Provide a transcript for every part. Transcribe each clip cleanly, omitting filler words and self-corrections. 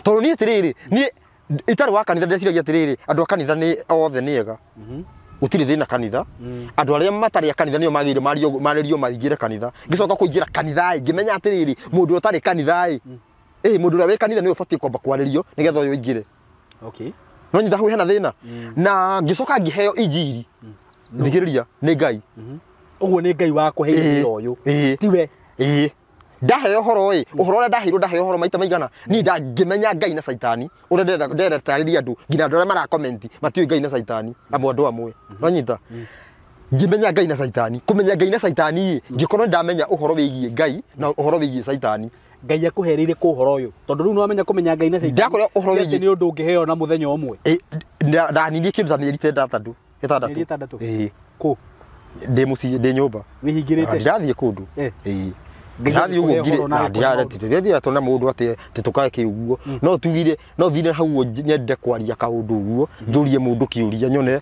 Tondũ niĩ atĩrĩrĩ, niĩ itarĩ wa kanitha ndeciragia atĩrĩrĩ, andũ a kanitha nĩ othe nĩ ega. Gũtirĩ thĩna kanitha. Andũ arĩa matarĩ a kanitha nĩo magĩrĩire marĩrio maingĩre kanitha. Ngĩcoka kũingĩra kanitha ĩ, ngĩmenya atĩrĩrĩ, mũndũ ũrĩa ũtarĩ kanitha ĩ, ĩ mũndũ ũrĩa wĩ kanitha nĩwe ũbatiĩ kwamba kwarĩrio nĩgetha ũyũ aingĩre. Okay. No nyita hau hena thĩna. Na ngĩcoka ngĩheo injiri. Thikĩrĩria, nĩ Ngai. Ũguo nĩ Ngai wakũheire wĩra ũyũ. Tiwe. Ĩĩ. Ndaheo ũhoro ĩ, ũhoro ũrĩa ndaheirwo, ndaheo ũhoro maita maigana, niĩ ndangĩmenya Ngai na Caitani, ũrĩa ndĩrenda tarĩria andũ, nginya andũ arĩa marakomenti, matiũĩ Ngai na Caitani, amwe andũ amwe. Wanyita? Ngĩmenya Ngai na Caitani, kũmenya Ngai na Caitani ĩ, ngĩkorwo ndamenya ũhoro wĩgiĩ Ngai na ũhoro wĩgiĩ Caitani. Ngai akũhereire kũ ũhoro ũyũ? Tondũ rĩu nĩwamenya kũmenya Ngai na Caitani. Ndakũrĩa ũhoro Ti atĩ wĩgiĩ nĩ ũndũ ũngĩheo na mũthenya ũmwe. Ĩ, ndanirie kĩndũ ta mĩeri ta ĩtandatũ. Ĩtandatũ. Mĩeri ĩtandatũ? Ĩĩ. Kũ? Ndĩ mũciĩ, ndĩ nyũmba. Wĩhingĩrĩte? Ndirathiĩ kũndũ. Ĩĩ. Ngai Ndirathiĩ ũguo agĩkũhe ngire, ũhoro na na agĩkũhe maũndũ. ndirathiĩ tona mũndũ atĩ atĩ tũkae kĩ ũguo. No tugire, no thire hau ũguo nyende kwaria kaũndũ ũguo, njũrie mũndũ kĩũria nyone.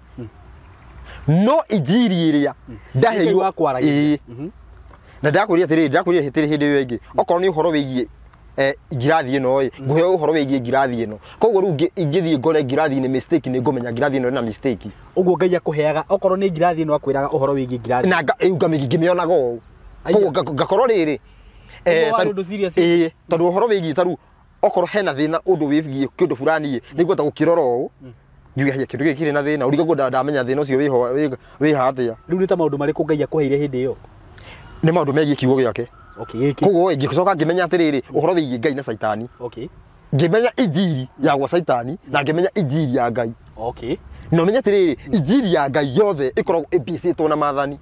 No injiri ĩrĩa ndaheirwo. Ngai wakwaragia. Ĩĩ. Na ndakwĩrire atĩrĩrĩ, ndakwĩrire atĩrĩrĩ hĩndĩ ĩyo ĩngĩ, okorwo nĩ ũhoro wĩgiĩ ngirathi ĩno ĩ, ngũheo ũhoro wĩgiĩ ngirathi ĩno. Koguo rĩu ingĩthiĩ ngore ngirathi-inĩ mistake, nĩ ngũmenya ngirathi ĩno ĩna mistake. Ũguo Ngai akũheaga, okorwo nĩ ngirathi ĩno akwĩraga ũhoro wĩgiĩ ngirathi. Na ngĩmĩonaga ũũ. Aya. Koguo ngakorwo rĩrĩ, Ũguo warĩ ũndũ serious? ĩĩ, tondũ ũhoro wĩgiĩ ta rĩu, okorwo hena thĩna ũndũ wĩgiĩ kĩndũ fulani ĩ, nĩ ngũhota gũkĩrora ũũ. Njuge haya, kĩndũ gĩkĩ kĩrĩ na thĩna, ũrigagwo ndamenya thĩna ũcio wĩha atĩa. Rĩu nĩ ta maũndũ marĩkũ Ngai akũheire hĩndĩ ĩyo? Nĩ maũndũ megiĩ kiugo gĩake. Okay, gĩkĩ. Koguo ĩ, ngĩcoka ngĩmenya atĩrĩrĩ, ũhoro wĩgiĩ Ngai na Caitani. Okay. Ngĩmenya injiri ya gwa Caitani na ngĩmenya injiri ya Ngai. Okay. Na ũmenye atĩrĩrĩ, injiri ya Ngai yothe ĩkoragwo ĩmbĩcĩtwo na maathani.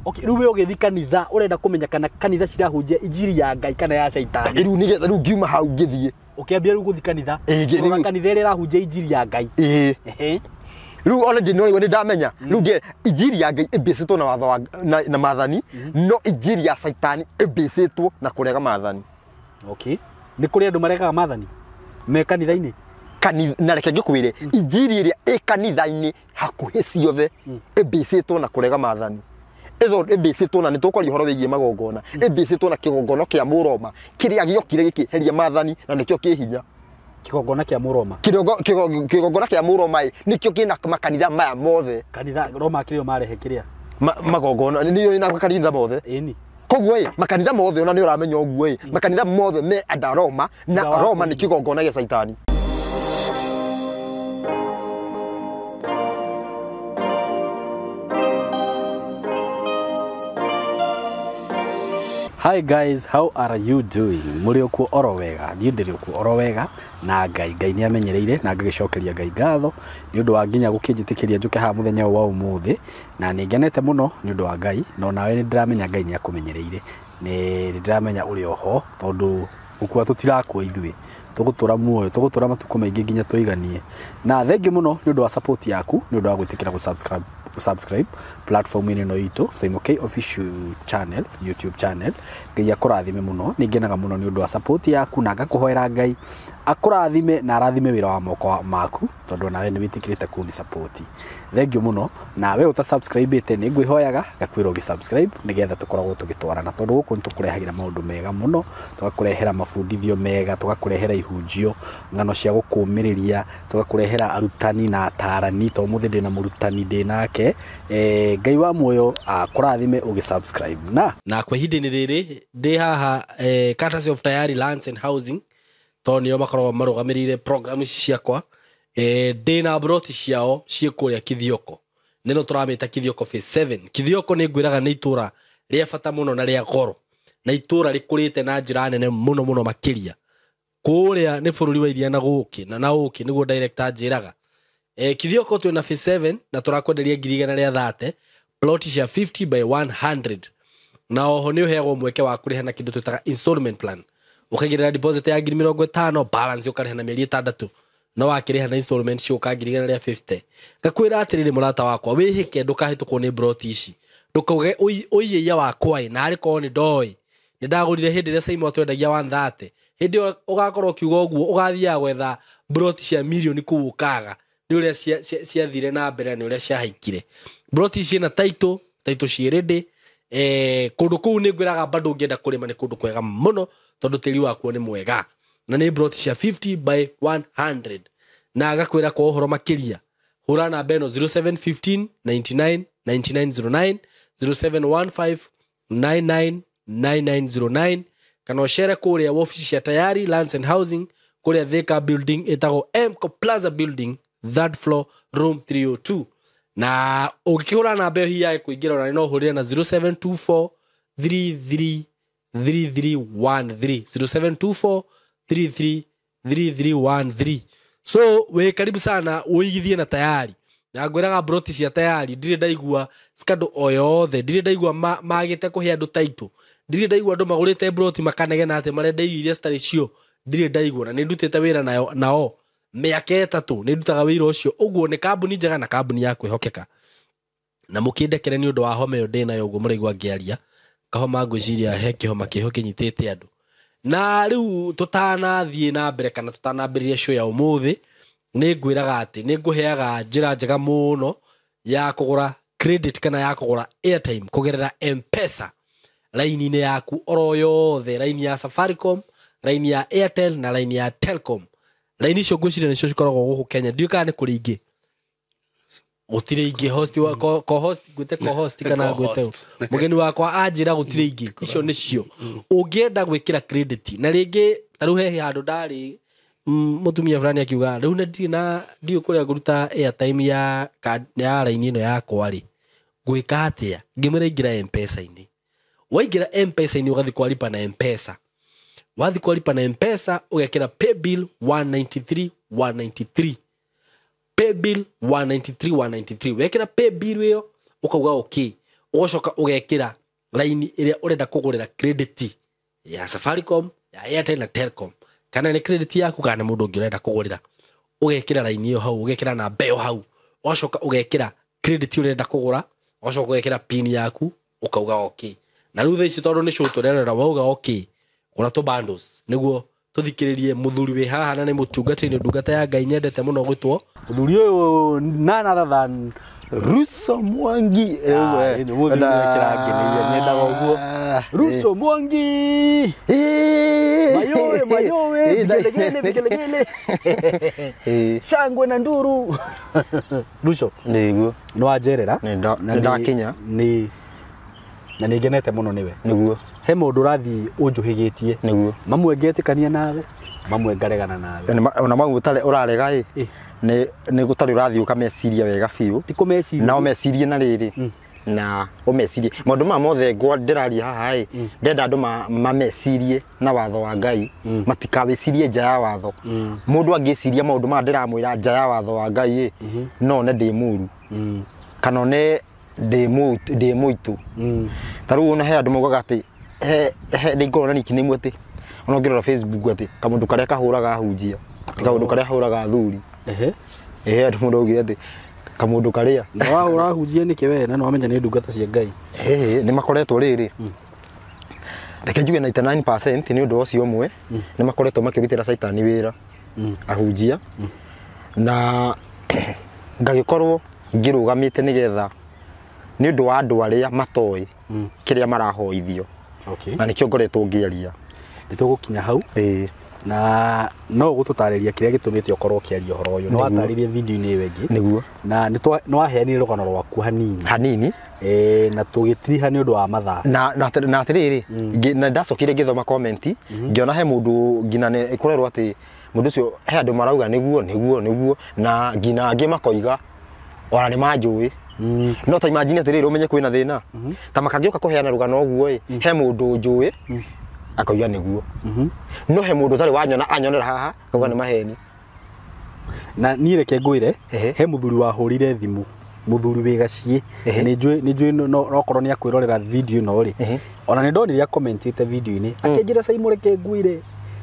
Okay, rĩu we ũgĩthiĩ kanitha ũrenda kũmenya kana kanitha cirahunjia injiri ya Ngai kana ya Caitani. Rĩu nĩgetha rĩu ngiuma hau ngĩthiĩ. Ũkĩambia rĩu gũthiĩ kanitha. Ĩĩ, Ũrora rĩu- kanitha ĩrĩa ĩrahunjia injiri ya Ngai. Ĩĩ. Ehe. Rĩu already no nĩ ndamenya. Rĩu ndiĩ injiri ya Ngai ĩmbĩcĩtwo na watho wa na maathani, no injiri ya Caitani ĩmbĩcĩtwo na kũrega maathani. Okay. Nĩ kũrĩ andũ maregaga maathani me kanitha-inĩ? Na reke ngĩkwĩre, injiri ĩrĩa ĩ kanitha-inĩ hakuhĩ ciothe ĩmbĩcĩtwo na kũrega maathani. Ĩtho ĩmbĩcĩtwo na nĩ tũkwaria ũhoro wĩgiĩ magongona, ĩmbĩcĩtwo na kĩgongona kĩa Mũroma kĩrĩa gĩokire gĩkĩeheria maathani na nĩkĩo kĩ hinya. Kĩgongona kĩa Mũroma. Kĩgongona kĩa Mũroma ĩ, nĩkĩo kĩna makanitha maya mothe. Kanitha Roma kĩrĩa marehe kĩrĩa? Magongona nĩyo ĩna makanitha mothe. Ĩni. Koguo ĩ, makanitha mothe ona nĩ ũramenya ũguo ĩ, makanitha mothe me anda Roma, na Thutha wa Roma nĩ kũhingia. kĩgongona gĩa Caitani. Hi guys, how are you doing? Mũrĩ okuo oro wega, niĩ ndĩrĩ okuo oro wega na Ngai, Ngai nĩ amenyereire na ngagĩcokeria Ngai ngatho nĩ ũndũ wa nginya gũkĩnjĩtĩkĩria njũke haha mũthenya ũyũ wa ũmũthĩ, na nĩ ngenete mũno nĩ ũndũ wa Ngai, na onawe nĩ ndĩramenya Ngai nĩ akũmenyereire, nĩ ndĩramenya ũrĩ oho tondũ gũkua tũtirakua ithuĩ, tũgũtũra muoyo, tũgũtũra matukũ maingĩ nginya tũiganie. Na thengiũ mũno nĩ ũndũ wa support yaku, nĩ ũndũ wa gwĩtĩkĩra gũ-subscribe platform-inĩ ĩno itũ, Saimo K Official Channel, YouTube channel. Ngai akũrathime mũno, nĩ ngenaga mũno nĩ ũndũ wa support yaku na ngakũhoera Ngai akũrathime na arathime wĩra wa moko maku, tondũ onawe nĩ wĩtĩkĩrĩte kũni support. Thengiũ mũno, na we ũta subscribe-ĩte nĩ ngwĩhoyaga ngakwĩra ũgĩ subscribe nĩgetha tũkoragwo tũgĩtwarana, tondũ gũkũ nĩ tũkũrehagĩra maũndũ mega mũno, tũgakũrehera mabundithio mega, tũgakũrehera ihunjio, ng'ano cia gũkũmĩrĩria, tũgakũrehera arutani na atarani, to ũmũthĩ ndĩna mũrutani ndĩ nake. Ngai wa muoyo akũrathime ũgĩ subscribe. Na na kwa ihinda-inĩ rĩrĩ ndĩ haha, Courtesy of Tayari Lands and Housing, tondũ nĩo makoragwo marũgamĩrĩire program ici ciakwa. Ndĩ na broti ciao ciĩ kũrĩa Kithioko, nĩno tũramĩta Kithioko Phase 7. Kithioko nĩ ngwĩraga nĩ itũra rĩa bata mũno na rĩa goro, na itũra rĩkũrĩte na njĩra nene mũno mũno makĩria. Kũrĩa nĩ bũrũri wa iria na gũkĩ, na ũkĩ nĩguo director anjĩraga. Kithioko twĩna Phase 7 na tũrakwenderia ngiri igana rĩa thate, plot cia 50 by 100. Na oho nĩ ũheagwo mweke wa kũrĩha na kĩndũ twĩtaga installment plan. Ũkaigĩrĩra deposit ya ngiri mĩrongo ĩtano, balance ũkarĩha na mĩeri ĩtandatũ. No wakĩrĩha na installment ciũka ngiri igana rĩa 50. Ngakwĩra atĩrĩrĩ mũrata wakwa, wĩhĩke ndũkahĩtũkwo nĩ plot ici. Ndũkauge ũiĩia wakwa ĩ, na arĩ korwo nĩ ndoĩ. Nĩ ndagũrire hĩndĩ ĩrĩa Saimo atwendagia 130. Hĩndĩ ĩyo ũgakorwo ũkiuga ũguo, ũgathiaga gwetha plot cia mirioni kũu ũkaga. Nĩ ũrĩa ciathire na mbere, nĩ ũrĩa ciahaikire. Plot ici ciĩna title, title ciĩ ready. Kũndũ kũu nĩ ngwĩraga bado ũngĩenda kũrĩma nĩ kũndũ kwega mũno, tondũ tĩri wakuo nĩ mwega. Na nĩ broti cia 50 by 100. Na agakwĩra kwa ũhoro makĩria hũra namba ĩno 0715 99 9909, 0715 99 9909, kana ũcere kũrĩa wobici cia Tayari Lands and Housing kũrĩa Thika building ĩtagwo Mco Plaza building, third floor, room 302. Na ũngĩkĩhũra namba ĩyo hihi yage kũingĩra, ona no ũhũrĩre na 0724 33 3313, 0724 33 3313. So wĩ karibu sana ũigithie na Tayari. Na ngwĩraga broti cia Tayari ndirĩ ndaigua scandal o yothe, ndirĩ ndaigua magĩte kũhe andũ title, ndirĩ ndaigua andũ magũrĩte broti makanegena atĩ marenda irio iria citarĩ cio, ndirĩ ndaigua. Na nĩ ndutĩte wĩra nayo nao mĩaka 3, nĩ ndutaga wĩra ũcio. Ũguo nĩ kambuni njega na kambuni ya kwĩhokeka. Na mũkĩndekere nĩ ũndũ wa homa ĩyo ndĩ nayo, ũguo mũraigua ngĩaria kahoma, ngwĩciria he kĩhoma kĩho kĩnyitĩte andũ. Na rĩu tũtanathiĩ na mbere kana tũtanambĩrĩria show ya ũmũthĩ, nĩ ngwĩraga atĩ nĩ ngũheaga njĩra njega mũno ya kũgũra credit kana ya kũgũra airtime kũgerera M-Pesa raini-inĩ yaku oro yothe, raini ya Safaricom, raini ya Airtel na raini ya Telcom. Raini icio ngwĩciria nĩcio cikoragwo gũkũ Kenya, ndiũĩ kana nĩ kũrĩ ingĩ. Gũtirĩ ingĩ. Host wa co-host, ngwĩte co-host kana ngwĩte mũgeni wakwa anjĩra gũtirĩ ingĩ, icio nĩcio. Ũngĩenda gwĩkĩra credit na rĩngĩ ta rĩu he handũ ndarĩ mũtumia fulani akiuga rĩu nĩ ndirĩ na ndiũĩ kũrĩa ngũruta airtime ya ya raini ĩno yakwa rĩ, ngwĩka atĩa? Ngĩmwĩra ingĩra M-Pesa-inĩ. Waingĩra M-Pesa-inĩ ũgathiĩ kwa lipa na M-Pesa, wathiĩ kwa lipa na M-Pesa ũgekĩra paybill 193 193, paybill 193 193. Wekĩra paybill ĩyo ũkauga okay, ũgacoka ũgekĩra raini ĩrĩa ũrenda kũgũrĩra credit ya Safaricom, ya Airtel na Telcom, kana nĩ credit yaku kana nĩ mũndũ ũngĩ ũrenda kũgũrĩra, ũgekĩra raini ĩyo hau, ũgekĩra namba ĩyo hau, ũgacoka ũgekĩra credit ũrenda kũgũra, ũgacoka ũgekĩra pin yaku ũkauga okay. Na rĩu thaa ici tondũ nĩ show tũrerora, wauga okay, gũra tũ bundles nĩguo tũthikĩrĩrie mũthuri wĩ haha na nĩ mũtungatĩri, ndungata ya Ngai nyendete mũno gwĩtwo mũthuri ũyũ none other than Russo Mwangi. Nĩ mũthuri ũrĩa nyendaga ũguo, Russo Mwangi. Mayowe mayowe, vigelegele vigelegele, shangwe na nduru. Russo, nĩguo nĩ wanjerera, nĩ ndakinya nĩ na nĩ ngenete mũno nĩwe. Nĩguo he mũndũ ũrathiĩ ũnjũhĩgĩtie. Nĩguo mamwe ngetĩkania nawe, mamwe ngaregana nawe. Ona mamwe ũtarĩ ũrarega ĩ nĩ gũtarĩ ũrathiĩ ũkameciria wega biũ. Ti kũmeciria. Na ũmecirie na rĩrĩ na ũmecirie maũndũ maya mothe ndĩraria haha ĩ, ndenda andũ mamecirie na watho wa Ngai, matikawĩcirie nja ya watho. Mũndũ angĩciria maũndũ maya ndĩramwĩra nja ya watho wa Ngai ĩ, no one ndĩ mũru kana one ndĩ mũitũ. Ta rĩu ona he andũ maugaga atĩ he nĩ na nickname atĩ ona ũngĩrora Facebook atĩ kamũndũ karĩa kahũraga ahunjia, kamũndũ karĩa kahũraga athuri. Ehe, andũ mũndũ augire atĩ kamũndũ karĩa na wahũra ahunjia nĩkĩ we na nĩwamenya nĩ ndungata cia Ngai? Ehe, nĩ makoretwo rĩrĩ, reke njuge 99% nĩ ũndũ ũcio ũmwe, nĩ makoretwo makĩrutĩra caitani wĩra ahunjia, na ngagĩkorwo ngĩrũgamĩte nĩgetha nĩ ũndũ wa andũ arĩa matoĩ kĩrĩa marahoithio. Na nĩkĩo ngoretwo ngĩaria. Nĩ tũgũkinya hau. Na no ũgũtũtarĩria kĩrĩa gĩtũmĩte ũkorwo ũkĩaria ũhoro ũyũ. Nĩ watarĩrie video-inĩ ĩyo ĩngĩ. Nĩguo. Na nĩ waheanire rũgano rwaku hanini. Hanini. Na tũgĩtiriha nĩ ũndũ wa mathaa. Na atĩrĩrĩ, na ndacokire ngĩthoma comment, ngĩona he mũndũ nginya nĩ kũrerwo atĩ mũndũ ũcio he andũ marauga nĩguo nĩguo nĩguo, na nginya angĩ makoiga ona nĩ manjũĩ. No ta imagine atĩrĩrĩ, ũmenye kwĩna thĩna. Ta makangĩũka kũheana rũgano ũguo ĩ, he mũndũ njũĩ akauga nĩguo. No he mũndũ ũtarĩ wanyona anyonera haha akauga nĩ maheni. Na niĩ reke ngwĩre, he mũthuri wahũrire thimũ, mũthuri wĩ gaciĩ, nĩ njũĩ no okorwo nĩ akwĩrorera video ĩno rĩ, ona nĩ ndonire akomentĩte video-inĩ, akĩnjĩra Simon reke ngwĩre,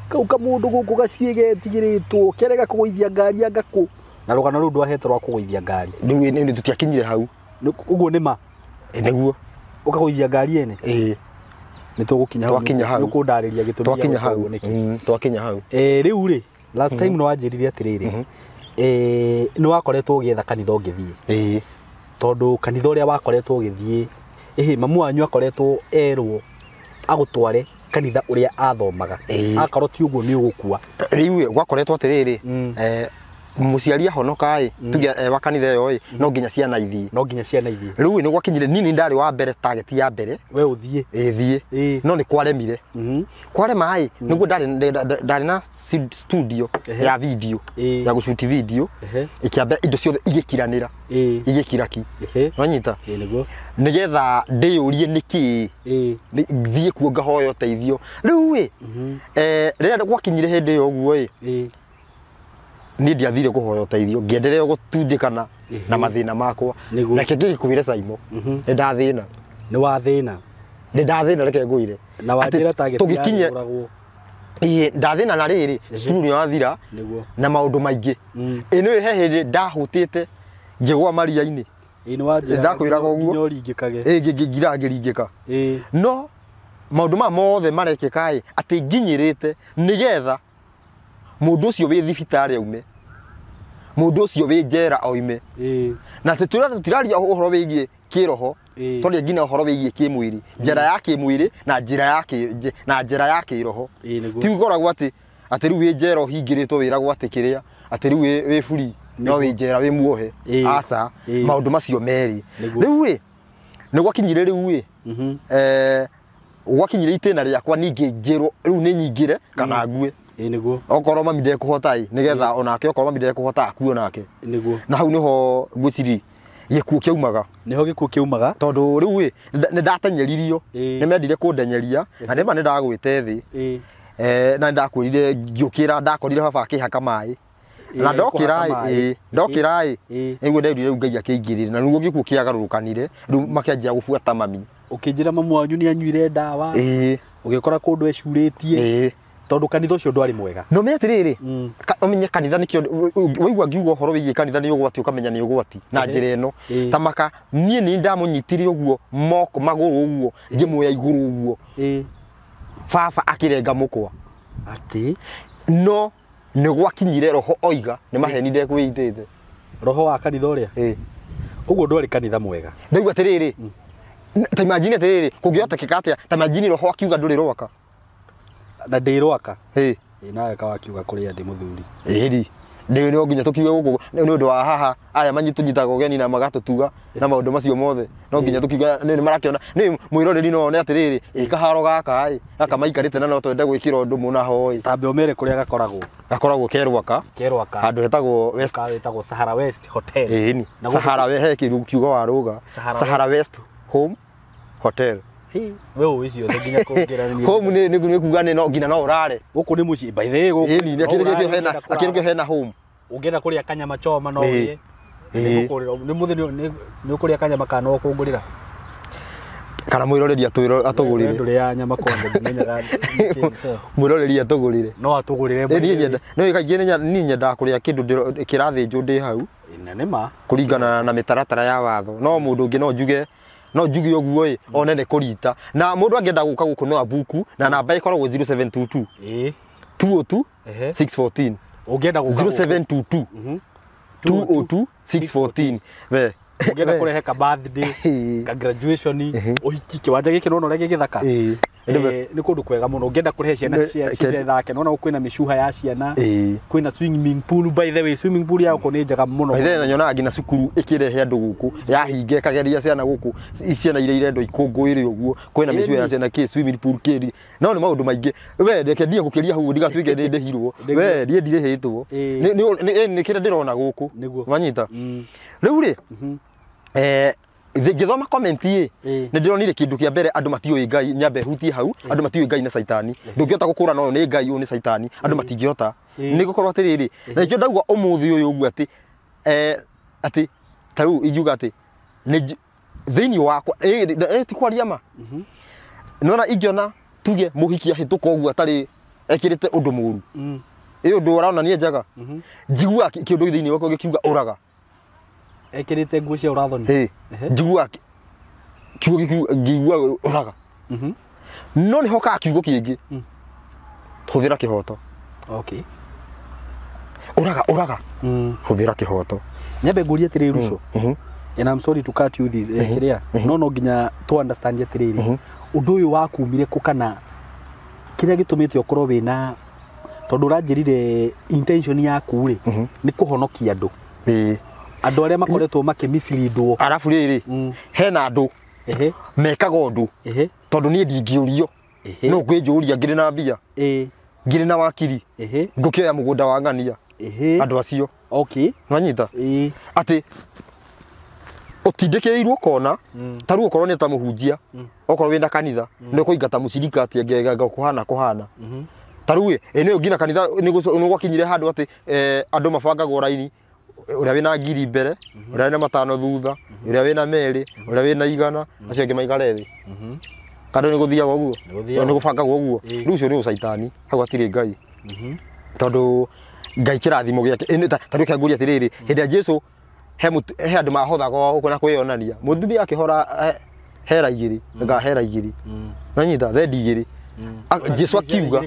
kau kamũndũ gũkũ gaciĩ getigĩrĩtwo, kĩarega kũgũithia ngari anga kũ. Na rũgano rũu ndwahetwo rwa kũgũithia ngari. Rĩu nĩ tũtiakinyire hau. Ũguo nĩ ma? Nĩguo. Ũkagũithia ngari ene? Ĩĩ. Nĩ tũgũkinya hau. Twakinya hau. Nĩ ũkũndarĩria gĩtũmi. Twakinya hau. Twakinya hau. Rĩu rĩ, last time nĩ wanjĩrire atĩrĩrĩ, nĩ wakoretwo ũgĩetha kanitha ũngĩthiĩ. Ĩĩ. Tondũ kanitha ũrĩa wakoretwo ũgĩthiĩ, mamu wanyu akoretwo erwo agũtware kanitha Kanitha ũrĩa athomaga. Ĩĩ. Akorwo ti ũguo nĩ ũgũkua. Rĩu gwakoretwo atĩrĩrĩ, Mm. mũciari ahonoka ĩ, tuge wa kanitha ĩyo ĩ, no nginya ciana ithiĩ. No nginya ciana ithiĩ. Rĩu nĩ gwakinyire nini ndarĩ wa mbere, target ya mbere We ũthiĩ. Ĩthiĩ. Ĩĩ. No nĩ kwaremire. Kwarema ĩ, nĩguo ndarĩ na studio ya video, ya gũcuti video, ĩkĩamba indo ciothe igĩkiranĩra, igĩkira ki. Nwanyita? Ĩĩ nĩguo. Nĩgetha ndĩyũrie nĩkĩĩ, thiĩ kuo ngahoya ũteithio. Rĩu ĩ, rĩrĩa gwakinyire hĩndĩ ĩyo ũguo ĩ, niĩ ndiathire kũhoya ũteithio, ngĩenderea gũtundĩkana na mathĩna makwa. Nĩguo. Reke ngĩgĩkwĩre Saimo, nĩ ndathĩna. Nĩ wathĩna. Nĩ ndathĩna, reke ngwĩre. Na wanjĩra target Tũgĩkinye yarũragwo. Ĩĩ, ndathĩna na rĩrĩ cukuru nĩ wathira Nĩguo. na maũndũ maingĩ. Ĩ nĩ he hĩndĩ ndahũtĩte ngĩgwa maria-inĩ. Ĩĩ nĩ wanjĩra. Ndakwĩraga ũguo. Nginya ũringĩkage. Ĩ ngira ngĩringĩka. No maũndũ maya mothe marekĩka ĩ, atĩ nginyĩrĩte nĩgetha mũndũ ũcio wĩ thibitarĩ aume, mũndũ ũcio wĩ njera oime. Na atĩ tũtiraria ũhoro wĩgiĩ kĩroho, twaria nginya ũhoro wĩgiĩ kĩmwĩrĩ, njĩra ya kĩmwĩrĩ na njĩra ya na njĩra ya kĩroho. Ĩĩ nĩguo. Ti ũkoragwo atĩ rĩu wĩ njera ũhingĩrĩtwo wĩragwo atĩ kĩrĩa atĩ rĩu wĩ free no wĩ njera wĩ muohe. Aca, maũndũ macio merĩ. Nĩguo. Rĩu ĩ, nĩ gwakinyire rĩu ĩ, gwakinyire itĩna rĩakwa ningĩ njĩrwo rĩu nĩ nyingĩre kana ngue. Ĩĩ nĩguo. Okorwo mami ndekũhota ĩ, nĩgetha onake okorwo mami ndekũhota akue onake. Nĩguo. Na hau nĩho ngwĩciria gĩkuũ kĩaumaga. Nĩho gĩkuũ kĩaumaga. Tondũ rĩu ĩ, nĩ ndatenyeririo, nĩ mendire kũndenyeria na nĩma nĩ ndagwĩte thĩ. Na nĩ ndakwĩrire ngĩũkĩra, ndakorire baba akĩhaka maĩ. Na ndokĩra kũhaka maĩ. ĩ, ndokĩra ĩ, nĩguo nderire rĩu Ngai akĩingĩrĩre, na nĩguo gĩkuũ kĩagarũrũkanire, rĩu makĩanjia gũbuata mami. Ũkĩnjĩra mamu wanyu nĩ anyuire ndawa. Ũgĩkora kũndũ ecurĩtie. Tondũ kanitha ũcio ndwarĩ mwega. No menye atĩrĩrĩ, ũmenye kanitha nĩkĩo waigua ngiuga ũhoro wĩgiĩ kanitha nĩ ũgwati, ũkamenya nĩ ũgwati na njĩra ĩno. Ta maka niĩ nĩ ndamũnyitire ũguo moko magũrũ ũguo, ngĩmuoya igũrũ ũguo. Baba akĩrenga mũkwa. Atĩ? No nĩ gwakinyire roho oiga nĩ maheni ndekwĩitĩte. Roho wa kanitha ũrĩa? Ũguo ndwarĩ kanitha mwega. Ndaigua atĩrĩrĩ, ta imagine atĩrĩrĩ, kũngĩhotekeka atĩa, ta imagine roho akiuga ndũrĩ rwaka. Na ndĩ rwaka. Ĩĩ nawe kawakiuga kũrĩa ndĩ mũthuri. Ĩri. Nĩ no nginya tũkiuge gũkũ nĩ ũndũ wa haha aya manyitũnyitaga ũgeni na magatũtuga na maũndũ macio mothe. No nginya tũkiuge nĩ marakĩona nĩ mwĩroreri no one atĩrĩrĩ, ĩ kaharo gaka ĩ, gaka maikarĩte na no twende gwĩkĩra ũndũ mũna ho ĩ. Tambe ũmere kũrĩa gakoragwo. Gakoragwo Kerwaka. Kerwaka. Handũ hetagwo West. Wetagwo Sahara West Hotel. Ĩni. Na gũkũ- Sahara we he kĩndũ kiugo wa rũga. Sahara Sahara West Home Hotel. Hĩ, we ũĩ ciothe nginya kũngĩra nĩ- Home nĩ kuga nĩ no nginya no ũrare. Gũkũ nĩ mũciĩ by the way gũkũ. Ĩni, no akĩrĩ ũrare, kĩo hena, ũngĩenda kũrara. akĩrĩ kĩo hena home. Ũngĩenda kũrĩa kanyama choma no ũrĩe. Nĩ mũthĩ nĩ ũkũrĩa kanyama kana no ũkũngũrĩra? Kana mwĩroreri atũgũrĩre. We ndũrĩaga nyama konde, ndimenyaga nĩkĩ. Mwĩroreri atũgũrĩre. No atũgũrĩre. Niĩ nyenda, no kaingĩ niĩ nyendaga kũrĩa kĩndũ kĩrathĩnjwo ndĩ hau. Na nĩ ma. Kũringana na mĩtaratara ya watho. No mũndũ ũngĩ no njuge ũguo ĩ, one nĩ kũrita. Na mũndũ angĩenda gũka gũkũ no abuku, na namba ĩkoragwo 0722. 202 614. Ũngĩenda gũka gũkũ. 0722. 202 614. We. Ũngĩenda kũrehe ka birthday, ka graduation, ũhiki, kĩwanja gĩkĩ nĩwona ũrĩa gĩgĩthaka? Nĩ kũndũ kwega mũno. Ũngĩenda kũrehe ciana cithake, nĩwona kwĩna mĩcuha ya ciana, kwĩna swimming pool. By the way, swimming pool ya gũkũ nĩ njega mũno. By the way, na nyonaga nginya cukuru ĩkĩrehe andũ gũkũ, yahinga ĩkageria ciana gũkũ, ciana iria irendwo ikũngũĩre ũguo, kwĩna mĩcuha ya ciana kĩ swimming pool kĩ, no nĩ maũndũ maingĩ. We reke ndige gũkĩria hau ndigatuĩke nĩ ndĩhirwo. We niĩ ndirĩhĩtwo. Nĩ kĩrĩa ndĩrona gũkũ. Wanyita? Rĩu rĩ, ngĩthoma comment ĩ, nĩ ndĩronire kĩndũ kĩa mbere andũ matiũĩ Ngai, nyambe hutie hau, andũ matiũĩ Ngai na Caitani. Ndũngĩhota gũkũra no nĩ Ngai ũyũ nĩ Caitani, andũ matingĩhota. Nĩ gũkorwo atĩrĩrĩ, na nĩkĩo ndauga ũmũthĩ ũyũ ũguo atĩ, atĩ ta rĩu ingiuga atĩ nĩ thĩinĩ wakwa, ti kwaria ma. Nĩwona ingĩona tuge mũhiki ahĩtũka ũguo atarĩ ekĩrĩte ũndũ mũru. Ĩ ũndũ ũrona niĩ njaga. Njiguaga kĩndũ thĩinĩ wakwa gĩkiuga ũraga. Ekĩrĩte nguo cia ũrathoni. Njiguaga kiugo gĩkiuga, ngĩigua ũraga. No nĩ hokaga kiugo kĩngĩ. Hũthĩra kĩhoto. Ũraga, ũraga. Hũthĩra kĩhoto. Nyambe ngũrie atĩrĩrĩ, Ruco. And I'm sorry to cut you this, kĩrĩa. No no nginya tũ understand atĩrĩrĩ. Ũndũ ũyũ wakumire kũ kana Kĩrĩa gĩtũmĩte ũkorwo wĩna tondũ ũranjĩrire intention yaku rĩ nĩ kũhonokia andũ. Ĩĩ. Andũ arĩa makoretwo makĩmisleadwo. Arabu rĩrĩ hena andũ mekaga ũndũ tondũ niĩ ndingĩũrio no ngwĩnjũria ngĩrĩ na mbia ngĩrĩ na wakiri ngũkĩoya mũgũnda wa ng'ania andũ acio. Okay. Nwanyita atĩ ũtindĩkĩrĩirwo kona ta rĩu okorwo nĩ ta mũhunjia okorwo wĩna kanitha nĩ ũkũingata mũcirika atĩ ngega kũhana kũhana ta rĩu ĩ nĩ nginya kanitha nĩ gwakinyire handũ atĩ andũ mabangagwo raini ũrĩa wĩna ngiri mbere ũrĩa wĩna matano thutha ũrĩa wĩna merĩ ũrĩa wĩna igana acio angĩ maikare thĩ. Kando nĩ gũthiagwo ũguo nĩ gũbangagwo ũguo rĩu ũcio nĩ ũcaitani hau hatirĩ Ngai tondũ Ngai kĩrathimo gĩake ta rĩu kĩangũria atĩrĩrĩ hĩndĩ ya Jesu he andũ mahothaga gũkũ na kwĩyonania mũtumia akĩhora hera igĩrĩ nga hera igĩrĩ nanyita thendi igĩrĩ Jesu akiuga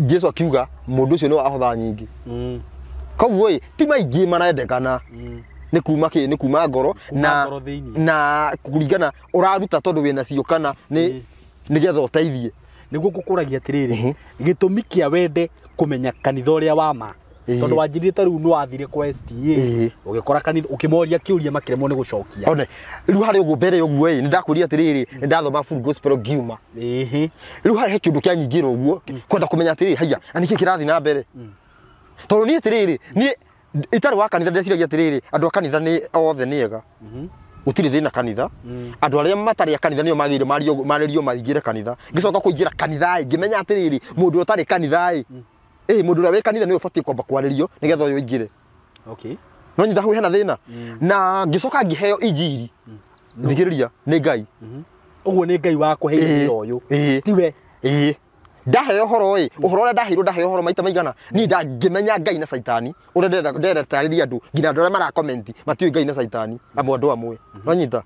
Jesu akiuga mũndũ ũcio nĩ wahotha nyingĩ koguo ĩ ti maingĩ marendekana nĩ kuma kĩ nĩ kuma ngoro na kũringana ũraruta tondũ wĩna cio kana nĩ nĩgetha ũteithie. Nĩguo ngũkũragia atĩrĩrĩ gĩtũmi kĩa wende kũmenya kanitha ũrĩa wa ma tondũ wanjĩrire ta rĩu nĩ wathire kwa STA ũgĩkora kanitha ũkĩmoria kĩũria makĩremwo nĩ gũcokia. One rĩu harĩ ũguo mbere ũguo ĩ nĩ ndakwĩrire atĩrĩrĩ nĩ ndathoma full gospel ngiuma. Rĩu harĩ he kĩũndũ kĩanyingĩra ũguo kwenda kũmenya atĩrĩrĩ haiya na nĩkĩ kĩrathiĩ na mbere tondũ niĩ atĩrĩrĩ niĩ itarĩ wa kanitha ndeciragia atĩrĩrĩ andũ a kanitha nĩ othe nĩ ega gũtirĩ thĩna kanitha andũ arĩa matarĩ a kanitha nĩo magĩrĩire marĩrio maingĩre kanitha ngĩcoka kũingĩra kanitha ĩ ngĩmenya atĩrĩrĩ mũndũ ũtarĩ kanitha ĩ mũndũ ũrĩa wĩ kanitha nĩwe ũbatiĩ kwamba kwarĩrio nĩgetha ũyũ aingĩre. Okay. No nyita hau hena thĩna na ngĩcoka ngĩheo injiri thikĩrĩria nĩ Ngai. Ũguo nĩ Ngai wakũheire wĩra ũyũ tiwe. Ndaheo ũhoro ĩ ũhoro ũrĩa ndaheirwo ndaheo ũhoro maita maigana niĩ ndangĩmenya Ngai na caitani ũrĩa nderetarĩria andũ nginya andũ arĩa marakomenti matiũĩ Ngai na caitani amwe andũ amwe nonyita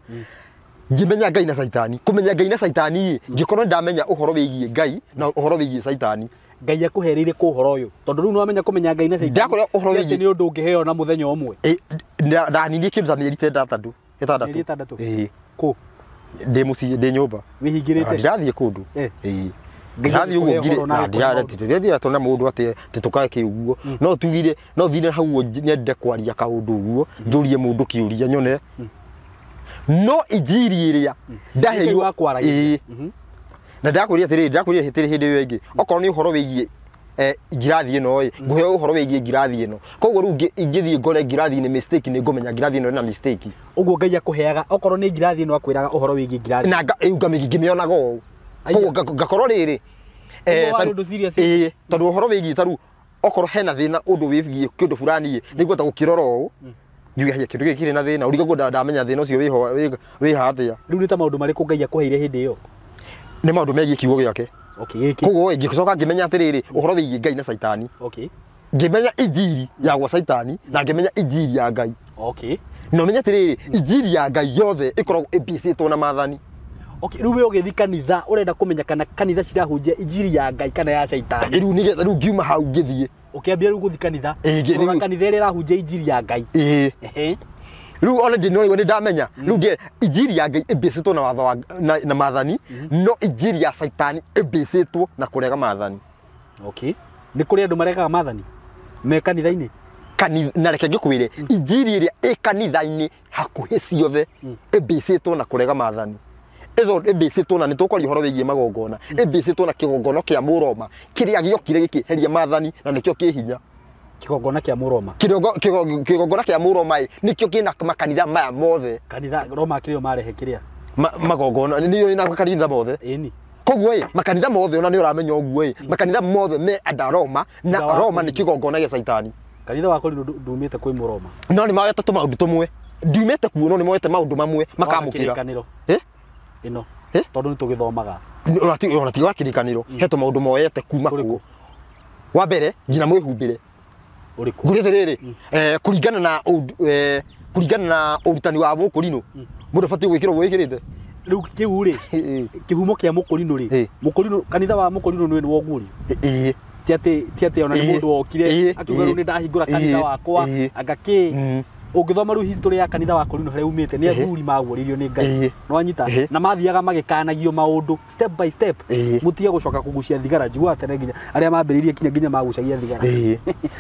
ngĩmenya Ngai na caitani kũmenya Ngai na caitani ĩ ngĩkorwo ndamenya ũhoro wĩgiĩ Ngai na ũhoro wĩgiĩ caitani. Ngai akũhereire kũ ũhoro ũyũ tondũ rĩu nĩwamenya kũmenya Ngai na caitani ndakũrĩa ũhoro wĩgiĩ nĩ ũndũ ũngĩheo na mũthenya ũmwe. Ndanirie kĩndũ ta mĩeri ĩtandatũ ĩtandatũ kũ ndĩ mũciĩ ndĩ nyũmba wĩhingĩrĩte ndirathiĩ kũndũ. Ndirathiĩ ũguo ngire na ndiratona mũndũ atĩ tũkae kĩ ũguo no tugire no thire hau nyende kwaria kaũndũ ũguo njũrie mũndũ kĩũria nyone no injiri ĩrĩa ndaheirwo na ndakwĩrire atĩrĩrĩ ndakwĩrire atĩrĩrĩ hĩndĩ ĩyo ĩngĩ okorwo nĩ ũhoro wĩgiĩ ngirathi ĩno ĩ ngũheo ũhoro wĩgiĩ ngirathi ĩno koguo rĩu ingĩthiĩ ngore ngirathi nĩ mistake nĩ ngũmenya ngirathi ĩno ĩna mistake. Ũguo Ngai akũheaga okorwo nĩ ngirathi ĩno akwĩraga ũhoro wĩgiĩ ngirathi na ngĩmĩonaga ũũ koguo ngakorwo rĩrĩ tondũ ũhoro wĩgiĩ ta rĩu okorwo hena thĩna ũndũ wĩgiĩ kĩndũ fulani nĩngwenda gũkĩrora ũũ njuge haya kĩndũ gĩkĩ kĩrĩ na thĩna ũrigagwo ndamenya thĩna ũcio wĩha atĩa. Rĩu nĩ ta maũndũ marĩkũ Ngai akũheire hĩndĩ ĩyo? Nĩ maũndũ megiĩ kiugo gĩake. Okay. Koguo ngĩcoka ngĩmenya atĩrĩrĩ ũhoro wĩgiĩ Ngai na caitani. Okay. Ngĩmenya injiri ya gwa caitani na ngĩmenya injiri ya Ngai. Okay. Na ũmenye atĩrĩrĩ injiri ya Ngai yothe ĩkoragwo ĩmbicĩtwo na maathani. Okay, rĩu we ũgĩthiĩ kanitha ũrenda kũmenya kana kanitha cirahunjia injiri ya Ngai kana ya caitani. Rĩu nĩgetha rĩu ngiuma hau ngĩthiĩ ũkĩambia rĩu gũthiĩ kanitha ũrora kanitha ĩrĩa ĩrahunjia injiri ya Ngai. Rĩu already no nĩ ndamenya rĩu ndiĩ injiri ya Ngai ĩmbicĩtwo na watho na maathani no injiri ya caitani ĩmbicĩtwo na kũrega maathani. Okay. Nĩ kũrĩ andũ maregaga maathani me kanitha-inĩ? Na reke ngĩkwĩre injiri ĩrĩa ĩ kanitha-inĩ hakuhĩ ciothe ĩmbicĩtwo na kũrega maathani ĩmbicĩtwo na nĩ tũkwaria ũhoro wĩgiĩ magongona ĩmbicĩtwo na kĩgongona kĩa Mũroma kĩrĩa gĩokire gĩkĩeheria maathani na nĩkĩo kĩ hinya. Kĩgongona kĩa Mũroma kĩgongona kĩa Mũroma ĩ nĩkĩo kĩna makanitha maya mothe. Kanitha Roma kĩrĩa marehe kĩrĩa magongona nĩyo ĩna makanitha mothe. Ĩni koguo ĩ makanitha mothe ona nĩ ũramenya ũguo ĩ makanitha mothe me anda Roma na Roma nĩ kĩgongona gĩa caitani. Kanitha wa Korinto ndumĩte kwĩ Mũroma no nĩ moete tũmaũndũ tũmwe ndiumĩte kuo no nĩ moete maũndũ mamwe makamũkĩra ĩno tondũ nĩ tũgĩthomaga ona ti wa kĩrĩkanĩro he tũmaũndũ moete kuma kuo wa mbere nginya mwĩhumbĩre ũrĩkũ ngũrĩ atĩrĩrĩ kũringana na kũringana na ũrutani wa Mũkũrinũ mũndũ abatiĩ gwĩkĩra ũguo wĩkĩrĩte rĩu kĩu rĩ kĩhumo kĩa Mũkũrinũ rĩ Mũkũrinũ kanitha wa Mũkũrinũ nĩ woguo rĩ ti atĩ ona nĩ mũndũ wokire akiuga rĩu nĩ ndahingũra kanitha wakwa anga kĩ Ũngĩthoma rĩu history ya kanitha wa Korino harĩa umĩte nĩ athuri maguũrĩirio nĩ Ngai. Nĩwanyita? Na mathiaga magĩkanagio maũndũ step by step. Mũtige gũcoka kũgucia thigara. Njiguaga tene nginya arĩa mambĩrĩirie kinya nginya magucagia thigara.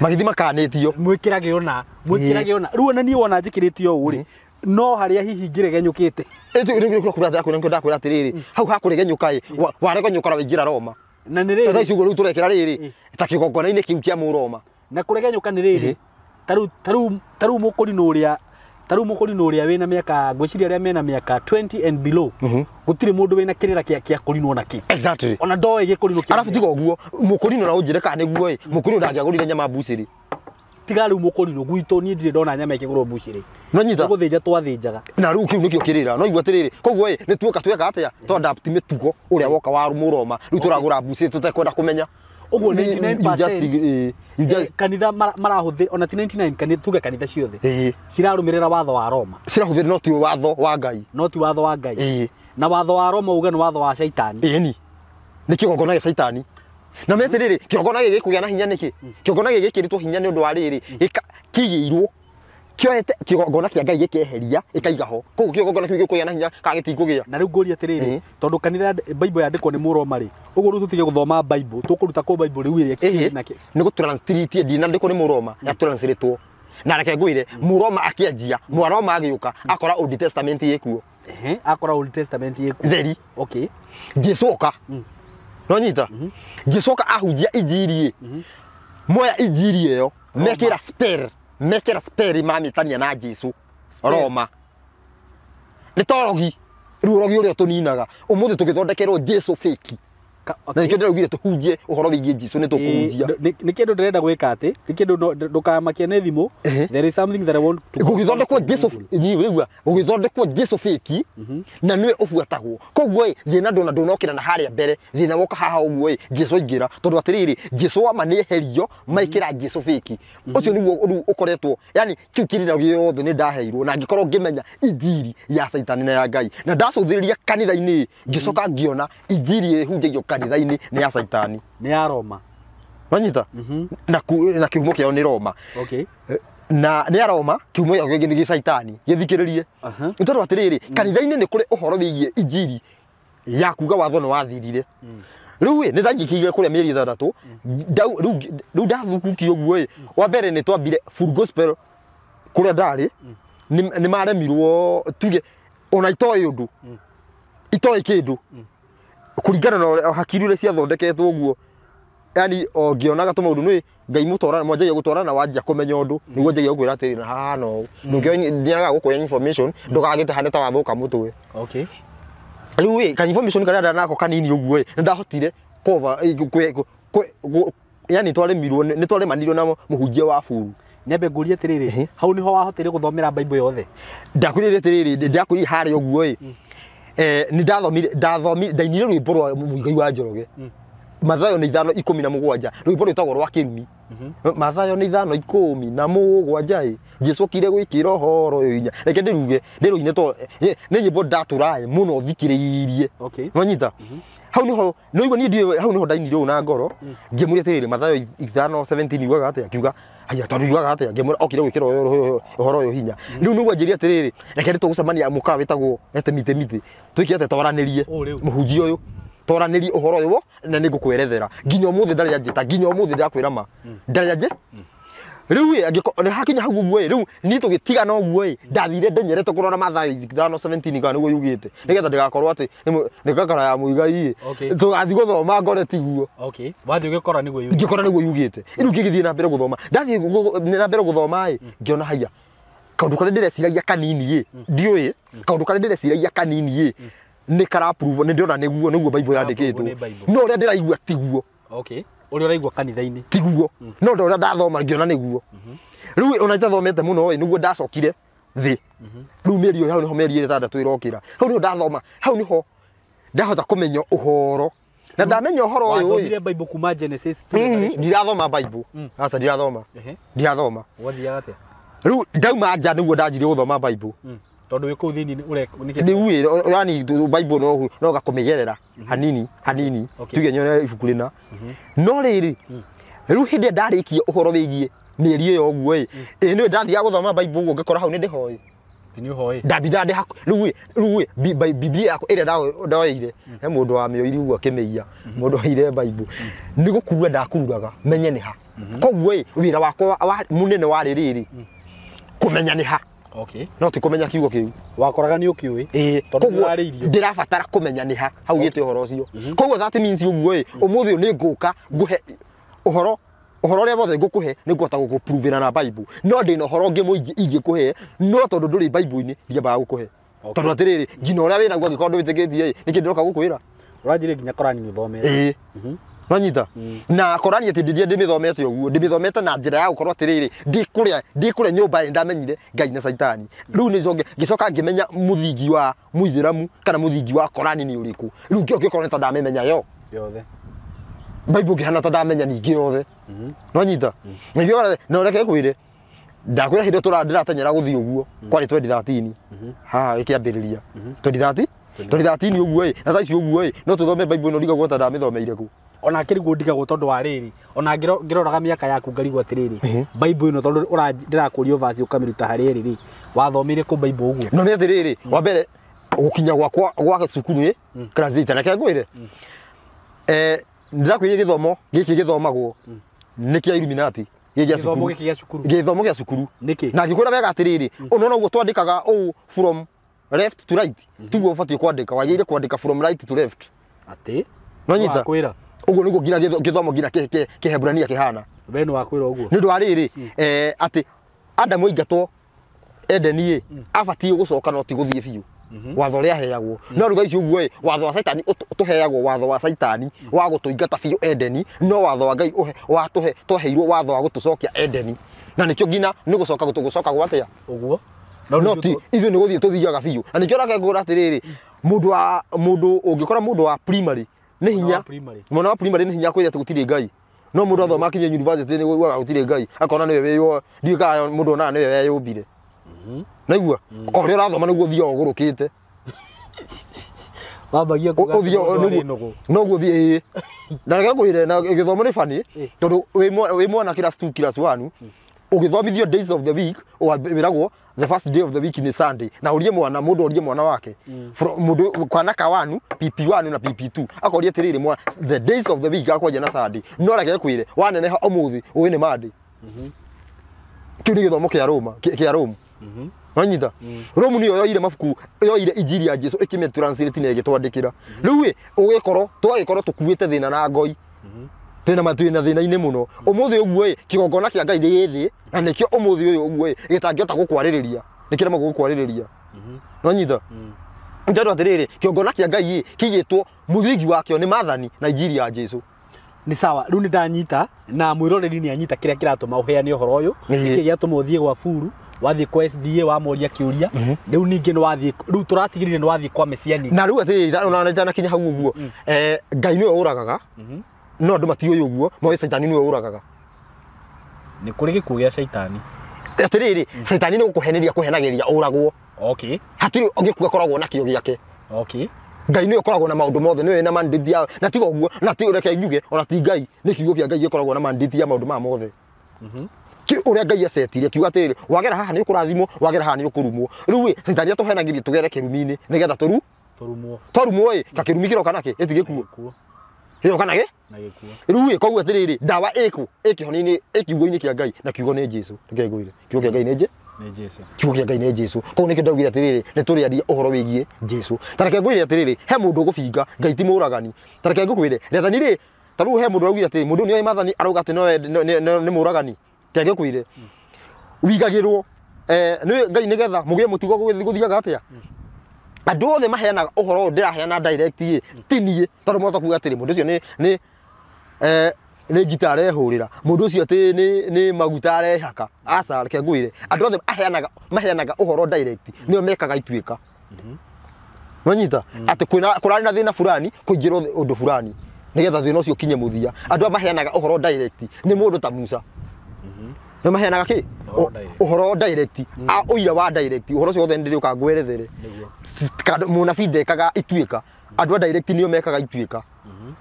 Magĩthiĩ makanĩtio. Mwĩkĩrage ona, mwĩkĩrage ona. Rĩu ona niĩ wona njĩkĩrĩte ũũ rĩ, no harĩa hihi ngĩregenyũkĩte. Ndakwĩra atĩrĩrĩ, hau hakũregenyũka ĩ, waregenyũka na waingĩra Roma. Na nĩ Ta thaa rĩrĩ. ici ũguo rĩu tũrekĩra rĩrĩ, ta kĩgongona-inĩ kĩu kĩa Mũroma. Na kũregenyũka nĩ rĩrĩ, tarĩu mũkũrinũ ũrĩa, tarĩu mũkũrinũ ũrĩa wĩna mĩaka, ngwĩciria arĩa mena mĩaka 20 and below, gũtirĩ mũndũ wĩna kĩrĩra kĩa kũrinwo na kĩ. Exactly. Ona ndoĩ gĩkũrinũ kĩa. Arabu tiga ũguo, mũkũrinũ na ũnjĩre kana nĩguo ĩ, mũkũrinũ ndangĩagũrire nyama mbucĩrĩ. Tiga rĩu mũkũrinũ gwitũ niĩ ndirĩ ndona nyama ĩkĩgũrwo mbucĩrĩ. Nĩwanyita? Gũthĩnja twathĩnjaga. Na rĩu kĩu nĩkĩo kĩrĩra. No igua atĩrĩrĩ, koguo ĩ, nĩ tuoka tweka atĩa? Twa adapt mĩtugo ũrĩa woka wa Mũroma. Rĩu tũragũra mbucĩrĩ tũtekwenda kũmenya. Ũguo You 99% just, you just kanitha marahũthĩra, ona ti 99, kanitha, tuge kanitha ciothe cirarũmĩrĩra watho wa Roma. Cirahũthĩra no ti watho wa Ngai. No ti watho wa Ngai. Na watho wa Roma uge nĩ watho wa Shaitani. Ĩni. Nĩ kĩgongona gĩa Shaitani. Na mete rĩrĩ, kĩgongona gĩkĩ gĩkũgĩa na hinya nĩkĩ? Kĩgongona gĩkĩ gĩkĩrĩtwo hinya nĩ ũndũ wa rĩrĩ, kĩigĩirwo kĩoete kĩgongona kĩa Ngai gĩkeheria ĩkaiga ho. Koguo kĩgongona kĩu gĩkũgĩa na hinya kana gĩtikũgĩa. Na rĩu ngũria atĩrĩrĩ, tondũ kanitha Bible yandĩkwo nĩ Mũroma rĩ, ũguo rĩu tũtige gũthoma Bible, tũkũruta kũ Bible rĩu ĩrĩa kĩna kĩ? Nĩ gũtranslate ndinandĩkwo nĩ Mũroma, ya translatewo. Na reke ngwĩre, Mũroma akĩanjia, Mũroma agĩũka, akora Old Testament ĩkuo. Akora Old Testament ĩkuo. Theri. Okay. Jesu oka. Nonyita? Jesu oka ahunjia injiri. Moya injiri ĩyo, mekĩra spell. Mekĩra spell mamĩtania na Jesu. Roma. Nĩ torogi. Rĩu ũrogi ũrĩa tũninaga. Ũmũthĩ tũgĩthondekerwo Jesu fake. Na nĩkĩo ndĩraugire tũhunjie ũhoro wĩgiĩ Jesu nĩ tũkũhunjia. Nĩ kĩndũ ndĩrenda gwĩka atĩ, nĩ kĩndũ ndũkamakie nĩ thimũ. There is something that I want to gũgĩthondekwo Jesu ni ũraigua, gũgĩthondekwo Jesu fake na nĩwe ũbuatagwo. Koguo ĩ, thĩna ndũnokĩra na harĩa mbere, thĩna woka haha ũguo ĩ, Jesu aingĩra. Tondũ atĩrĩrĩ, Jesu wa ma nĩeherio, maikĩra Jesu fake. Ũcio nĩguo rĩu ũkoretwo, yani kĩu kĩrĩra gĩothe nĩ ndaheirwo na ngĩkorwo ngĩmenya injiri ya Caitani na ya Ngai. Na ndacũthĩrĩria kanitha-inĩ, ngĩcoka ngĩona injiri ĩhunjagio kanitha-inĩ nĩ ya Caitani. Nĩ ya Roma. Wanyita? Na kĩhumo kĩao nĩ Roma. Okay. Na nĩ ya Roma, kĩhumo gĩao nĩ gĩ Caitani. Gĩthikĩrĩrie. Nĩ tondũ atĩrĩrĩ, kanitha-inĩ nĩ kũrĩ ũhoro wĩgiĩ injiri ya kuga watho nĩ wathirire. Rĩu ĩ, nĩ ndanjĩkĩire kũrĩa mĩeri 6, rĩu ndathukukio ũguo ĩ, wa mbere nĩ twambire full gospel kũrĩa ndarĩ, nĩ maremirwo tuge ona itoĩ ũndũ. Itoĩ kĩndũ. Kũringana na ũrĩa hakiri ũrĩa ciathondeketwo ũguo, yani ũngĩonaga tũmaũndũ nĩ Ngai mũtwarana, mwanjagia gũtwarana wanjia kũmenya ũndũ, nĩguo njagia gũkwĩra atĩrĩ na haha no ũũ. Ndũngĩaga gũkũhe information, ndũgagĩte hane ta wathũka mũtwe. Okay. Rĩu ĩ, ka information karĩa ndanako kanini ũguo ĩ, nĩ ndahotire cover, yani twaremirwo, nĩ twaremanirwo na mũhunjia wa buru. Nyambe ngũrie atĩrĩrĩ, hau nĩho wahotire gũthomera Bible yothe? Ndakwĩrire atĩrĩrĩ, ndakwĩrire harĩa ũguo ĩ, nĩ ndathomire, ndainire rwĩmbo rwa Mũigai wa Njoroge. Mathayo nĩ 5:17, rwĩmbo rwĩtagwo rwa kĩrumi. Mathayo nĩ 5:17 ĩ, Jesu okire gwĩkĩra ũhoro ũyũ hinya. Reke ndĩruge, ndĩrũine to nĩ nyĩmbo ndatũraĩ mũno thikĩrĩirie. Nwanyita? Hau nĩho, nĩũigua niĩ ndiũĩ, hau nĩho ndainire ũũ na ngoro, ngĩmũria atĩrĩrĩ, Mathayo 5:17 yugaga atĩa? Ngiuga, haya, tondũ yugaga atĩa? Ngĩmwĩra okire gwĩkĩra ũhoro ũyũ hinya. Rĩu nĩguo anjĩrire atĩrĩrĩ, reke nĩtũgũcemania mũkawa wĩtagwo Mĩtĩ Mĩtĩ. Twĩke atĩa? Twaranĩrie. Mũhunjia ũyũ. Twaranĩrie ũhoro ũyũ na nĩngũkwerethera. Nginya ũmũthĩ ndarĩ anjĩta, nginya ũmũthĩ ndakwĩra ma. Ndarĩ anjĩ? Rĩu ĩ, angĩkorwo nĩ hakinya hau ũguo ĩ, rĩu niĩ tũgĩtigana ũguo ĩ, ndathire ndenyerete kũrora Mathayo 5:17 kana nĩguo yugĩte. Nĩgetha ndĩgakorwo atĩ nĩ ngakara ya Mũigai ĩ. Tũgathiĩ gũthoma ngore tiguo. Okay. Wathiĩ ũgĩkora nĩguo yugĩte. Ngĩkora nĩguo yugĩte. Rĩu ngĩgĩthiĩ na mbere gũthoma. Ndathiĩ na mbere gũthoma ĩ, ngĩona haiya. Kaũndũ karĩa ndĩreciragia kanini ĩ, ndiũĩ, kaũndũ karĩa ndĩreciragia kanini ĩ, nĩ kara prove, nĩ ndĩrona nĩguo, nĩguo Bible yandĩkĩtwo. No ũrĩa ndĩraigua tiguo. Okay. Ũrĩa ũraigua kanitha-inĩ tiguo. No ũrĩa ndathoma ngĩona nĩguo. Rĩu ona itathomete mũno ĩ, nĩguo ndacokire thĩ. Rĩu mĩeri ĩyo hau nĩho mĩeri 6 ĩrokĩra. Hau nĩho ndathoma, hau nĩho ndahota kũmenya ũhoro. Na ndamenya ũhoro ũyũ ĩ. Wathomire Bible kuma Genesis to Revelation. Ndirathoma Bible. Aca ndirathoma. Ndirathoma. Wathiaga atĩa? Rĩu ndauma nja nĩguo ndanjirie gũthoma Bible. Tondũ wĩ kũu thĩinĩ ũreka nĩkĩ? Rĩu ĩ, yani Bible no gakũmĩgerera hanini hanini, tuge nyone ibuku rĩna. No rĩrĩ, rĩu hĩndĩ ĩrĩa ndarĩkia ũhoro wĩgiĩ mĩeri ĩyo ũguo ĩ ĩ nĩ ndathiaga gũthoma Bible ũguo ngakora hau nĩ ndĩhoĩ Ti nĩ ũhoĩ. ndambinda ndĩ haku rĩu rĩu Biblia yakwa ĩrĩa ndoeire he mũndũ wa mĩoiri ũguo akĩmĩiya mũndũ oire Bible nĩ gũkurura ndakururaga menye nĩ ha koguo ĩ wĩra wakwa mũnene warĩ rĩrĩ kũmenya nĩ ha Okay. no ti kũmenya kiugo kĩu. Wakoraga nĩ ũkĩũĩ. Ĩĩ, Tondũ koguo nĩũrarĩirio. ndĩrabatara kũmenya nĩ ha haugĩte ũhoro ũcio. Koguo that means ũguo ĩ ũmũthĩ ũyũ nĩ ngũka ngũhe ũhoro ũhoro ũrĩa wothe ngũkũhe nĩ ngũhota gũkũpruvĩra na Bible no ndĩna ũhoro ũngĩ mũingĩ ingĩkũhe no tondũ ndũrĩ Bible-inĩ ndiambaga gũkũhe. Okay. Tondũ atĩrĩrĩ nginya ũrĩa wĩnaguo angĩkorwo ndũwĩtĩkĩtie ĩ nĩkĩ ndĩroka gũkwĩra? Ũranjĩrire nginya Korani nĩ ũthomete. Ĩĩ. Wanyita? Na Korani atĩ ndĩrĩa ndĩmĩthomete ũguo ndĩmĩthomete na njĩra ya gũkorwo atĩrĩrĩ ndĩ kũrĩa nyũmba ĩ ndamenyire Ngai na Caitani rĩu nĩcoke ngĩcoka ngĩmenya mũthingi wa mũithĩramu kana mũthingi wa Korani nĩ ũrĩkũ rĩu ngĩkorwo nĩ ta ndamĩmenya yo Yothe. Bible ngĩhana ta ndamenya ningĩ yothe. Nwanyita? Ningĩ no reke ngwĩre ndakwĩra hĩndĩ ĩyo ndĩratenyera gũthiĩ ũguo kwarĩ 2013 haha ĩkĩambĩrĩria 2030 2013 ũguo ĩ na thaa ici ũguo ĩ no tũthome Bible no ndigagwo ta ndamĩthomeire kũ. Ona kĩriguo ndigagwo tondũ wa rĩrĩ ona ngĩroraga mĩaka yaku ngarigwo atĩrĩrĩ Bible ĩno tondũ ndĩrakũria verse ũkamĩruta harĩ ĩrĩ rĩ wathomeire kũ Bible ũguo? No nĩ atĩrĩrĩ wa mbere gũkinya gwakwa gwa cukuru ĩ class 8 reke ngwĩre ndĩrakwĩria gĩthomo gĩkĩ gĩthomagwo nĩ kĩa Illuminati gĩkĩ gĩa Gĩthomo cukuru gĩkĩ gĩa cukuru. Gĩthomo gĩa cukuru. Nĩkĩ? Na ngĩkwĩra wega atĩrĩrĩ ũnona ũguo twandĩkaga ũũ from left to right tiguo ũbatiĩ kwandĩka wagĩrĩire kwandĩka from right to left. Atĩ? Nonyita? Wakwĩra. Ũguo nĩguo nginya gĩthomo nginya kĩheburania kĩhana. We nĩ wakwĩra ũguo. Nĩ ũndũ wa rĩrĩ atĩ Adamu aingatwo Edeni ĩ abatiĩ gũcoka no ti gũthiĩ biũ watho ũrĩa aheagwo no rĩu thaa ici ũguo ĩ watho wa Caitani tũheagwo watho wa Caitani wa gũtũingata biũ Edeni no watho wa Ngai watũhe twaheirwo watho wa gũtũcokia Edeni na nĩkĩo nginya nĩ gũcoka gũcoka gwa atĩa Ũguo. No ti ithuĩ nĩ gũthiĩ tũthiaga biũ na nĩkĩo ũrake atĩrĩrĩ mũndũ wa mũndũ ũngĩkora mũndũ wa primary nĩ hinya primary. mwana wa primary nĩ hinya kwĩra atĩ gũtirĩ Ngai no mũndũ athoma akinye university nĩ ũiguaga gũtirĩ Ngai akona nĩwe wĩyo ndiũĩ kana mũndũ onaga nĩwe weyũmbire naigua o ũrĩa ũrathoma nĩguo ũthiaga ũgũrũkĩte. Wambagia kuga atĩ Ũthiaga mũndũ arĩ nũgũ. noguo thiĩ ĩĩ na reke ngwĩre na gĩthomo nĩ bani tondũ wĩ mwana class 2 class 1 ũgĩthomithio days of the week wĩragwo the first day of the week nĩ Sunday na ũrie mwana mũndũ orie mwana wake mũndũ kana ka 1 PP1 na PP2 akoria atĩrĩrĩ mwana the days of the week akwanja na Sunday no reke ngwĩre waneneha ũmũthĩ ũĩ nĩ Monday kĩu nĩ gĩthomo kĩa Roma kĩa Rome. Wanyita? Rome nĩyo yoire mabuku yoire injiri ya Jesu ĩkĩmĩ translate na ĩgĩtwandĩkĩra rĩu ĩ ũgĩkorwo twagĩkorwo tũkuĩte thĩna na ngoi twĩna twĩna thĩna-inĩ mũno ũmũthĩ ũguo ĩ kĩgongona kĩa Ngai nĩ gĩthĩ na nĩkĩo ũmũthĩ ũyũ ũguo ĩ gĩtangĩhota gũkwarĩrĩria nĩkĩremagwo gũkwarĩrĩria. Nwanyita? Nĩ tondũ atĩrĩrĩ kĩgongona kĩa Ngai ĩ kĩigĩtwo mũthingi wakĩo nĩ maathani na injiri ya Jesu. Nĩ sawa rĩu nĩ ndanyita na mwĩroreri nĩ anyita kĩrĩa kĩratũma ũheane ũhoro ũyũ. Nĩkĩ gĩatũma ũthiĩ gwa Buru wathiĩ kwa SDA wamoria kĩũria rĩu ningĩ nĩ wathiĩ rĩu tũratigĩrire nĩ wathiĩ kwa Messianic. Na rĩu atĩrĩrĩ ona ndanakinya hau ũguo Ngai nĩwe ũragaga no andũ matiũĩ ũguo moĩ Caitani nĩwe ũragaga. Nĩ kũrĩ gĩkuũ gĩa Caitani. Atĩrĩrĩ Caitani nĩ gũkũheneria kũhenagĩria ũragwo. Okay. Hatirĩ gĩkuũ akoragwo nakĩo gĩake. Okay. Ngai nĩwe ũkoragwo na maũndũ mothe nĩwe wĩna mandate ya na tiga ũguo na ti reke njuge ona ti Ngai nĩ kiugo kĩa Ngai gĩkoragwo na mandate ya maũndũ maya mothe ũrĩa Ngai acetire kiuga atĩrĩrĩ wagera haha nĩ ũkũrathimwo wagera haha nĩ ũkũrumwo rĩu ĩ Caitani atũhenagĩria tũgere kĩrumi-inĩ nĩgetha tũru Tũrumwo. Twarumwo ĩ gakĩrumi kĩroka nakĩ ĩti gĩkuũ. Gĩkuũ. Kĩroka nakĩ Na gĩkuũ. Rĩu ĩ koguo atĩrĩrĩ ndawa ĩkũ ĩ kĩhonia-inĩ ĩ kiugo-inĩ kĩa Ngai na kiugo nĩ Jesu reke ngwĩre kiugo kĩa Ngai nĩ Nĩ Jesu. Kiugo kĩa Ngai nĩ Jesu koguo nĩkĩo ndaugire atĩrĩrĩ nĩ tũrĩaria ũhoro wĩgiĩ Jesu ta reke ngwĩre atĩrĩrĩ he mũndũ ũgũbinga Ngai ti mũũragani ta reke ngũkwĩre rĩathani rĩ ta rĩu he mũndũ araugire atĩrĩ mũndũ nĩoĩ maathani arauga atĩ nĩ mũũragani reke ngũkwĩre wigagĩrwo nĩ Ngai nĩgetha mũgĩe mũtugo gũthiaga atĩa andũ othe maheanaga ũhoro ũyũ ndĩraheana direct ĩ ti niĩ tondũ mwahota kuga atĩrĩ mũndũ ũcio nĩ nĩ ngita arehũrĩra mũndũ ũcio atĩ nĩ maguta arehaka aca reke ngwĩre andũ othe aheanaga maheanaga ũhoro direct nĩo mekaga ituĩka nwanyita atĩ kwĩna kũrarĩ na thĩna fulani kũingĩrwo ũndũ fulani nĩgetha thĩna ũcio ũkinye mũthia andũ aya maheanaga ũhoro direct nĩ mũndũ ta Musa nĩ maheanaga kĩ Ũhoro direct. Ũhoro direct a ũira wa direct ũhoro ũcio wothe nĩ ndĩrĩũka ngwerethere. Nĩguo. Mũnabii ndekaga ituĩka andũ a direct nĩo mekaga ituĩka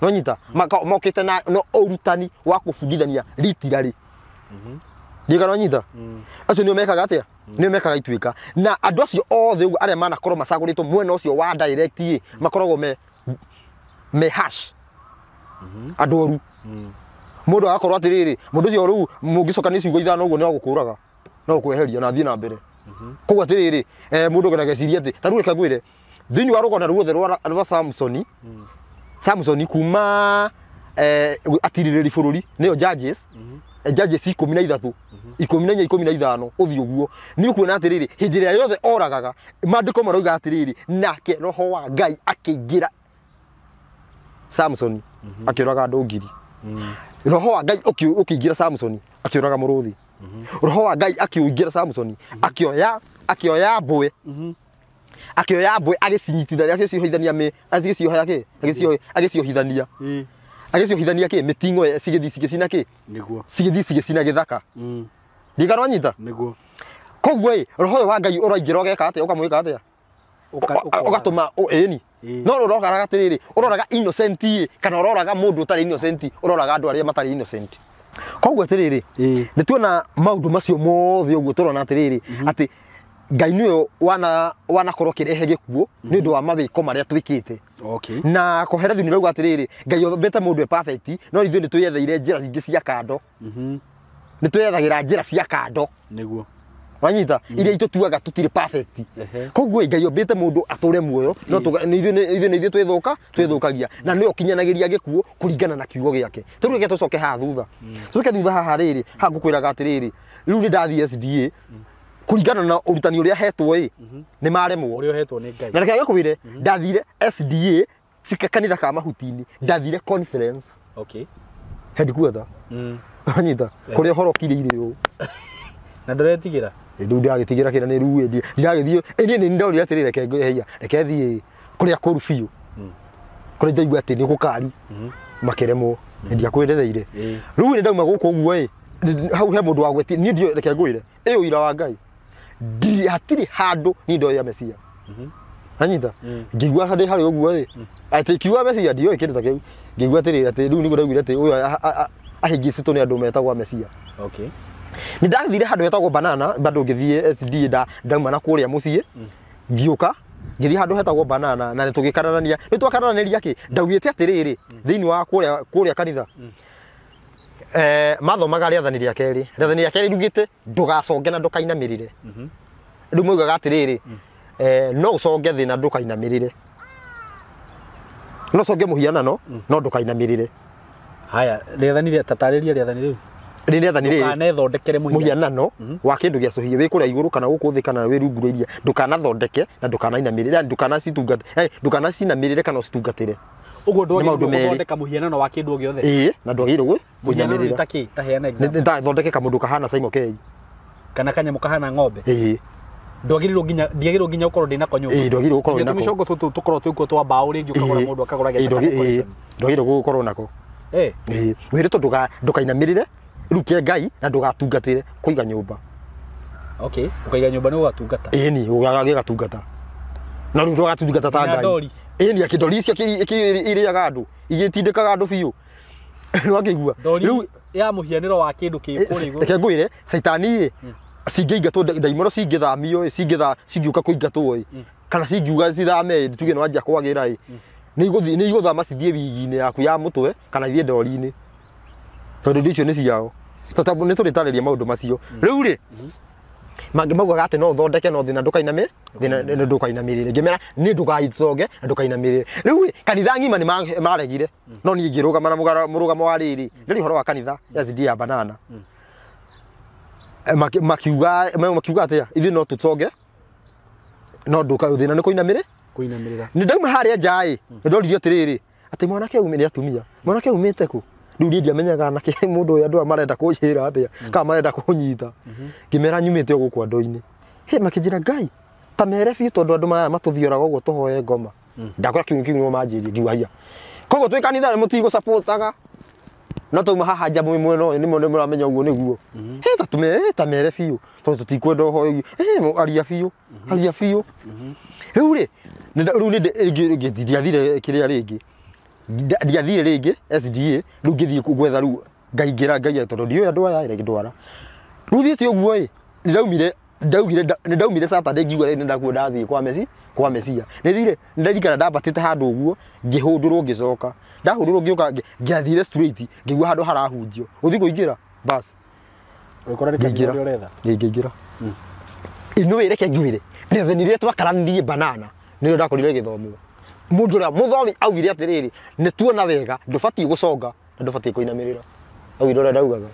nonyita mokĩte na no ũrutani wa kũbundithania literally. Ndigana nyita acio nio mekaga atia nio mekaga ituika na andu acio othe uguo aria manakorwo macaguritwo mwena ucio wa direct makoragwo me hash andu oru mundu agakorwo atiriri mundu ucio riu mungicoka ni ciugo ithano uguo ni agukuraga no gukweheria na thie na mbere koguo atiriri mundu ageciria ati ta riu reke ngwire thiini wa rugona ruothe rwa Samsoni Samsoni kuma atiririri bururi niyo judges judges 13 14 15 uthi uguo ni ukuona atiriri hindi ria yothe oragaga mandiko marauga atiriri nake roho wa Ngai akiingira Samsoni akioraga andu ngiri roho wa Ngai ukiingira Samsoni akioraga muruthi roho wa Ngai akiingira Samsoni akioya mbwe akioya mbwe agicinyitithania agiciohithania mi agiciohaya ki agiciohithania agiciohithania ki mitingo cigithi cigicina ki niguo cigithi cigicina githaka ndigana nyita niguo koguo i roho wa Ngai uraingira ugeka atia ukamwika atia ugatuma eni no uroraga atiriri uroraga innocent kana uroraga mundu utari innocent uroraga andu aria matari innocent koguo atiriri ni tuona maundu macio mothe uguo turona atiriri ati Ngai niwe wanakorwo kirehe gikuo ni undu wa mawiko maria twikite. Okay. Na koherethu ni rauga atiriri Ngai ombite mundu e perfect no ithuĩ nĩ twĩyetheire njĩra ingĩ cia kando. Nĩ twĩyethagira njĩra cia kando niguo wanyita iria itutuaga tutire perfect. Koguo Ngai ombite mundu ature muoyo no ithuĩ nĩ ithuĩ twithuka twithukagia na nĩwe ũkinyanagiria gĩkuo kũringana na kiugo gĩake. Rĩu reke tũcoke haha thutha tũcoke thutha haha rĩrĩ haha ngũkwĩraga atĩrĩrĩ rĩu nĩ ndathiĩ SDA kuringana na urutani uria hetwo i ni maremwo uria hetwo ni Ngai na reke ngwire ndathire SDA cika kanitha ka mahutini ndathire conference. Okay. Headquarter anyita kuria horo kireire u na nduretigira ndu ndagitigira kira ni ruwe ndiragithio ni ni ndorire atiri reke ngweheia reke thie kuria kuru biu kuria ndaigua ati ni gukari makiremwo ndiakwiretheire riu ni ndauma guku uguo i hau he mundu wagweti ni ndio reke ngwire ĩ ũira wa Ngai ndiri hatiri handu ni ndo ya Mesia anyita ngigua hadi hari uguo ĩ ati kiuga Mesia ndio kindu ta kiu ngigua atiri ati riu niguo ndaiguire ati uyu ahingicitwo ni andu metagwo Mesia. Okay. Ni ndathire handu hetagwo banana bado ngithie SD ndauma na kuria mucii ngiuka ngithie handu hetagwo banana na nitugikararania nitwakararaniria ki ndaugite atiriri thiini wa kuria kanitha mathomaga rĩathani rĩa kerĩ rĩathani rĩa kerĩ riugĩte ndũgaconge na ndũkainamĩrĩre rĩu moigaga atĩrĩrĩ no ũconge thĩ na ndũkainamĩrĩre no ũconge mũhianano no ndũkainamĩrĩre. Haya rĩathani rĩa tatarĩria rĩathani rĩu rĩ rĩathani rĩrĩ ndũkanethondekere mũhianano wa kĩndũ gĩacũhie wĩ kũrĩa igũrũ kana gũkũ thĩ kana wĩ rungu rwa iria ndũkanathondeke na ndũkanainamĩrĩre yani ndũkanacitungate ndũkanacinamĩrĩre kana ũcitungatĩre. Uguo ndwagĩrĩirwo gũthondeka mũhianano wa kĩndũ o gĩothe. Ĩĩ na ndwagĩrĩirwo kũinamĩrĩra. Ta kĩ ta heana example. Ndathondeke kamũndũ kahana Simon K kana kanyamũ kahana ng'ombe. Ĩĩ ndwagĩrĩirwo nginya ndiagĩrĩirwo nginya ũkorwo ndĩnako nyũmba. Ĩĩ ndwagĩrĩirwo gũkorwo nako. Tũmĩcongo tũtũ tũkorwo twĩkuo twa mbaũ rĩngĩ ũkagũra mũndũ akagũra geta. Ndwagĩrĩirwo gũkorwo nako. Ĩĩ wĩrĩtwo ndũkainamĩrĩre rĩu kĩa Ngai na ndũgatungatĩre kũiga nyũmba. Okay, ũkaiga nyũmba nĩ ũgatungata. Ĩĩ ni ũgagĩgatungata. Na rĩu ndũgatungata ta Ngai. Ĩĩ ni akĩndori icio irĩaga andũ igĩtindĩkaga andũ biũ nĩwakĩigua rĩu ya mũhianĩro wa kĩndũ kĩ kũrĩa igũrũ. Reke ngwĩre caitani ĩ cingĩingatwo ndaimono cingĩthamio ĩ cingiũka kũingatwo ĩ kana cingiuga cithame ĩ tuge nĩwanjia kwagĩra ĩ nĩ igũthama cithiĩ wigi-inĩ yaku ya mũtwe kana ithiĩ ndori-inĩ tondũ indo icio nĩ ciao tondũ nĩ tũrĩtarĩria maũndũ macio rĩu rĩ mangĩ maugaga atĩ no ũthondeke no thĩna ndũkainamĩ thĩna ndũkainamĩrĩre ngĩmera nĩ ndũgaiconge na ndũkainamĩrĩre rĩu kanitha ng'ima nĩ maregire no niĩ ngĩrũgama na mũrũgamo wa rĩrĩ ndĩrĩ ũhoro wa kanitha ya SD ya banana makiuga atĩa ithuĩ no tũconge no thĩna nĩ kũinamĩrĩra nĩ ndauma harĩa nja ĩ nĩ ndoririo atĩrĩrĩ atĩ mwanake nĩ atumia mwanake umĩte kũ rĩu niĩ ndiamenyaga nake mũndũ ũyũ andũ aya marenda kũnjĩra atĩa kana marenda kũnyita ngĩmera nyumĩte o gũkũ andũ-inĩ hĩ makĩnjĩra Ngai ta mere biũ tondũ andũ maya matũthioraga ũguo tũhoe ngoma ndakora kiu kiu nĩmo manjĩrie ngiuga haiya koguo twĩ kanitha mũtigũcapotaga no tauma haha nja mwĩ mwena ũyũ nĩmo mũramenya ũguo nĩguo hĩ ta mere biũ tondũ tũtikwenda ũhoe aria biũ aria biũ rĩu rĩ rĩu nĩ ndiathire kĩrĩa rĩngĩ ndiathire rĩngĩ SDA rĩu ngĩthiĩ gwetha rĩu ngaingĩra Ngai tondũ ndiũĩ andũ aya ĩrĩa ndwara Rĩu thiĩte ũguo ĩ, nĩndaumire ndaugire nĩndaumire Saturday ngiuga rĩu nĩndakuo ndathiĩ kwa Mesi kwa Mesia. Nĩthire nĩndarikana ndambatĩte handũ ũguo ngĩhũndũrwo ngĩcoka. Ndahũndũrwo ngĩũka ngĩathire straight ngĩigua handũ harahunjio. Gũthiĩ kũingĩra bas Ũgĩkora nĩ kanitha ngĩingĩra ũrĩa ũretha. ngĩingĩra. Ino reke ngwĩre rĩathani rĩrĩa twakaranirie banana nĩrĩo ndakorire gĩthomwo. Mũndũ ũrĩa mũthomi augire atĩrĩrĩ, nĩ tuona wega ndũbatiĩ gũconga na ndũbatiĩ kũinamĩrĩra. Augire ũrĩa ndaugaga.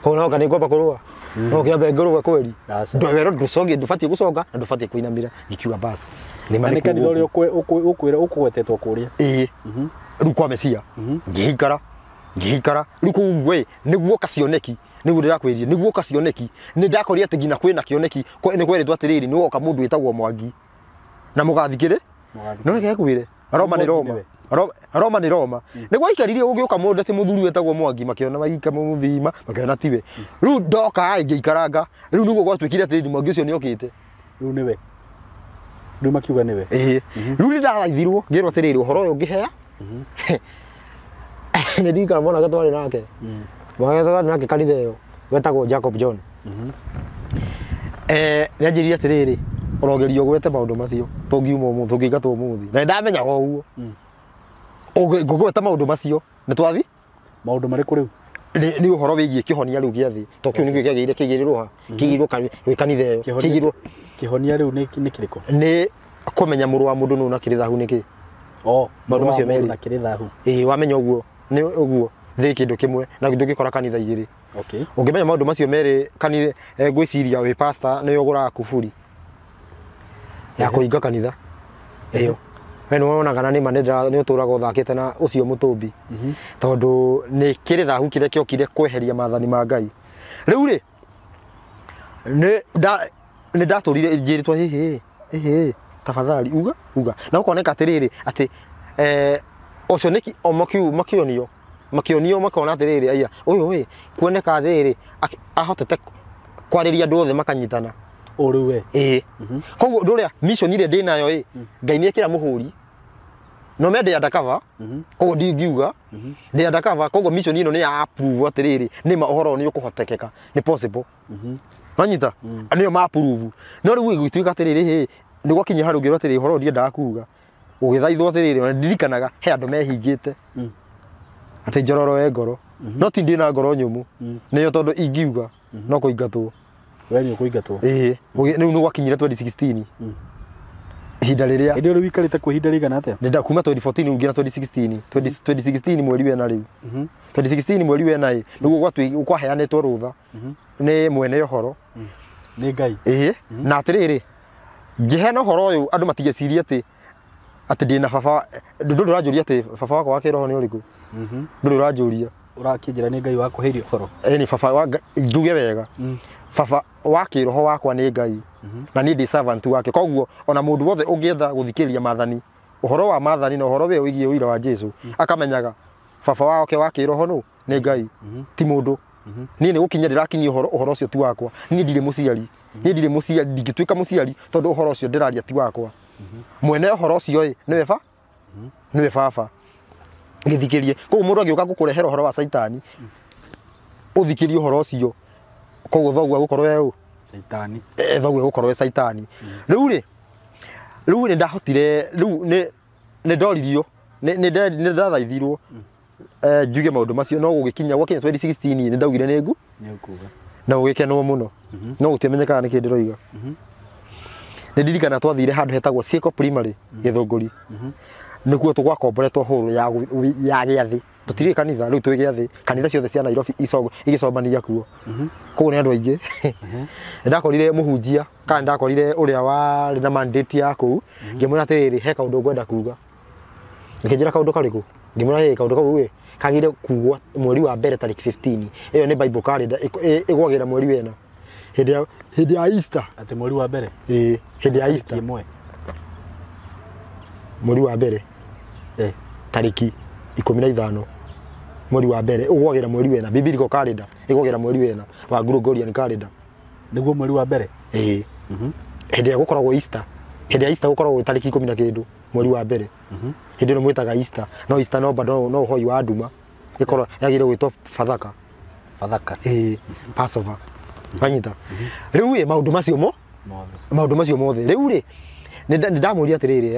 Koguo no kana ngwamba kũrũa no kĩambe ngũrũe kweri. Aca. Ndwero ndũcogie ndũbatiĩ gũconga na ndũbatiĩ kũinamĩrĩra. Ngikiuga bas nĩ ma Na nĩ nĩ kanitha kuo ũrĩa gũkũ. ũkwĩra ũkũgwetetwo kũrĩa. Ĩĩ rĩu kwa Mesia ngĩikara ngĩikara rĩu kũu ũguo ĩ nĩguo kacioneki nĩguo ndĩrakwĩrire nĩguo kacioneki nĩ ndakorire atĩ nginya kwĩna kĩoneki nĩ kwerĩtwo atĩrĩrĩ nĩ woka mũndũ wĩtagwo Mwangi na mũgathikĩrĩ no reke ngwĩre Roma nĩ Mwangi Roma nĩwe. Roma nĩ Roma nĩ gwaikarire ũgĩũka mũndũ atĩ mũthuri wĩtagwo Mwangi makĩona maika mũthima makĩona tiwe rĩu ndoka ĩ ngĩikaranga rĩu nĩguo gwatuĩkire atĩrĩrĩ Mwangi ũcio nĩ okĩte. Rĩu nĩwe. Rĩu makiuga nĩwe. Ĩĩ rĩu nĩ ndathaithirwo ngĩrwo atĩrĩrĩ ũhoro ũyũ ngĩhea nĩ ndirikana mwanake twarĩ nake mwanake twarĩ nake kanitha ĩyo wetagwo Jacob John. Nĩ anjĩrire atĩrĩrĩ ũrogerio gwete maũndũ macio tũngiuma ũmũthĩ tũngĩingatwo ũmũthĩ na nĩndamenyaga ũguo ngũgweta maũndũ macio nĩ twathi Maũndũ marĩkũ rĩu? Nĩ ũhoro wĩgiĩ kĩhonia rĩu gĩa thĩ to kĩu nĩkĩo kĩagĩrĩire kĩigĩrĩrwo ha kĩigĩrĩrwo gwĩ kanitha ĩyo kĩigĩrĩrwo Kĩhonia rĩu nĩ kĩrĩkũ? nĩ kũmenya mũrũ wa mũndũ nũ na kĩrĩ thahu nĩkĩ. Oh, Maũndũ macio merĩ. na kĩrĩ thahu. Ĩĩ wamenya ũguo nĩ ũguo thĩ kĩndũ kĩmwe na ndũngĩkora kanitha igĩrĩ. Okay. Ũngĩmenya maũndũ macio merĩ kanitha ngwĩciria wĩ pastor nĩwe ũgũraga kuburi ya kũhinga kanitha ĩyo. We nĩ wonaga kana nĩma nĩ ũtũraga ũthakĩte na ũcio mũtũmbi tondũ nĩ kĩrĩ thahu kĩrĩa kĩokire kweheria maathani ma Ngai. Rĩu rĩ nĩ ndatũrire njĩrĩtwo hĩhĩ hĩhĩ tafadhali uga uga na ũkoneka atĩrĩrĩ atĩ ũcio nĩ o makĩonio makĩonio makona atĩrĩrĩ aya ũyũ ĩ kuoneka atĩrĩrĩ ahotete kwarĩria andũ othe makanyitana. O rĩu we. Ĩĩ koguo ũndũ ũrĩa mission ĩrĩa ndĩnayo ĩ Ngai nĩ ekĩra mũhũri no me ndĩ undercover koguo ndingiuga ndĩ undercover koguo mission ĩno nĩ ya approve atĩrĩrĩ nĩ ma ũhoro nĩ ũkũhotekeka nĩ possible. Wanyita nĩyo ma approve no rĩu ĩgĩtuĩka atĩrĩrĩ hĩ nĩ gwakinya harũ ngĩrwo atĩrĩrĩ ũhoro ndiendaga kuga ũgĩthaithwo atĩrĩrĩ ona ndirikanaga he andũ mehingĩte atĩ njororo e ngoro no ti ndĩ na ngoro nyũmũ nĩyo tondũ ingiuga no kũingatwo. We nĩ ũkũingatwo. Ĩĩ rĩu nĩ gwakinyire 2016 ihinda rĩrĩa Hĩndĩ ĩyo rĩu ũikarĩte kuo ihinda rĩigana atĩa? Nĩ kuma 2014 rĩu nginya 2016 2016 mweri wena rĩu 2016 mweri wena ĩ nĩguo kwaheanĩtwo rũtha nĩ mwene ũhoro Nĩ Ngai. Ĩĩ na atĩrĩrĩ ngĩheana ũhoro ũyũ andũ matigecirie atĩ atĩ ndĩna baba ndũrĩ ũranjũria atĩ baba wakwa wa kĩroho nĩ ũrĩkũ ndũrĩ ũranjũria Ũrakĩnjĩra nĩ Ngai wakũheire ũhoro. Ĩni baba wa njuge wega baba wa kĩroho wakwa nĩ Ngai na niĩ ndĩ servant wake koguo ona mũndũ wothe ũngĩenda gũthikĩrĩria maathani ũhoro wa maathani na ũhoro wĩgiĩ ũira wa Jesu akamenyaga baba wake wa kĩroho nũ nĩ Ngai ti mũndũ. Niĩ nĩ gũkinya ndĩrakinyia ũhoro ũhoro ũcio ti wakwa niĩ ndirĩ mũciari niĩ ndirĩ mũciari ndingĩtuĩka mũciari tondũ ũhoro ũcio ndĩraria ti wakwa mwene ũhoro ũcio ĩ nĩwe ba nĩwe baba gĩthikĩrie koguo mũndũ angĩũka gũkũrehera ũhoro wa caitani ũthikĩrie ũhoro ũcio koguo thoguo egũkorwo e ũ Caitani. Thoguo egũkorwo e caitani. Rĩu rĩ rĩu nĩ ndahotire rĩu nĩ ndoririo nĩ ndathaithirwo njuge maũndũ macio no gũgĩkinya gwakinya 2016 nĩ ndaugire nĩ ngu Nĩ ũkuga. na gũgĩkenwo mũno no gũtiamenyekaga nĩkĩ ndĩroiga. Nĩ ndirikana twathire handũ hetagwo Ciĩko Primary Gĩthũngũri nĩkuo tũgwakomboretwo hall ya gĩathĩ tũtirĩ kanitha rĩu twĩ gĩathĩ kanitha ciothe cia Nairobi igĩcomania kuo koguo nĩ andũ aingĩ. Nĩ ndakorire mũhunjia kana ndakorire ũrĩa warĩ na mandate ya kũu ngĩmwĩra atĩrĩrĩ he kaũndũ ngwenda kuga ngĩnjĩra kaũndũ karĩkũ ngĩmwĩra hĩ kaũndũ kau ĩ kagĩrĩire kugwo mweri wa mbere tarĩki 15 ĩyo nĩ Bible calendar ĩgwagĩra mweri wena hĩndĩ ya Easter. Atĩ mweri wa mbere? Ĩĩ hĩndĩ ya Easter. Ĩmwe. Mweri wa mbere tarĩki 15 mweri wa mbere ũgwagĩra mweri wena biblical calendar ĩgwagĩra mweri wena wa Gregorian calendar Nĩguo mweri wa mbere? Ĩĩ hĩndĩ ĩrĩa gũkoragwo Easter hĩndĩ ya Easter gũkoragwo tarĩki 10 na kĩndũ mweri wa mbere hĩndĩ ĩno mwĩtaga Easter no Easter no bado no ũhoi wa nduma ĩkorwo yagĩrĩire gwĩtwo Bathaka. Bathaka. Ĩĩ, Passover. Wanyita rĩu ĩ maũndũ macio mo Mothe. Maũndũ macio mothe rĩu rĩ, nĩ ndamũria atĩrĩrĩ,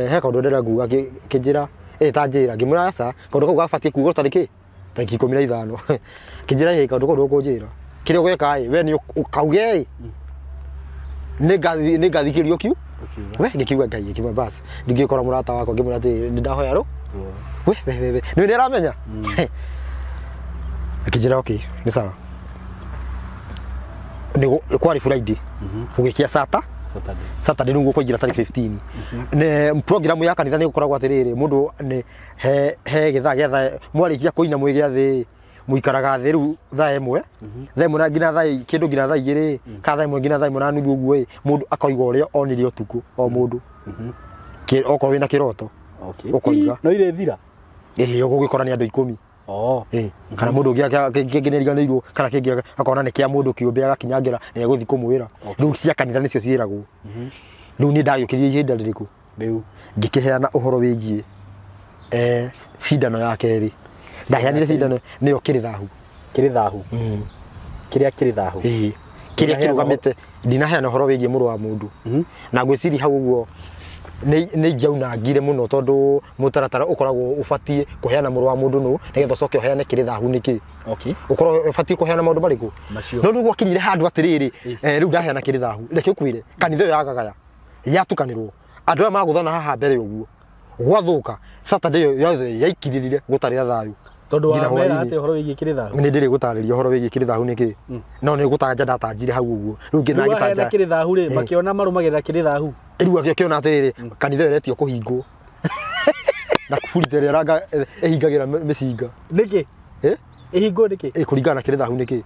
he kaũndũ ndĩrenda kuga, kĩnjĩra ĩ ta njĩra, ngĩmwĩra aca, kaũndũ kau gabatiĩ kuga tarĩ kĩ tarĩki 15. Kĩnjĩra ĩ kaũndũ kau ndũkũnjĩra kĩrĩa ũgwĩka ĩ we nĩ ũkauge ĩ nĩ ngathikĩrio kiu. Ũkiuga. We ngĩkiuga Ngai ngĩkiuga bas ndingĩkora mũrata wakwa ngĩmwĩra atĩ nĩ ndahoya rũ Ruotha. We nĩ aramenya. Akĩnjĩra okay, nĩ sawa. Nĩ kwarĩ Friday, gũgĩkia sata Saturday. Saturday nĩguo kũingĩra tarĩki 15. Nĩ program ya kanitha nĩ gũkoragwo atĩrĩrĩ, mũndũ nĩ he gĩthaa gĩa thaa mwarĩkia kũina mwĩ gĩathĩ, mũikaraga thĩ rĩu thaa ĩmwe, thaa ĩmwe na nginya thaa kĩndũ nginya thaa 2 kana thaa 1 nginya thaa 1:30 ũguo ĩ, mũndũ akoiga ũrĩa onire ũtukũ o mũndũ. Okorwo wĩna kĩroto Okay. ũkoiga. No irĩthira. Ĩhĩ, ũgũgĩkora nĩ andũ 10. Oh. Ĩĩ, kana mũndũ ũngĩ kĩngĩ nĩ ariganĩirwo kana kĩngĩ akona nĩ kĩa mũndũ kĩũmbe agakinyangĩra nĩ egũthiĩ kũmwĩra. Rĩu cia kanitha nĩcio ciĩragwo. Rĩu niĩ ndagĩũkĩria ihinda rĩrĩkũ? Rĩu. Ngĩkĩheana ũhoro wĩgiĩ cindano ya kerĩ. Ndaheanire cindano nĩyo kĩrĩ thahu. Kĩrĩ thahu. Kĩrĩa kĩrĩ thahu. Ĩĩ, kĩrĩa kĩrũgamĩte ndinaheana ũhoro wĩgiĩ mũrũ wa mũndũ. Na ngwĩciria hau ũguo nĩ ingĩaunangire mũno tondũ mũtaratara ũkoragwo ũbatiĩ kũheana mũrũ wa mũndũ nũ nĩgetha ũcoke ũheane kĩrĩ thahu nĩkĩ. Okay. Ũkorwo ũbatiĩ kũheana maũndũ marĩkũ? Macio. No rĩu gwakinyire handũ atĩrĩrĩ, rĩu ndaheana kĩrĩ thahu, reke ũkwĩre kanitha ĩyo yagagaya yatukanĩrwo andũ aya magũthana haha mbere ũguo gwathũka Saturday ĩyo yothe yaikirĩrire gũtarĩ na thayũ. Tondũ Nginya wa mera hwaĩ-inĩ. atĩ ũhoro wĩgiĩ kĩrĩ thahu. Nĩ ndĩrĩ gũtarĩria ũhoro wĩgiĩ kĩrĩ thahu nĩkĩ, no nĩ gũtanja ndatanjire hau ũguo rĩu ngĩ Rĩu waheana ngĩtanja kĩrĩ thahu rĩ, makĩona marũmagĩrĩra kĩrĩ thahu. Rĩu akĩona atĩrĩrĩ, kanitha ĩyo ĩretio kũhingwo na kuburi ĩrĩa ranga ĩhingagĩra mĩcinga. Nĩkĩ? Eh? Ĩhingwo nĩkĩ? Ĩ kũringana na kĩrĩ thahu nĩkĩ.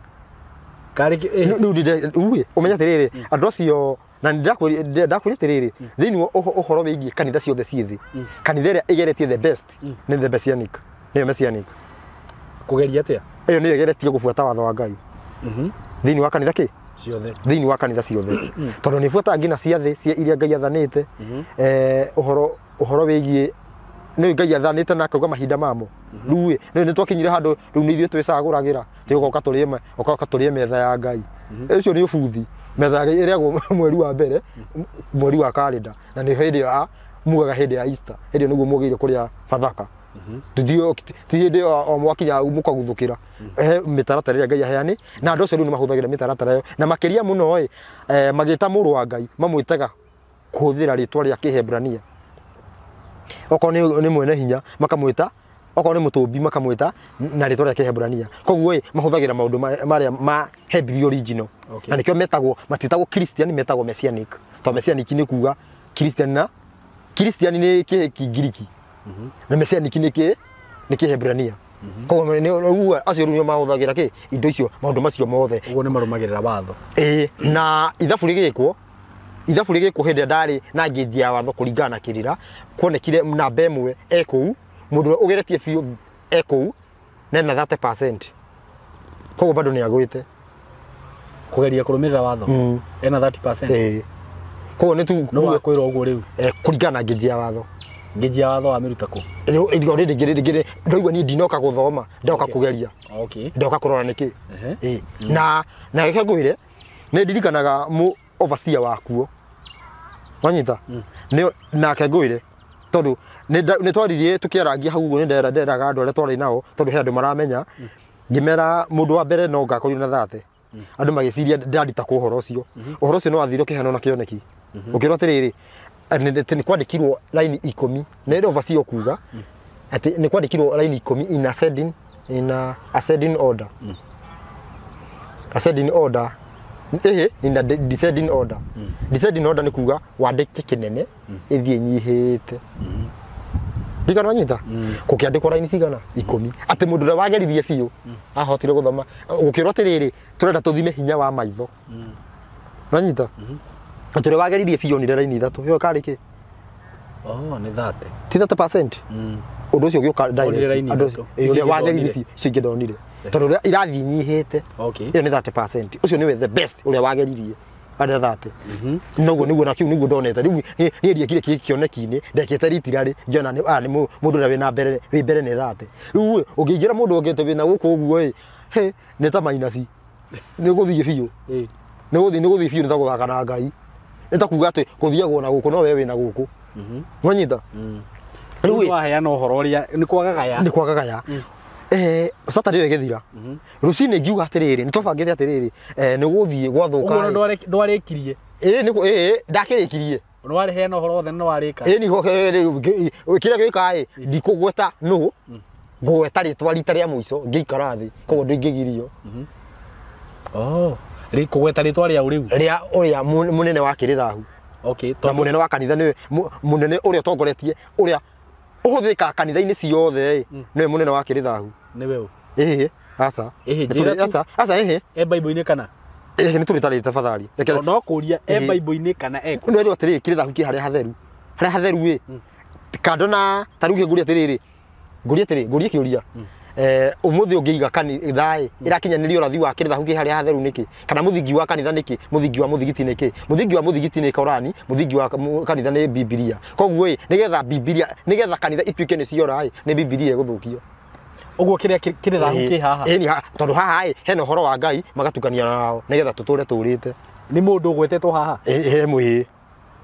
Karĩ Rĩu rĩu ũmenye atĩrĩrĩ, andũ acio na nĩ ndakwĩra atĩrĩrĩ, thĩinĩ wa ũhoro wĩgiĩ kanitha ciothe ciĩ thĩ, kanitha ĩrĩa ĩgeretie the best nĩ the Messianic, nĩyo Messianic. Kũgeria atĩa? Ĩyo nĩyo ĩgeretie gũbuata watho wa Ngai thĩinĩ wa kanitha kĩ Ciothe. Thĩinĩ wa kanitha ciothe, tondũ nĩ buataga nginya cia thĩ cia iria Ngai athanĩte, ũhoro wĩgiĩ nĩ Ngai athanĩte na akauga mahinda mamo. Rĩu ĩ nĩ twakinyire handũ rĩu nĩ ithuĩ twĩcagũragĩra tũgoka tũrĩe ũgoka tũrĩe metha ya Ngai. Ũcio nĩ ũbuthi. Metha ya Ngai ĩrĩagwo mweri wa mbere, mweri wa kalenda, na nĩ hĩndĩ ya mugaga hĩndĩ ya Easter, hĩndĩ ĩyo nĩguo mwagĩrĩire kũrĩa Bathaka. Tutio ti hĩndĩ ĩyo o mwakinya mũkaguthũkĩra he mĩtaratara ĩrĩa Ngai aheani, na andũ acio rĩu nĩ mahũthagĩra mĩtaratara ĩyo na makĩria mũno ĩ, magĩta mũrũ wa Ngai mamwĩtaga kũhũthĩra rĩtwa rĩa Kĩhebrania. Okorwo nĩ mwene hinya makamwĩta, okorwo nĩ mũtũmbi makamwĩta na rĩtwa rĩa Kĩhebrania. Koguo ĩ mahũthagĩra maũndũ marĩa ma Hebrew original. Okay. Na nĩkĩo metagwo, matiĩtagwo Christian, metagwo Messianic. Tondũ Messianic nĩ kuga Christian, na Christian nĩ Kĩngiriki na Messianic nĩ Kĩhebrania. Koguo nĩ ũguo acio rĩu nĩo mahũthagĩra kĩ indo icio maũndũ macio mothe. Ũguo nĩ marũmagĩrĩra watho. Ĩĩ, na ithabu rĩgĩkwo, ithabu rĩgĩkwo hĩndĩ ĩrĩa ndarĩ na ngĩnji ya watho kũringana na kĩrĩra, kuonekire namba ĩmwe e kũu, mũndũ ũrĩa ũgeretie biũ e kũu nena 30%. Koguo bado nĩ agwĩte. Kũgeria kũrũmĩrĩra watho. Ena 30%. Ĩĩ. Koguo nĩ tu No wakwĩrwo ũguo rĩu. Kũringana na ngĩnji ya watho. Ngĩnji ya watho wamĩruta kũ? Rĩu rĩngĩ ndaigua niĩ ndinoka gũthoma, ndoka kũgeria. Okay. Ndoka kũrora nĩkĩ. Ehe. Ĩĩ. Na reke ngwĩre, nĩ ndirikanaga mũ overseer wakuo. Wanyita? Nĩ nake ngwĩre tondũ nĩ twaririe tũkĩarangia hau ũguo, nĩ nderaga andũ arĩa twarĩ nao tondũ he andũ maramenya. Ngĩmera mũndũ wa mbere no ngakorirwo na 30. Andũ magĩciria ndarita kũ ũhoro ũcio. Ũhoro ũcio no wathire ũkĩheanwo na kĩoneki. Ũkĩrwo atĩrĩrĩ, nĩ kwandĩkirwo raini 10, nĩ overseer ũkuga atĩ nĩ kwandĩkirwo raini 10 in ascending, in a ascending order. Ascending order, ĩhĩ, in a descending order. Descending order nĩ kuga wandĩke kĩnene ĩthiĩ nyihĩte. Ndigana wanyita? Gũkĩandĩkwo raini cigana? 10. Atĩ mũndũ ũrĩa wageririe biũ ahotire gũthoma. Gũkĩrwo atĩrĩrĩ, tũrenda tũthime hinya wa maitho. Wanyita? Atĩ ũrĩa wageririe biũ onire raini 3. Ĩyo karĩ kĩ? Oh, nĩ 30. Ti 30%. Ũndũ ũcio ũgĩũka Onire direct. raini Andũ ithatũ. ĩĩ, ũrĩa Icio ingĩ wageririe ndonire. biũ, icio ingĩ ndonire. Tondũ ũrĩa irathiĩ nyihĩte. Okay. Ĩyo nĩ 30%. Ũcio nĩwe the best ũrĩa wageririe. Arĩa 30. Noguo nĩguo na kĩu nĩguo ndonete. Rĩu niĩ ndiekire kĩoneki-inĩ, ndekĩte ritirarĩ, ngĩona nĩ mũndũ ũrĩa wĩna mbere, wĩ mbere nĩ 30. Rĩu ĩ, ũngĩingĩra mũndũ ũngĩte wĩna gũkũ ũguo ĩ, He nĩ ta mainasi nĩ gũthiĩ biũ. Nĩ gũthiĩ biũ, nĩ ta gũthaka na Ngai, nĩ ta kuga atĩ gũthiagwo na gũkũ no we wĩna gũkũ. Nwanyita? Rĩu waheana ũhoro ũrĩa nĩ kwagagaya. Nĩ kwagagaya. Saturday ĩyo ĩgĩthira, rũcinĩ ngiuga atĩrĩrĩ, nĩ twabangĩte atĩrĩrĩ, nĩ gũthiĩ gwathũka. Ũguo ndwarĩkirie? Ĩĩ, ndakĩrĩkirie. Nĩwaheana ũhoro wothe na warĩka? Ĩĩ, kĩrĩa gĩũkaga ĩ ndikũgweta nũ, ngweta rĩtwa rita rĩa mũico ngĩikara thĩ, koguo ndingĩgirio. Oh, kũgweta rĩtwa rĩa rĩu? Rĩa ũrĩa mũnene wa kĩrĩthahu. Okay, na mũnene wa kanitha nĩwe mũnene ũrĩa ũtongoretie, ũrĩa ũhũthĩkaga kanitha-inĩ ciothe, nĩwe mũnene wa kĩrĩthahu. Nĩwe ũ? Ĩĩ, aca. Ĩhĩ, njĩra tu. Aca, aca, ĩhĩ. E Bible-inĩ kana? Ĩhĩ, nĩ tũrĩtarĩte tafadhali. No kũria e Bible-inĩ kana e kũ? Nĩ atĩrĩrĩ, kĩrĩthahu kĩ harĩa hatheru. Harĩa hatheru ĩ, kando na ta rĩu ngũria atĩrĩrĩ, ngũria atĩrĩ, ngũrie kĩũria. Ũmũthĩ ũngĩiga kanitha ĩ, ĩrakinyanĩria ũrathi wa kĩrĩthahu kĩ harĩa hatheru nĩkĩ? Kana mũthingi wa kanitha nĩkĩ? Mũthingi wa mũthigiti nĩkĩ? Mũthingi wa mũthigiti nĩ Korani, mũthingi wa kanitha nĩ Bibilia. Koguo ĩ, nĩgetha Bibilia, nĩgetha kanitha ituĩke nĩ ciora ĩ, nĩ Bibilia ĩgũthũkio. Ũguo kĩrĩa kĩrĩthahu kĩ haha? Ĩni, tondũ haha ĩ, hena ũhoro wa Ngai magatukania nao nĩgetha tũtũre tũrĩte. Nĩ mũndũ ũgwetetwo haha? Ĩ, mwĩ.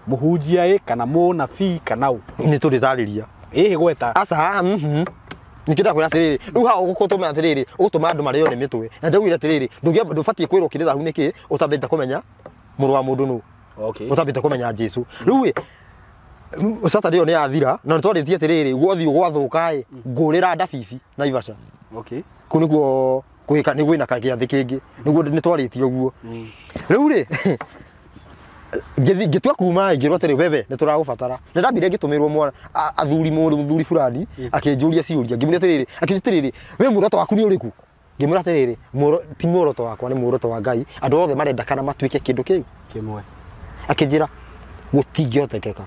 Mũhunjia ĩ, kana mũnabii kana ũ? Nĩ tũrĩtarĩria. Ĩhĩ gweta. Aca, Ningĩ ndakwĩra atĩrĩrĩ, rĩu haha ũgũtũma atĩrĩrĩ, ũgũtũma andũ marĩo nĩ mĩtwe. Na ndaugire atĩrĩrĩ, ndũbatiĩ kwĩrwo kĩrĩthahu nĩkĩ ũtambĩte kũmenya mũrũ wa mũndũ nũ. Okay. Ũtambĩte kũmenya Jesũ. Rĩu ĩ, Saturday ĩyo nĩ yathira, na nĩ twarĩtie atĩrĩrĩ, gwathiĩ gwathũka ĩ, ngũrĩra ndabibi Naivasha. Okay. Kũu nĩkuo gwĩka nĩ gwĩna gĩathĩ kĩngĩ. Nĩguo nĩ twarĩtie ũguo. Rĩu rĩ, ngĩtua kuma ngĩrwo atĩrĩ, wewe nĩ tũragũbatara. Nĩ ndambire ngĩtũmĩrwo mwana athuri, mũthuri fulani akĩnjũria ciũria, ngĩmũria atĩrĩrĩ, akĩnjũria atĩrĩrĩ, we muoroto waku nĩ ũrĩkũ? Ngĩmwĩra atĩrĩrĩ, ti muoroto wakwa, nĩ muoroto wa Ngai. Andũ othe marenda kana matuĩke kĩndũ kĩu kĩmwe. Akĩnjĩra gũtingĩhotekeka.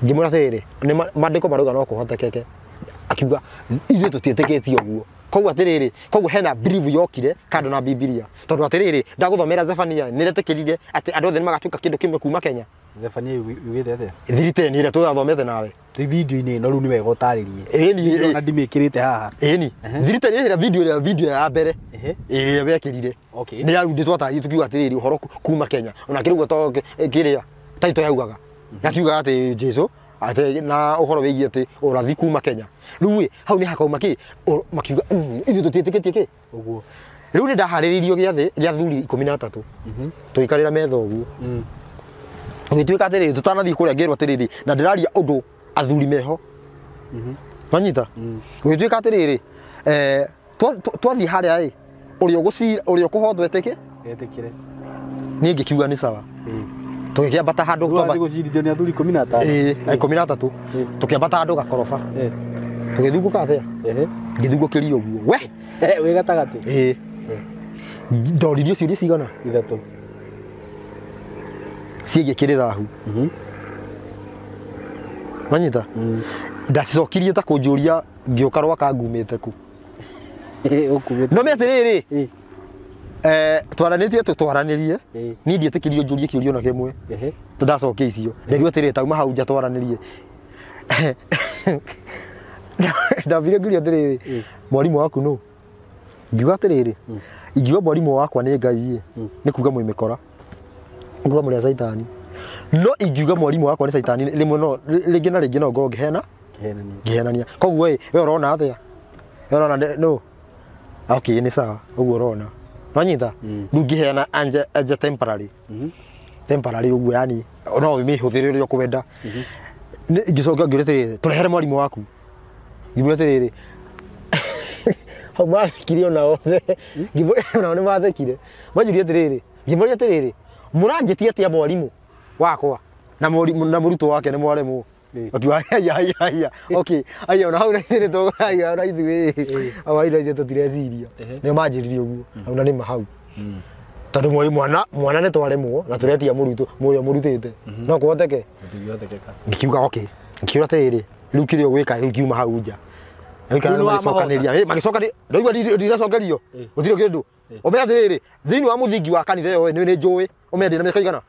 Ngĩmwĩra atĩrĩrĩ, nĩ maandĩko marauga no kũhotekeke. Akiuga ithuĩ tũtiĩtĩkĩtie ũguo. Koguo atĩrĩrĩ, koguo hena belief yokire kando na Bibilia. Tondũ atĩrĩrĩ, ndagũthomera Zefania nĩretĩkĩrire atĩ andũ othe nĩmagatuĩka kĩndũ kĩmwe kuma Kenya. Zefania yugĩte atĩa? 3:10 ĩrĩa tũrathomete nawe. Twĩ video-inĩ ĩno rĩu nĩ wega ũtarĩrie. Ĩni, Ona ndimĩkĩrĩte haha. Ĩni. 3:10 ĩrĩa video ĩrĩa video ya mbere. Ĩrĩa wekĩrire. Okay. Nĩ ya rĩu twataririe tukiuga atĩrĩrĩ, ũhoro kuma Kenya. Ona kĩrĩa to kĩrĩa taito yaugaga. Yakiugaga atĩ Jesu atĩ na ũhoro wĩgiĩ atĩ ũrathi kuma Kenya. Rĩu ĩ, hau nĩ hakauma kĩ? Makiuga ithuĩ tũtiĩtĩkĩtie kĩ? Ũguo. Rĩu nĩ ndaharĩrĩirio gĩathĩ gĩa athuri 13. Tũgĩikarĩra metha ũguo. Gũgĩtuĩka atĩrĩrĩ, tũtanathiĩ kũrĩa ngĩrwo atĩrĩrĩ, na ndĩraria ũndũ athuri meho. Wanyita? Gũgĩtuĩka atĩrĩrĩ, twathiĩ harĩa ĩ, ũrĩa ũgũcira, ũrĩa ũkũhotwo etĩke? Etĩkĩre. Niĩ ngĩkiuga nĩ sawa. Tũgĩkĩambata handũ twamba. Gũcirithio nĩ athuri 15. Ĩĩ, 13. Tũkĩambata handũ gakoroba. Tũgĩthungũka atĩa? Ngĩthungũkĩrio ũguo. We! Wĩ gatagatĩ? Ĩĩ. Ndoririo ciũria cigana? 3. Ciĩgiĩ kĩrĩthahu. Wanyita? Ndacicokirie ta kũnjũria ngĩũka rwaka ngumĩte kũ. No me atĩrĩrĩ, twaranĩtie tũtwaranĩrie, niĩ ndietĩkĩrio njũrie kĩũria ona kĩmwe. Tũndacokia icio. Nderirwo atĩrĩrĩ, tauma hau nja twaranĩrie. Ndambire ngĩũria atĩrĩrĩ, mwarimũ waku nũ? Ngiuga atĩrĩrĩ, ingiuga mwarimũ wakwa nĩ Ngai ĩ, nĩ kuga mwĩ mĩkora. Kuga mũrĩ a Caitani. No ingiuga mwarimũ wakwa nĩ Caitani, rĩmwe no rĩngĩ na rĩngĩ no ngorwo ngĩhena. Ngĩhenania. Koguo ĩ, we ũrona atĩa? We ũrona nũ? Okay, nĩ sawa, ũguo ũrona. Wanyita? Rĩu ngĩheana anja temporary. Temporary ũguo yani no ũmĩhũthĩre ũrĩa ũkwenda. Ngĩcoka ngĩũria atĩrĩrĩ, tũrehere mwarimũ waku. Ngĩmwĩra atĩrĩrĩ, hau mathekire ona othe. Ngĩmwĩra onao nĩ mathekire. Manjũria atĩrĩrĩ, ngĩmũria atĩrĩrĩ, mũranjĩtia atĩa mwarimũ wakwa na mũrutwo wake nĩ mwaremwo? Akiuga aya aya aya. Okay, aya ona hau na ithuĩ nĩtũgaya ona ithuĩ. Hau na ithuĩ tũtireciria. Nĩo manjĩrire ũguo. Hau na nĩma hau. Tondũ mwana mwana nĩ twaremwo na tũretia mũrutwo mũrĩa mũrutĩte. No kũhoteke? Ngikiuga okay. Ngikiuga atĩrĩrĩ, rĩu kĩrĩa ũgwĩka rĩu kiuma hau nja. Magĩcokanĩria, magĩcokanĩria, ndaigua ndiracokerio. Gũtirĩ kĩndũ. Ũmenye atĩrĩrĩ, thĩinĩ wa mũthingi wa kanitha ĩyo nĩ njũĩ, ũmenye ndĩna mĩaka igana.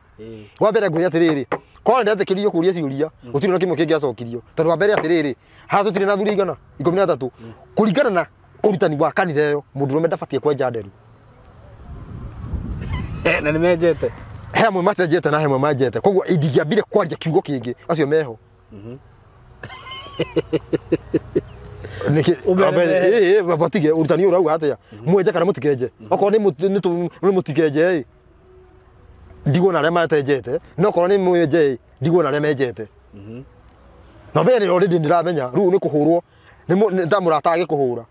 Wa mbere ngwĩre atĩrĩrĩ, korwo nĩndetĩkĩririo kũria ciũria, gũtirĩ na kĩmwe kĩngĩacokirio. Tondũ wa mbere atĩrĩrĩ, haha tũtirĩ na athuri igana, 13. Kũringana na Ũrutani wa kanitha ĩyo mũndũrũme ndabatie kwenja nderu. Na nĩ menjete. He amwe matenjete na he amwe menjete. Koguo ndingĩambire kwaria kiugo kĩngĩ acio meho. Nĩkĩ batige ũrutani ũrauga atĩa? Mwenje kana mũtikenje? Okorwo nĩ mũtikenje ĩ ndigwo na arĩa matenjete, no okorwo nĩ mwenje ĩ ndigwo na arĩa menjete. Na mbere already ndĩramenya rĩu nĩ kũhũrwo nĩ ta mũrata agĩkũhũra.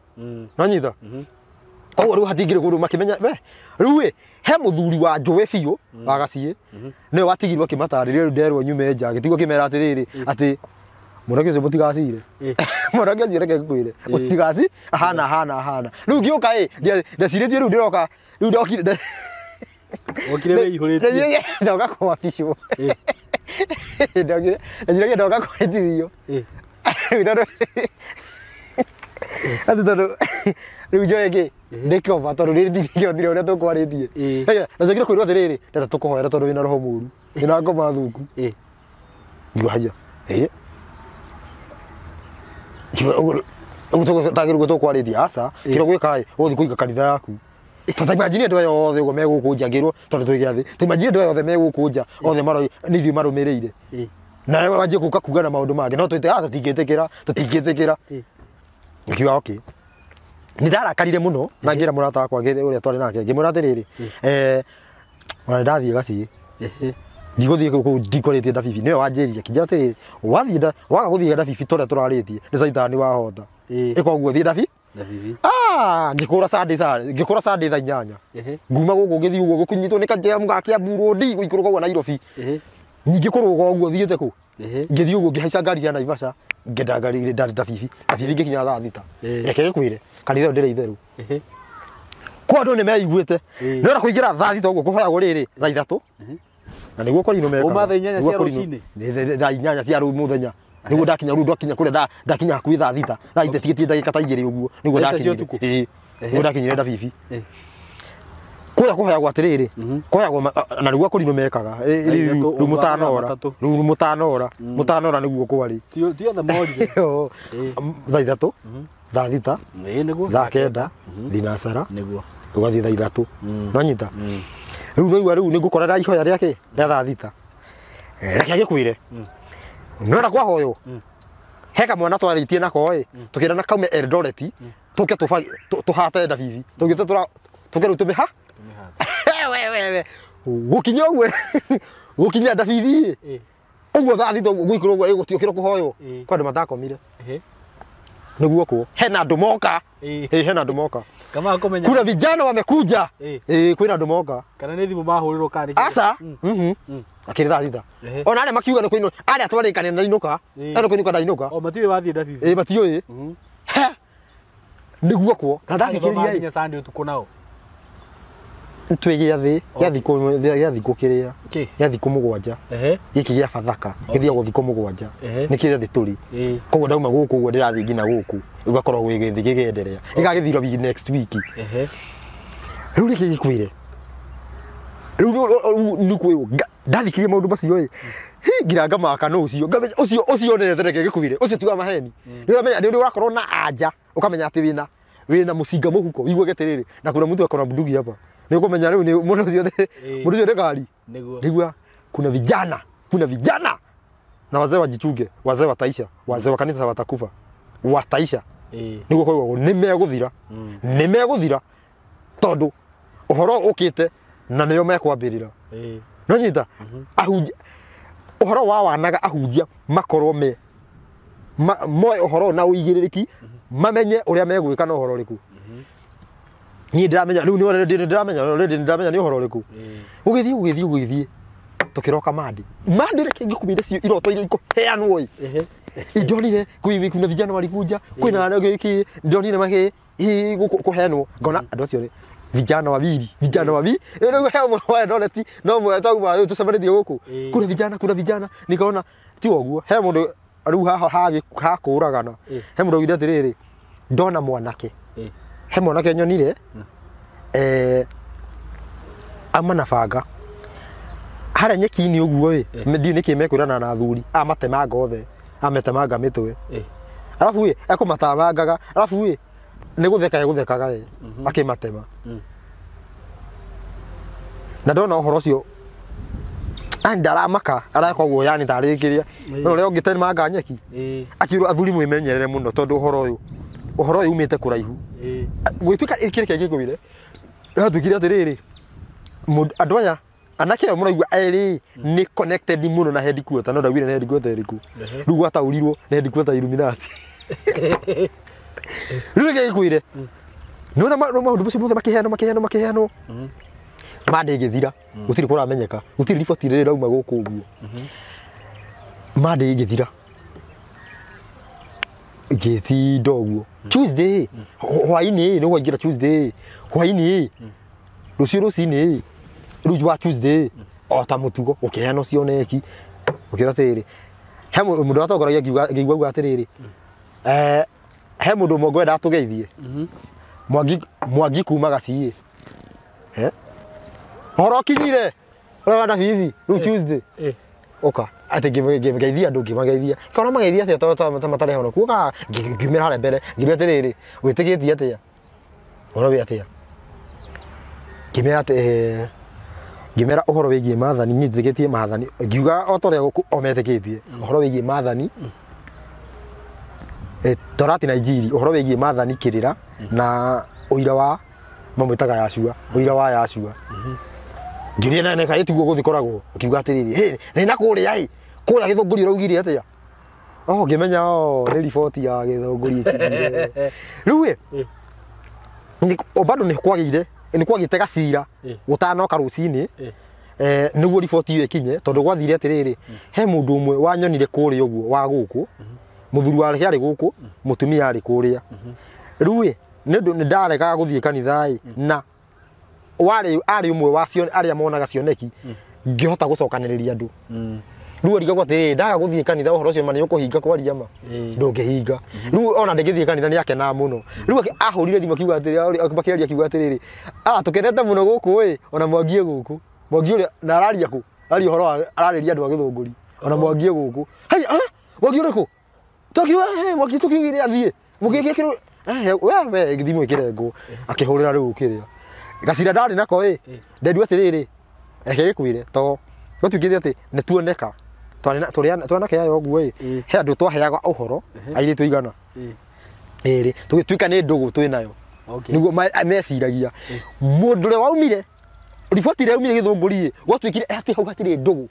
Nonyita? Koguo rĩu hatingĩrĩ kũndũ makĩmenya we rĩu ĩ he mũthuri wa njũĩ biũ wa gaciĩ nĩwe watigirwo akĩmatarĩria rĩu nderwo nyume nja agĩtigwo akĩmera atĩrĩrĩ atĩ mwanake ũcio mũtigacire. Mwanake ũcio reke ngwĩre mũtigaci ahana ahana ahana. Rĩu ngĩũka ĩ ndecirĩtie rĩu ndĩroka rĩu ndokire Wokire wĩihũrĩtie. Ndoka kwabicwo. Ndokire ndeciragia ndoka kwĩtithio. Rĩu tondũ atĩ tondũ rĩu njoe kĩ ndĩkova tondũ rĩrĩ ndingĩhotire ũrĩa tũkwarĩtie. Ndacokire kwĩrwo atĩrĩrĩ ndenda tũkũhoera tondũ wĩna roho mũru wĩna ngoma thũku. Ngiuga haiya ũguo tagĩrĩirwo tũkwarĩtie aca kĩrĩa ũgwĩka ĩ ũgũthiĩ kũiga kanitha yaku. Ta imagine andũ aya othe ũguo megũkũ nja ngĩrwo tondũ twĩ gĩathĩ ta imagine andũ aya othe megũkũ nja othe nĩ ithuĩ marũmĩrĩire nawe wanjie gũka kuga na maũndũ mangĩ no twĩte tũtingĩtĩkĩra tũtingĩtĩkĩra. Ngiuga okay. Nĩ ndarakarire mũno na ngĩra mũrata wakwa ũrĩa twarĩ nake ngĩmwĩra atĩrĩrĩ ona nĩ ndathiĩ gaciĩ ndigũthiĩ kũu ndikwarĩtie Ndabibi nĩwe wanjĩrire akĩnjĩra atĩrĩrĩ wathiĩ waga gũthiĩ Ndabibi ta ũrĩa tũrarĩtie nĩ caitani wahota ĩkoguo thiĩ Ndabibi. Ngĩkũra Sunday ngĩkũra Sunday thaa 8 nguma gũkũ ngĩthiĩ ũguo gũkinyitwo nĩ kajam ga Kiambu Road gũikũrũka ũguo Nairobi ningĩ kũrũga ũguo thiĩte kũ ngĩthiĩ ũguo ngĩhaica ngari cia Naivasha ngĩenda ngari Ndabibi Ndabibi ngĩkinya thaa 6 reke gĩkwĩre kanitha ĩyo ndĩrĩ itherũ kwa andũ nĩ meiguĩte nĩona kũingĩra thaa 6 ũguo kũhoyagwo rĩrĩ thaa 3 na nĩguo korino mekaga Uma thaa 8 cia rũcinĩ thaa 8 cia mũthenya nĩguo ndakinya rĩu ndakinya kũrĩa ndakinya hakuhĩ thaa 6 thaa tigĩtie ndagĩka ta 2 ũguo nĩguo ndakinyire nĩguo ndakinyire Ndabibi kũrĩa kũhoyagwo atĩrĩrĩ kũhoyagwo na nĩguo korino mekaga rĩu mũtanora rĩu mũtanora mũtanora nĩguo kwarĩ ti othe morire thaa 3 thaa 6 thaa 9 thinacara nĩguo ũgathiĩ thaa 3 nonyita rĩu nĩigua rĩu nĩngũkora rĩa ihoya rĩake rĩa thaa 6 reke agĩkwĩre nĩwona kwahoywo he kamwana twarĩtie nako ĩ tũkĩrana kaume Eldoret tũke tũhate Ndabibi tũgĩte tũke rĩu tũmĩha we gũkinya ũguo gũkinya Ndabibi ĩ ũguo thaa 6 gũikũrũ ũguo gũtiũkĩrwo kũhoywo kwa andũ matakomire nĩguo kũ hena andũ moka hena andũ moka kama kũmenya kuna vijana wamekuja kwĩna andũ moka kana nĩ thimũ mahũrĩrwo kana nĩ aca akĩrĩ thaa 6 ona arĩa makiuga nĩ kũinũka arĩa twarĩkanĩra ndainũka arĩa kũinũka ndainũka o matiũĩ wathiĩ Ndabibi matiũĩ nĩguo kwo na ndathikĩrĩria nginya Sunday ũtukũ nao twĩ gĩathĩ gĩa thikũ kĩrĩa gĩa thikũ 7 gĩkĩ gĩa Bathaka gĩthiagwo thikũ 7 nĩ kĩrĩa tũrĩ koguo ndauma gũkũ ũguo ndĩrathiĩ nginya gũkũ ũgakorwo gĩgĩthiĩ gĩgĩenderea gĩgagĩthira wiki next week rĩu rĩkĩ gĩkwĩre rĩu nĩ kwĩrwo ndathikĩrĩria maũndũ macio ĩ ngira ngamaka no ũcio ngamenya ũcio ũcio nĩrete reke gĩkwĩre ũcio tiga maheni nĩ ũramenya nĩ ũrakorwo na anja ũkamenya atĩ wĩna mũcinga mũhuko wiguage atĩrĩrĩ na kuna mtu akona bunduki hapa nĩ ũkũmenya rĩu nĩ mũndũ ũcio nĩ ngari nĩguo kuna vijana na wazee wajichunge wazee wataisha wazee wa kanitha watakufa wataisha nĩguo koigagwo nĩ megũthira nĩ megũthira tondũ ũhoro ũkĩte na nĩo mekwambĩrĩra nonyita ahunjia ũhoro wa wanaga ahunjia makorwo me moe ũhoro na ũigĩrĩrĩki mamenye ũrĩa megwĩka na ũhoro ũrĩkũ niĩ ndĩramenya rĩu nĩ ndĩramenya already ndĩramenya nĩ ũhoro ũrĩkũ ũgĩthiĩ tũkĩroka mandi reke ngĩkũmĩire cio iroto iria ikũheanwo ĩ ndonire kuna vijana walikuja kwĩna gĩkĩ ndonire makĩ kũheanwo ngona andũ acio nĩ vijana wawili rĩu he ũmwe wa Eldoret no mwe twauma rĩu tũcemanĩtie gũkũ kuna vijana nikaona ti ũguo he mũndũ rĩu haha hakũragana he mũndũ augire atĩrĩrĩ ndona mwanake he mwanake nyonire ama na banga harĩa nyeki-inĩ ũguo ĩ ndiũĩ nĩkĩ mekwĩrana na athuri amatemanga othe ametemanga mĩtwe arabu ĩ ekũmatamangaga arabu ĩ nĩ gũtheka egũthekaga ĩ akĩmatema. Na ndona ũhoro ũcio ani ndaramaka areka ũguo yani tarĩ kĩrĩa no ũrĩa ũngĩ temanga nyeki akiuga athuri mwĩmenyerere mũno tondũ ũhoro ũyũ umĩte kũraihu. Gwĩtuĩka kĩrĩa kĩngĩkwĩre yatuĩkire atĩrĩrĩ andũ aya anake aya mũraigua erĩ nĩ connected mũno na headquarter no ndaugire nĩ headquarter ĩrĩkũ. Rĩu gwataũrirwo nĩ headquarter Illuminati. Rĩu reke ngĩkwĩre nĩwona maũndũ macio mothe makĩheanwo mande ĩgĩthira gũtirĩ kũramenyeka gũtirĩ riboti rĩrĩ rauma gũkũ ũguo mande ĩgĩthira ngĩtinda ũguo Tuesday hwainĩ nĩ waingĩra Tuesday hwainĩ rũciũ rũcinĩ rĩu wa Tuesday o ta mũtugo ũkĩheanwo cioneki ũkĩra atĩrĩrĩ he mũndũ watongoragia ngĩigua auga atĩrĩrĩ he mũndũ ũmwe ngwenda atũgeithie Mwangi kuma Gaciĩ ũhoro ũkinyire ũrona bibi rĩu Tuesday ũka atĩ ngĩgeithia andũ ngĩmageithia kona mageithia atĩa tondũ matarĩ honoku ũka ngiumĩra harĩa mbere ngiuga atĩrĩrĩ wĩtĩkĩtie atĩa ũhoro wĩ atĩa ngĩmera atĩ ngĩmera ũhoro wĩgiĩ maathani niĩ njĩtĩkĩtie maathani ngiuga o ta ũrĩa o metĩkĩtie ũhoro wĩgiĩ maathani Torati na Injiri ũhoro wĩgiĩ maathani kĩrĩra na ũira wa mamwĩtaga Yashua ũira wa Yashua ngiuria nene kaĩ tiguo gũthikoragwo akiuga atĩrĩrĩ hĩ nĩ na kũrĩa ĩ kũrĩa Gĩthũngũri ũraugire atĩa oh ngĩmenya o nĩ riboti ya Gĩthũngũri ĩkinyire rĩu ĩ bado nĩ kwagĩire nĩ kwagĩte gacira gũtanoka rũcinĩ nĩguo riboti ĩyo ĩkinye tondũ gwathire atĩrĩrĩ he mũndũ ũmwe wanyonire kũrĩa ũguo wa gũkũ mũthuri wake arĩ gũkũ mũtumia arĩ kũrĩa rĩu ĩ nĩ ũndũ nĩ ndaregaga gũthiĩ kanitha ĩ na warĩ arĩ ũmwe wa arĩa monaga cioneki ngĩhota gũcokanĩrĩria andũ rĩu arigagwo atĩrĩrĩ ndaga gũthiĩ kanitha ũhoro ũcio ma nĩ ũkũhinga kwaria ma ndũngĩhinga rĩu ona ndĩngĩthiĩ kanitha nĩ akenaga mũno rĩu ahũrire thimũ akiuga atĩrĩrĩ makĩaria akiuga atĩrĩrĩ tũkenete mũno gũkũ ĩ ona mwangie gũkũ mwangi ũrĩa na araria kũ araria ũhoro wa ararĩria andũ a Gĩthũngũri ona mwangie gũkũ haya mwangi ũrĩkũ tũkiuga mwangi tũkiugire athiĩ mũgĩgĩkĩrwo we thimũ ĩkĩrengwo akĩhũrĩra rĩu kĩrĩa gacira ndarĩ nako ĩ ndendu atĩrĩrĩ reke gĩkwĩre to gwatuĩkĩte atĩ nĩ tuoneka twanake aya ũguo ĩ he andũ twaheaga ũhoro airĩtu igana ĩrĩ tũgĩtuĩka nĩ ndũgũ twĩ nayo nĩguo meciragia mũndũ ũrĩa waumire riboti ĩrĩa yaumire Gĩthũngũri ĩ gwatuĩkire atĩ hau hatirĩ ndũgũ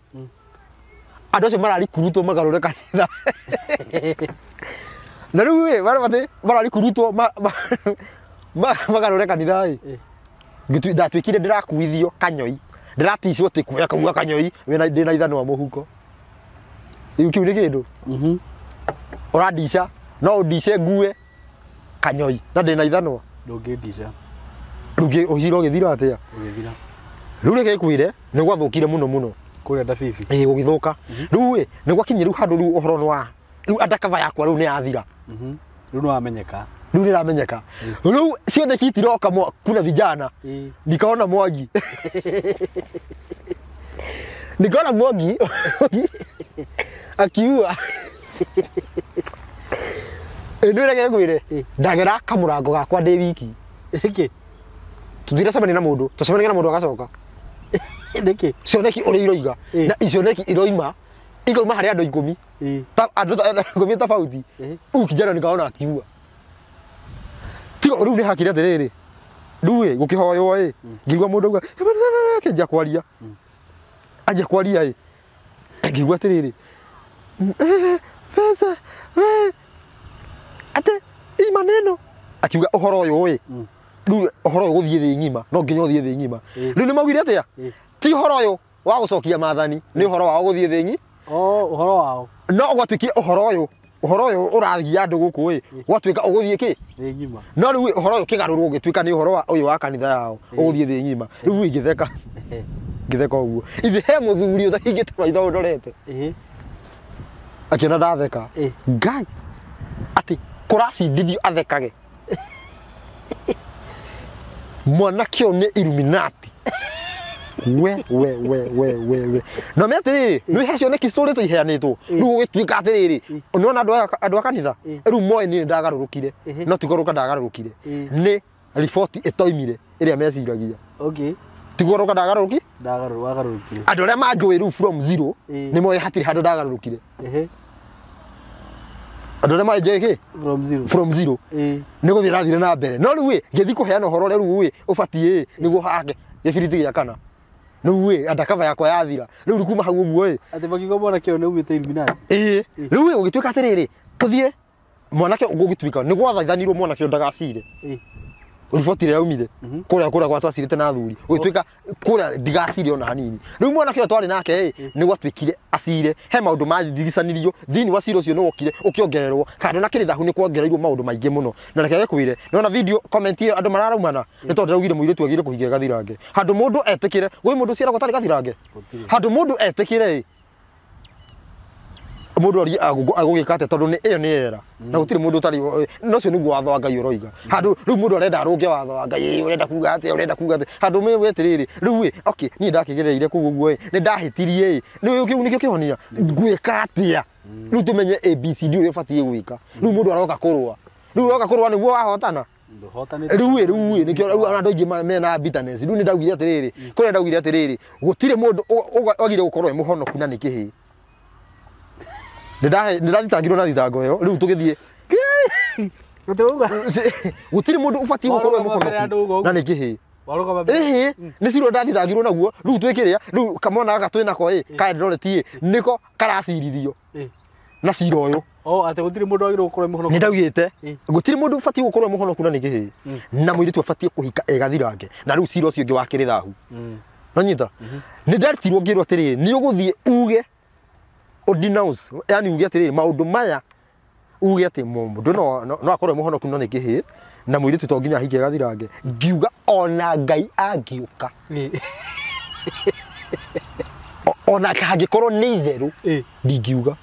andũ acio mararikurutwo magarũre kanitha na rĩu ĩ mararikurutwo magarũre kanitha ĩ ndatuĩkire ndĩrakuithio kanyoi ndĩraticwo atĩ kuoya kaua kanyoi ndĩna ithanwa mũhuko rĩu kĩu nĩ kĩndũ ũrandica no ũndice ngue kanyoi na ndĩna ithanwa ndũngĩndica rĩu ũcira ũgĩthira atĩa ũgĩthira rĩu reke ngwĩre nĩ gwathũkire mũno mũno kũrĩa Ndabibi ĩ gũgĩthũka rĩu ĩ nĩ gwakinyire rĩu handũ rĩu ũhoro nĩ wa rĩu undercover yakwa rĩu nĩ yathira rĩu nĩ wamenyeka rĩu nĩramenyeka rĩu cioneki itiroka kuna vijana nikaona Mwangi nikaona Mwangi akiua nĩ reke ngwĩre ndagera kamũrango gakwa ndĩ wiki nĩkĩ tũtiracemania na mũndũ tũcemanagia na mũndũ agacoka nĩkĩ cioneki ũrĩa iroiga na icioneki iroima ikauma harĩ andũ ikũmi andũ ikũmi tofauti rĩu kijana nikaona akiua tiga rĩu nĩ hakire atĩrĩrĩ rĩu ĩ gũkĩhoywo ĩ ngĩigua mũndũ auga akĩanjia kwaria anjia kwaria ĩ ngĩigua atĩrĩrĩ pesa atĩ i maneno akiuga ũhoro ũyũ ĩ rĩu ũhoro ũyũ gũthiĩ thĩ ng'ima no nginya ũthiĩ thĩ ng'ima rĩu nĩ maugire atĩa ti ũhoro ũyũ wa gũcokia maathani nĩ ũhoro wao gũthiĩ thĩ ng'ima ũhoro wao no gwatuĩkire ũhoro ũyũ ũragia andũ gũkũ ĩ gwatuĩka ũgũthiĩ kĩ thĩ ng'ima no rĩu ũhoro ũyũ ũkĩgarũrwo ũgĩtuĩka nĩ ũhoro ũyũ wa kanitha yao ũgũthiĩ thĩ ng'ima rĩu ngĩtheka ngĩtheka ũguo ithe he mũthuri ũtahingĩte maitho ũndorete akĩona ndatheka Ngai atĩ kũracindithio athekage mwanake ũyũ nĩ Illuminati We we we we we we no me atiriri ni he cioneki citurite iheanitwo riu gugituika atiriri nona andu a kanitha riu moe ni ndagarurukire no tigoruka ndagarurukire ni riboti itoimire iria meciragia. Okay. Tigoruka ndagaruki ndagarurukire andu aria manjui riu from zero ni moe hatiri handu ndagarurukire. Andu aria manjui ki from zero ni guthii rathire na mbere no riu ngithi kuheana uhoro uria riu ubatie niguo hake gibiriti gia kana riu undercover yakwa yathira riu kuma hau uguo ati makiuga mwanake uyu ni umite Illuminati. Riu ugituika atiriri tuthie mwanake ugituika ni gwathaithanirwo mwanake ndagacire riboti ĩrĩa yaumire kũrĩa kũrĩa gwa twacirĩte na athuri gũgĩtuĩka kũrĩa ndigacire ona hanini rĩu mwanake ũyũ twarĩ nake nĩ gwatuĩkire acire he maũndũ mandiricanirio thĩinĩ wa cira ũcio nĩ wokire ũkĩongererwo kando na kĩrĩ thahu nĩ kuongereirwo maũndũ maingĩ mũno na reke gĩkwĩre nona video comment ĩyo andũ mararaumana nĩ tondũ ndĩraugire mũirĩtu agĩrĩire kũhikia gathirange handũ mũndũ etĩkĩre gwĩ mũndũ ũciaragwo atarĩ gathirange handũ mũndũ etĩkĩre mundu ari agugika atia tondu ni iyo ni era na gutiri mundu utari no cio niguo watho wa Ngai uroiga handu riu mundu arenda arunge watho wa Ngai urenda kuga atia urenda kuga atia handu me wetiriri riu okay ni ndakigereire kuu uguo ni ndahitirie ni kiu nikio kihonia ngwika atia riu tumenye ABCD uria ubatie gwika riu mundu aroka kurua riu aroka kurua niguo wahotana riu riu nikio riu andu aingi mena bitterness riu ni ndaugire atiriri kuria ndaugire atiriri gutiri mundu wagire gukorwo e muhonoku na ni kihi ndathitangiirwo na thitango ĩyo rĩu tũgĩthiĩ gũtirĩ mũndũ ũbatiĩ gũkorwo e mũhonoku na nĩ kĩhĩĩ ĩhĩ nĩ cira ndathitangirwo naguo rĩu twĩkĩrĩa rĩu kamwana gaka twĩ nako ĩ ka Eldoret ĩ nĩko karacirithio na cira ũyũ. Atĩ gũtirĩ mũndũ wagĩrĩirwo gũkorwo e mũhonoku. Nĩ ndaugĩte gũtirĩ mũndũ ũbatiĩ gũkorwo e mũhonoku na nĩ kĩhĩĩ na mũirĩtu abatiĩ kũhika e gathirange na rĩu cira ũcio ũngĩ wakĩrĩ thahu nonyita nĩ ndarutirwo ngĩrwo atĩrĩrĩ nĩ ũgũthiĩ uge denounce yani uge atĩrĩrĩ maũndũ maya uge atĩ mũndũ no akorwo mũhonoku no nĩ kĩhĩĩ na mũirĩtu to nginya ahike gathirange ngiuga ona Ngai angĩũka ona hangĩkorwo nĩ itherũ ndingiuga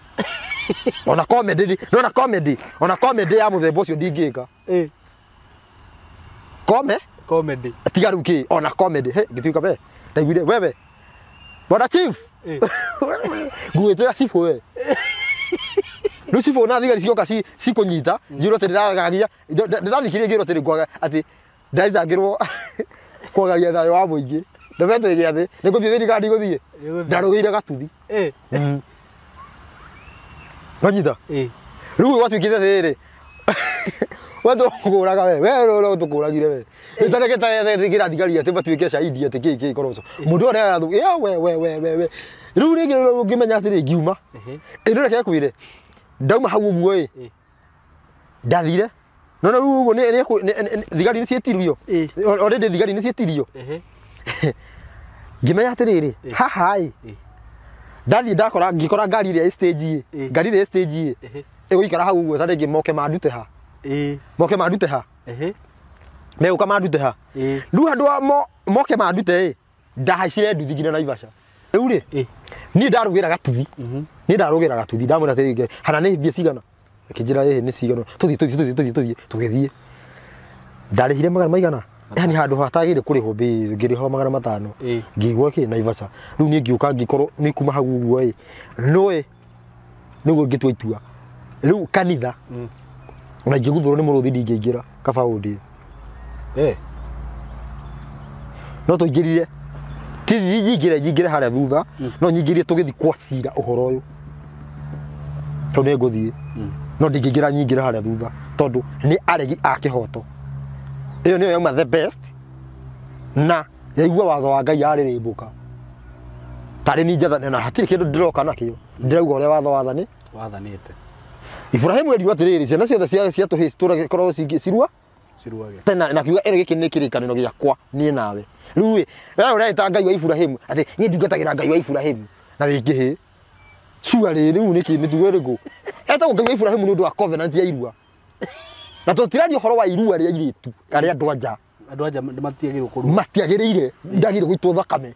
ona comedy no comedy ona comedy ya mũthemba ũcio ndingĩka comedy tiga rĩu kĩ ona comedy he ngĩtuĩka we ndaiguire wewe bwana chief ngwĩtĩra cibũ we rĩu cibũ na thigari cioka cikũnyita njĩrwo atĩ ndĩragagia ndĩrathikirie ngĩrwo atĩ ngwaga atĩ ndathitangĩrwo kwagagia thayũ wa mũingĩ ndobetwo gĩathĩ nĩ ngũthiĩ thirikari ndigũthiĩ ndarũgĩire gatuthi nonyita rĩu gwatuĩkĩte atĩrĩrĩ we tũkũraga we we ũrĩa tũkũragire we ĩtarekete thigari atĩ matuĩke shahidi atĩ kĩ kĩ koroco mũndũ ũrĩa arathu we we we we we rĩu rĩngĩ ũngĩmenya atĩrĩ ngiuma ĩno reke kwĩre ndauma hau ũguo ĩ ndathire no rĩu ũguo nĩ thigari nĩ ciĩtirio already thigari nĩ ciĩtirio ngĩmenya atĩrĩrĩ haha ĩ ndathiĩ ndakora ngĩkora ngari ĩrĩa ĩ stage ĩ ngari ĩrĩa ĩ stage ĩ ĩgũikara hau ũguo ta rĩngĩ moke mandute ha moke mandute ha megũka mandute ha rĩu handũ ha moke mandute ĩ ndahaicire nduthi nginya Naivasha rĩu rĩ niĩ ndarũgĩra gatuthi niĩ ndarũgĩra gatuthi ndamwĩra atĩrĩrĩ hana nĩ mbia cigana akĩnjĩra ĩhĩ nĩ cigana tũthiĩ tũthiĩ tũthiĩ tũthiĩ tũthiĩ tũgĩthiĩ ndarĩhire magana maigana yani handũ hatagĩrĩire kũrĩhwo mbĩ ngĩrĩhwo 500 ngĩigua kĩ Naivasha rĩu niĩ ngĩũka ngĩkorwo nĩ kuma hau ũguo ĩ noĩ nĩguo ngĩtua itua rĩu kanitha ona ingĩguthũrwo nĩ mũrũthi ndingĩingĩra kaba ũndĩe no tũingĩrire ti nyingĩre nyingĩre harĩa thutha no nyingĩrie tũgĩthiĩ kwa cira ũhoro ũyũ tondũ nĩ ngũthiĩ no ndingĩingĩra nyingĩre harĩa thutha tondũ nĩ aregi a kĩhoto ĩyo nĩyo yauma the best na yaigua watho wa Ngai yarĩrĩmbũka tarĩ ni njathane na hatirĩ kĩndũ ndĩroka nakĩo ndĩrauga ũrĩa watho wathani wathanĩte Ibrahimu erirwo atĩrĩrĩ ciana ciothe cia tũhĩĩ citũrage cirua ciruage tena na kiuga ĩno gĩkĩ nĩ kĩrĩkanĩro gĩakwa niĩ nawe rĩu ĩ we ũreĩta Ngai wa Ibrahimu atĩ niĩ ndungatagĩra Ngai wa Ibrahimu na wĩ kĩhĩĩ cua rĩ rĩu nĩkĩ mĩtugo ĩrĩkũ etagwo Ngai wa Ibrahimu nĩ ũndũ wa covenant ya irua na tũtiraria ũhoro wa irua rĩa airĩtu arĩa andũ anja andũ anja matiagĩrĩirwo kũrua matiagĩrĩire ndagĩrĩire gũitwo thakame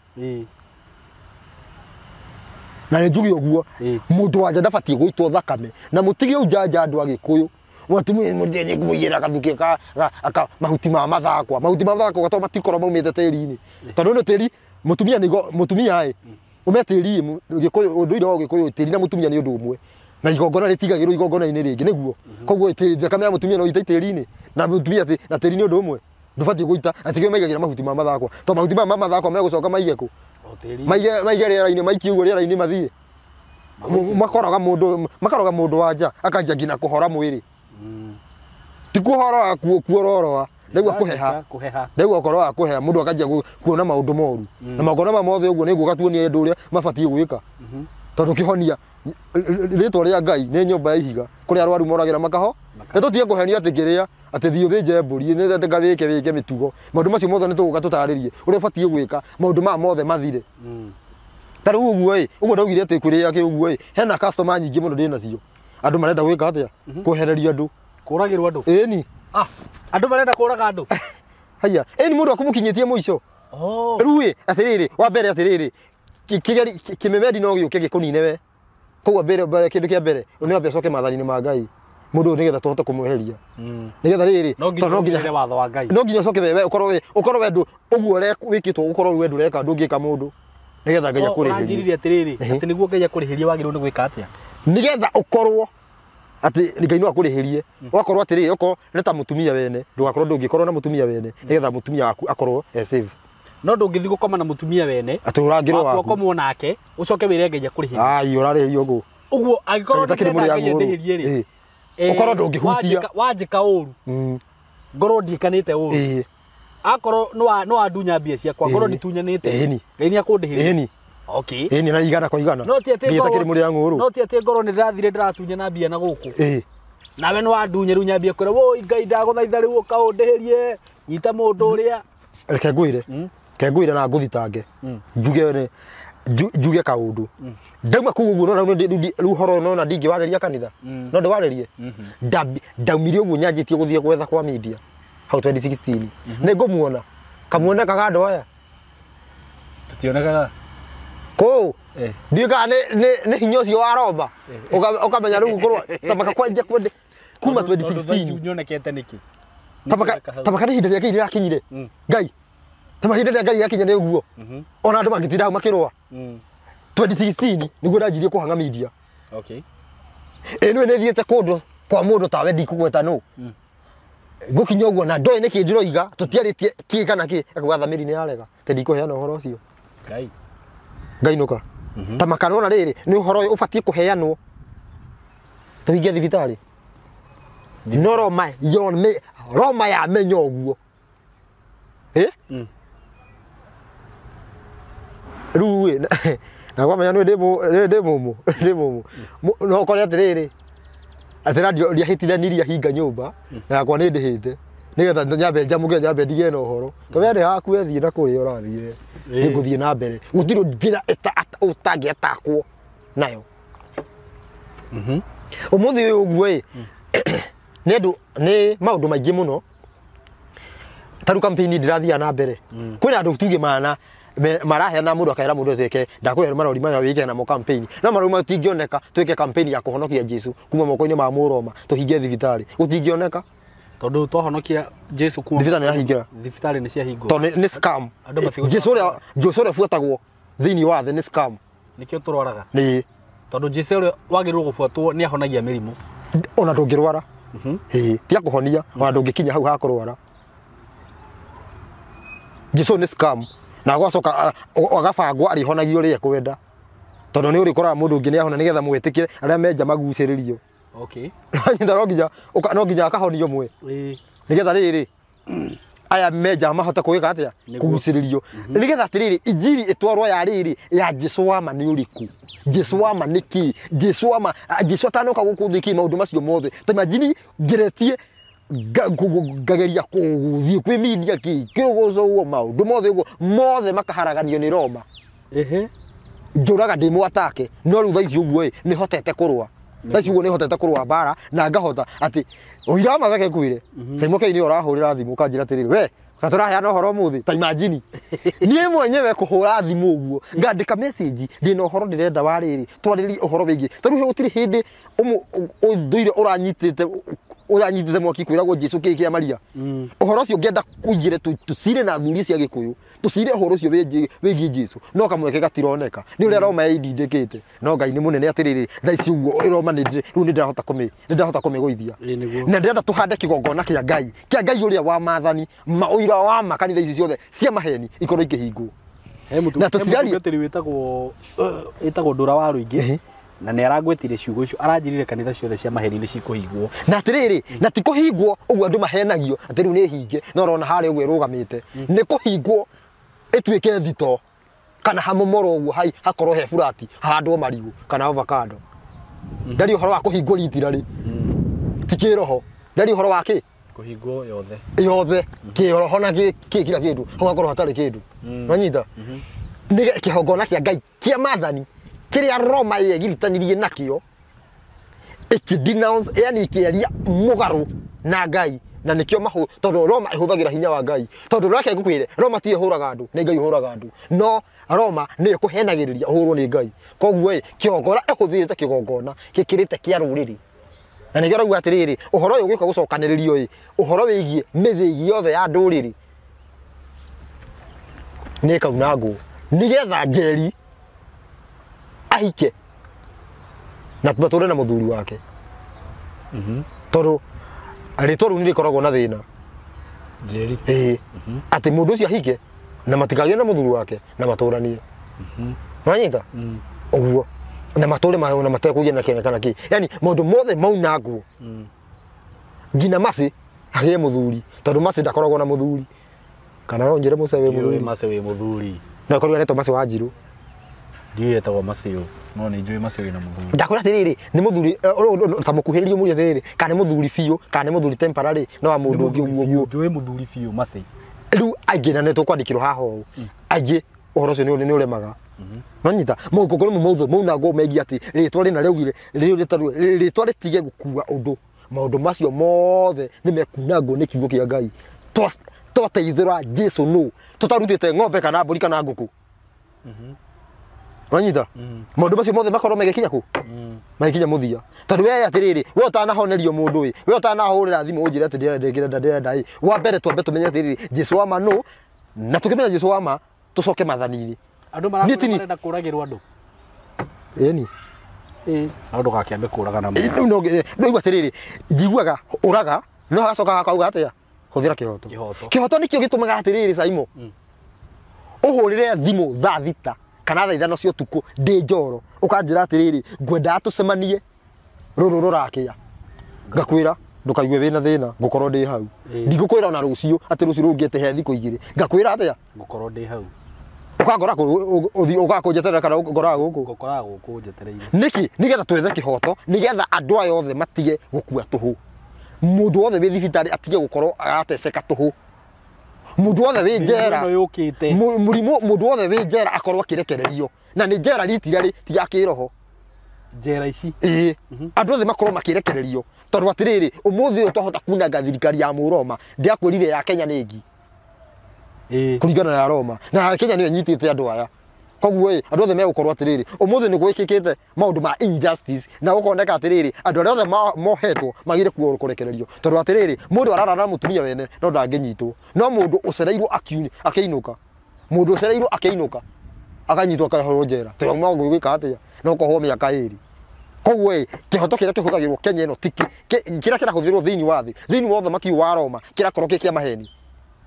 na nĩ njuge ũguo mũndũ wa nja ndabatiĩ gũitwo thakame na mũtige ũnjanja andũ a Gĩkũyũ Mũtumia mũrĩenye kũmũigĩra gathuke ka aka mahuti ma mathakwa. Mahuti ma mathakwa to matikorwo maumĩte tĩri-inĩ. Tondũ nĩ tĩri mũtumia nĩgo mũtumia ĩ. Ume tĩri Gĩkũyũ ũndũire wa Gĩkũyũ tĩri na mũtumia nĩ ũndũ ũmwe. Na igongona rĩtigagĩrwo igongona-inĩ rĩngĩ nĩguo. Koguo tĩri thakame ya mũtumia no ite tĩri-inĩ. Na mũtumia na tĩri nĩ ũndũ ũmwe. Ndũbatiĩ gũita atĩ kĩo maigagĩra mahuti ma mathakwa. To mahuti ma mathakwa megũcoka maige kũ? Maige maige rĩera-inĩ maikie ũguo rĩera-inĩ mathiĩ. Makoraga mũndũ makaroga mũndũ wa nja akanjia nginya kũhora mwĩrĩ. Ti kũhora kuororoa ndaigua kũheha ndaigua ũkoro wa kũheha mũndũ akanjia kuona maũndũ moru. Na magongona ma mothe ũguo nĩguo gatuonia andũ ũrĩa mabatiĩ gwĩka. Tondũ kĩhonia rĩtwa rĩa Ngai nĩ nyũmba ya ihiga kũrĩa arwaru moragĩra makaho. Nĩ tũtige kũhenia atĩ kĩrĩa atĩ thiĩ ũthĩnje mbũri nĩ atĩ ngawĩke wĩke mĩtugo. Maũndũ macio mothe nĩ tũgũka tũtarĩrie ũrĩa ũbatiĩ gwĩka maũndũ maya mothe mathire. Ta rĩu ũguo ĩ ũguo ndaugire atĩ kũrĩa kĩ ũguo ĩ hena customer nyingĩ mũno ndĩ nacio. Andũ marenda gwĩka atĩa? Kwehereria andũ. Kũragĩrwo andũ? Ĩni. Ah, andũ marenda kũraga andũ? Haiya, ĩni mũndũ akũmũkinyĩtie mũico. Rĩu ĩ atĩrĩrĩ, wa mbere atĩrĩrĩ, kĩgeri kĩmemendi no gĩũke gĩkũnine we. Koguo mbere kĩndũ kĩa mbere, nĩ wambe ũcoke maathani-inĩ ma Ngai. Mũndũ ũyũ nĩgetha tũhote kũmweheria. Nĩgetha rĩrĩ, no nginya watho wa Ngai. No nginya ũcoke wewe ũkorwo ũkorwo we ndũ ũguo wĩkĩtwo ũkorwo we ndũreka ndũngĩka mũndũ. Nĩgetha Ngai akũrĩhĩrie. Ũranjĩrire atĩrĩrĩ, atĩ nĩguo Ngai akũrĩhĩrie wagĩrĩirwo nĩ gwĩka atĩa? Nĩgetha ũkorwo atĩ Ngai no akũrĩhĩrie. Wakorwo atĩrĩrĩ, okorwo nĩ ta mũtumia wene, ndũgakorwo ndũngĩkorwo na mũtumia wene, nĩgetha mũtumia waku akorwo e safe. No ndũngĩthiĩ gũkoma na mũtumia wene, atĩ ũrangĩrwo waku. Waku nake, ũcoke wĩre Ngai akũrĩhĩrie. Ai, ũrarĩhĩrio ngũ. Ũguo angĩkorwo ndũrenda Ngai andĩhĩrie rĩ, ũkorwo ndũngĩhutia. Wanjĩka ũru. Ngorwo ndiĩkanĩte ũru. Akorwo no wandunya mbia ciakwa, ngorwo nditunyanĩte. Ngai nĩ akũndĩhĩria. Ĩni. Okay. Ĩni na igana kwa igana. No ti atĩ ngorwo. No ti atĩ ngorwo nĩ ndĩrathire ndĩratunyana mbia na gũkũ. Nawe nĩ wandunya rĩu nyambie kwĩra woi Ngai ndagũthaitha rĩu ũka ũndĩhĩrie, nyita mũndũ ũrĩa. Reke ngwĩre. Reke ngwĩre na ngũthitange. Njuge nĩ njuge kaũndũ. Ndauma kũu ũguo no rĩu ũhoro no na ndingĩwarĩria kanitha. No ndĩwarĩrie. Ndaumire ũguo nyanjĩtie gũthiĩ gwetha kwa media hau 2016. Nĩ ngũmuona. Kamuonekaga andũ aya? Tũtionekaga. Kũu? Ndiũĩ kana nĩ hinya ũcio wa Roma. Ũkamenya rĩu gũkorwo ta maka kwanja kwende kuma 2016. Nyonekete nĩkĩ? Ta maka nĩ ihinda rĩa Ngai rĩrakinyire. Ngai. Ta mahinda rĩa Ngai rĩrakinya nĩ ũguo. Ona andũ mangĩtinda hau makĩrũa. 2016 nĩguo ndanjirie kũhang'a media. Okay. Ĩ nĩ nĩ thiĩte kũndũ kwa mũndũ tawe ndikũgweta nũ. Ngũkinya ũguo na ndoĩ nĩkĩ ndĩroiga tũtiarĩtie kĩ kana kĩ akauga thamiri nĩ yarega te ndikũheana ũhoro ũcio. Ngai. Ngainũka. Ta makanona rĩrĩ nĩ ũhoro ũyũ ũbatiĩ kũheanwo tũhinge thibitarĩ. No Roma yone Roma yamenya ũguo. Rĩu ĩ na kwamenya nĩ ndĩ mũmũ ndĩ mũmũ. No ũkore atĩrĩrĩ atĩ radio ndiahĩtithanirie hinga nyũmba na yakwa nĩ ndĩhĩte nĩgetha nyambe njamũke nyambe ndigĩe na ũhoro. Kamenya nĩ haku wethiĩ na kũrĩa ũrathiĩ. Nĩngũthiĩ na mbere gũtirĩ njĩra ũtangĩatakwo nayo. Ũmũthĩ ũyũ ũguo ĩ nĩ andũ nĩ maũndũ maingĩ mũno ta rĩu campaign ndĩrathiaga na mbere. Kwĩna andũ tuge mana maraheana mũndũ akaera mũndũ ũcio eke ndakũhe marori maya wĩke namo campaign. No marori maya tũtingĩoneka twĩke campaign ya kũhonokia Jesũ kuma moko-inĩ ma Mũroma tũhingie thibitarĩ gũtingĩoneka. Tondũ twahonokia Jesũ kuma thibitarĩ nĩ yahingĩra. Thibitarĩ nĩ ciahingwo. Tondũ nĩ scam. Jesũ ũrĩa ũbuatagwo thĩinĩ wa thĩ nĩ scam. Nĩkĩo tũrwaraga. Nĩ. Tondũ Jesũ ũrĩa wagĩrĩirwo gũbuatwo nĩ ahonagia mĩrimũ. Ona ndũngĩrwara. Ĩĩ, ti akũhonia, ona ndũngĩkinya hau ha kũrwara. Jesũ nĩ scam. Na gwacoka agabangwo arĩhonagio ũrĩa ekwenda. Tondũ nĩ ũrĩkoraga mũndũ ũngĩ nĩ ahona nĩgetha mwĩtĩkĩre arĩa menja magucĩrĩrio. Okay. No nginya akahonio mwe. Nĩgetha rĩrĩ aya menja mahote kwĩka atĩa? Kũgucĩrĩrio. Nĩgetha atĩrĩrĩ injiri ĩtwarwo ya rĩrĩ ya Jesũ wa ma nĩ ũrĩkũ? Jesũ wa ma nĩ kĩ? Jesũ wa ma Jesũ atanoka gũkũ thĩ kĩ maũndũ macio mothe. Ta imagine ngeretie ngageria kũthiĩ kwĩ media kĩ kĩrũgũco ũguo maũndũ mothe ũguo mothe makaharaganio nĩ Roma. Njũraga ndĩ mwatake no rĩu thaa ici ũguo ĩ nĩ hotete kũrũa. Thaa ici ũguo nĩ hotete kũrũa mbara na ngahota atĩ ũira wa ma reke ngwĩre. Simon Kei nĩ ũrahũrĩra thimũ ũkanjĩra atĩrĩrĩ we tũraheana ũhoro ũmũthĩ ta imagine. Niĩ mwenyewe kũhũra thimũ ũguo ngandĩka message ndĩna ũhoro ndĩrenda wa rĩrĩ twarĩrie ũhoro wĩgiĩ. Ta rĩu gũtirĩ hĩndĩ ũthũire ũranyitĩte Ũranyitĩte mwaki kwĩragwo Jesu kĩĩ kĩa Maria. Ũhoro ũcio ngĩenda kũingĩre tũcire na athuri cia Gĩkũyũ, tũcire ũhoro ũcio wĩgiĩ Jesu, no kamweke gatironeka nĩ ũrĩa Roma ĩindindĩkĩte. No Ngai nĩ mũnene atĩrĩrĩ, thaa ici ũguo Roma nĩ rĩu nĩ ndĩrahota kũmĩgũithia. Ĩĩ nĩguo. Na ndĩrenda tũhande kĩgongona kĩa Ngai, kĩa Ngai ũrĩa wa maathani ma ũira wa ma, kanitha ici ciothe cia maheni ikorwo ikĩhingwo. He mũtu Na he tũtiraria- mũtungatĩri wĩtagwo Ndũra wa Rũingĩ Ehe. na nĩ arangwetire ciugo icio, aranjĩrire kanitha ciothe cia maheni nĩ cikũhingwo. Na atĩrĩrĩ, na ti kũhingwo ũguo andũ mahenagio atĩ rĩu nĩ hinge, no ũrona harĩa ũguo ĩrũgamĩte nĩ kũhingwo ĩtuĩke thito kana hamomoro ũguo hai hakorwo he burati hahandwo marigũ kana avocado. Ndari ũhoro wa kũhingwo ritirarĩ, ti kĩroho, ndari ũhoro wa kĩ Kũhingwo yothe. Yothe kĩroho na kĩ kila kĩndũ, hau hakorwo hatarĩ kĩndũ. Nwanyita nĩ kĩhongona kĩa Ngai kĩa maathani kĩrĩa Roma yegiritanirie nakĩo ĩkĩ-denounce, yani ĩkĩaria mũgarũ na Ngai, na nĩkĩo mahũ tondũ Roma ĩhũthagĩra hinya wa Ngai. Tondũ reke ngũkwĩre, Roma tiyo ĩhũraga andũ, nĩ Ngai ũhũraga andũ, no Roma nĩyo ĩkũhenagĩrĩria ũhũrwo nĩ Ngai. Koguo ĩ kĩgongona ĩhũthĩrĩte kĩgongona gĩkĩrĩte kĩa rũrĩrĩ, na nĩkĩo rauga atĩrĩrĩ, ũhoro ũyũ ũgĩũka gũcokanĩrĩrio ĩ ũhoro wĩgiĩ mĩthĩgi yothe ya ndũrĩrĩ nĩ ĩkaunangwo nĩgetha Njeri ahike na matũre na mũthuri wake, tondũ rĩtwa rĩu nĩ rĩkoragwo na thĩna. Njeri. Ĩĩ, atĩ mũndũ ũcio ahike na matikagĩe na mũthuri wake na matũranie. Wanyita ũguo na matũre na matekũgĩa na kĩene kana kĩ, yani maũndũ mothe maunangwo nginya Mercy agĩe mũthuri, tondũ Mercy ndakoragwo na mũthuri. Kana no njĩre mũce wĩ Ndiũĩ mũthuri? Mercy wĩ mũthuri. No ĩkorwo anetwo Mercy wa Njirũ. Ndiũĩ etagwo Mercy ũ, no nĩ njũĩ Mercy wĩna mũthuri. Ndakwĩra atĩrĩrĩ, nĩ mũthuri ta mũkuhĩrĩrie mũrie atĩrĩrĩ, kana nĩ mũthuri biũ kana nĩ mũthuri temporary, no wa mũndũ ũngĩ ũguo ũguo. Njũĩ mũthuri biũ Mercy. Rĩu aingĩ na nĩ tũkwandĩkĩrwo haha ũũ, aingĩ ũhoro ũcio nĩ ũremaga. No nyita mũgongoro mothe maunangwo megiĩ atĩ rĩtwa rĩna rĩaugire rĩtwa rĩtige gũkua ũndũ, maũndũ macio mothe nĩ mekunangwo nĩ kiugo kĩa Ngai. Twateithũra Jesu nũ tũtarutĩte ng'ombe kana mbũri kana ngũkũ. Wanyita maũndũ macio mothe makorwo magĩkinya kũ, magĩkinya mũthia. Tondũ we atĩrĩrĩ, we ũtanahonerio mũndũ ĩ, we ũtanahũrĩra thimũ ũnjĩre atĩ ndĩrenda ndĩrenda ndĩrenda ĩ, wa mbere twambe tũmenye atĩrĩrĩ, Jesu wa ma nũ, na tũkĩmenya Jesu wa ma tũcoke maathani-inĩ. Andũ Niĩ ti marenda kũragĩrwo andũ. Ĩni. No ndũgakĩambe kũragana Ĩ, mũno. rĩu no no igua atĩrĩrĩ, njiguaga ũraga no hagacoka hakauga atĩa, hũthĩra kĩhoto. Kĩhoto. Kĩhoto nĩkĩo gĩtũmaga atĩrĩrĩ Saimo ũhũrĩre thimũ thaa 6 kana thaa 5 cia ũtukũ ndĩ njoro, ũkanjĩra atĩrĩrĩ, ngwendaga tũcemanie rũrũ rũrakĩa, ngakwĩra ndũkaigue wĩna thĩna, ngũkorwo ndĩ hau. Ĩĩ. Ndigũkwĩra ona rũciũ atĩ rũciũ rũngĩte he thikũ 2, ngakwĩra atĩa, Ngũkorwo ndĩ hau. Ũkangora kũ, ũthiĩ ũgakũnjeterera kana ũngoraga gũkũ? Ngũkoraga gũkũ njetereire. Nĩkĩ? Nĩgetha twethe kĩhoto, nĩgetha andũ aya othe matige gũkua tũhũ, mũndũ wothe wĩ thibitarĩ atige gũkorwo arateceka tũhũ, mũndũ wothe wĩ njera Mĩrimũ ĩno yũkĩte. Mũrimũ, mũndũ wothe wĩ njera akorwo akĩrekererio, na nĩ njera ritirarĩ ti ya kĩroho. Njera ici. Ĩĩ, andũ othe makorwo makĩrekererio, tondũ atĩrĩrĩ, ũmũthĩ ũyũ twahota kunanga thirikari ya Mũroma, ndĩakwĩrire ya Kenya nĩ ngi. Ĩĩ. Kũringana na Roma na ya Kenya nĩyo ĩnyitĩte andũ aya. Koguo ĩ andũ othe megũkorwo atĩrĩrĩ, ũmũthĩ nĩ gwĩkĩkĩte maũndũ ma injustice na gũkoneka atĩrĩrĩ, andũ arĩa othe mohetwo magire kuo kũrekererio, tondũ atĩrĩrĩ, mũndũ ararara na mũtumia wene no ndangĩnyitwo, no mũndũ ũcereirwo akĩinũka, mũndũ ũcereirwo akĩinũka akanyitwo akaohwo njera, tondũ no gwĩka atĩa, no kohwo mĩaka 2. Koguo ĩ kĩhoto kĩrĩa kĩhũthagĩrwo Kenya ĩno ti kĩrĩa kĩrahũthĩrwo thĩinĩ wa thĩ, thĩinĩ wa ũthamaki wa Roma kĩrakorwo kĩ kĩa maheni,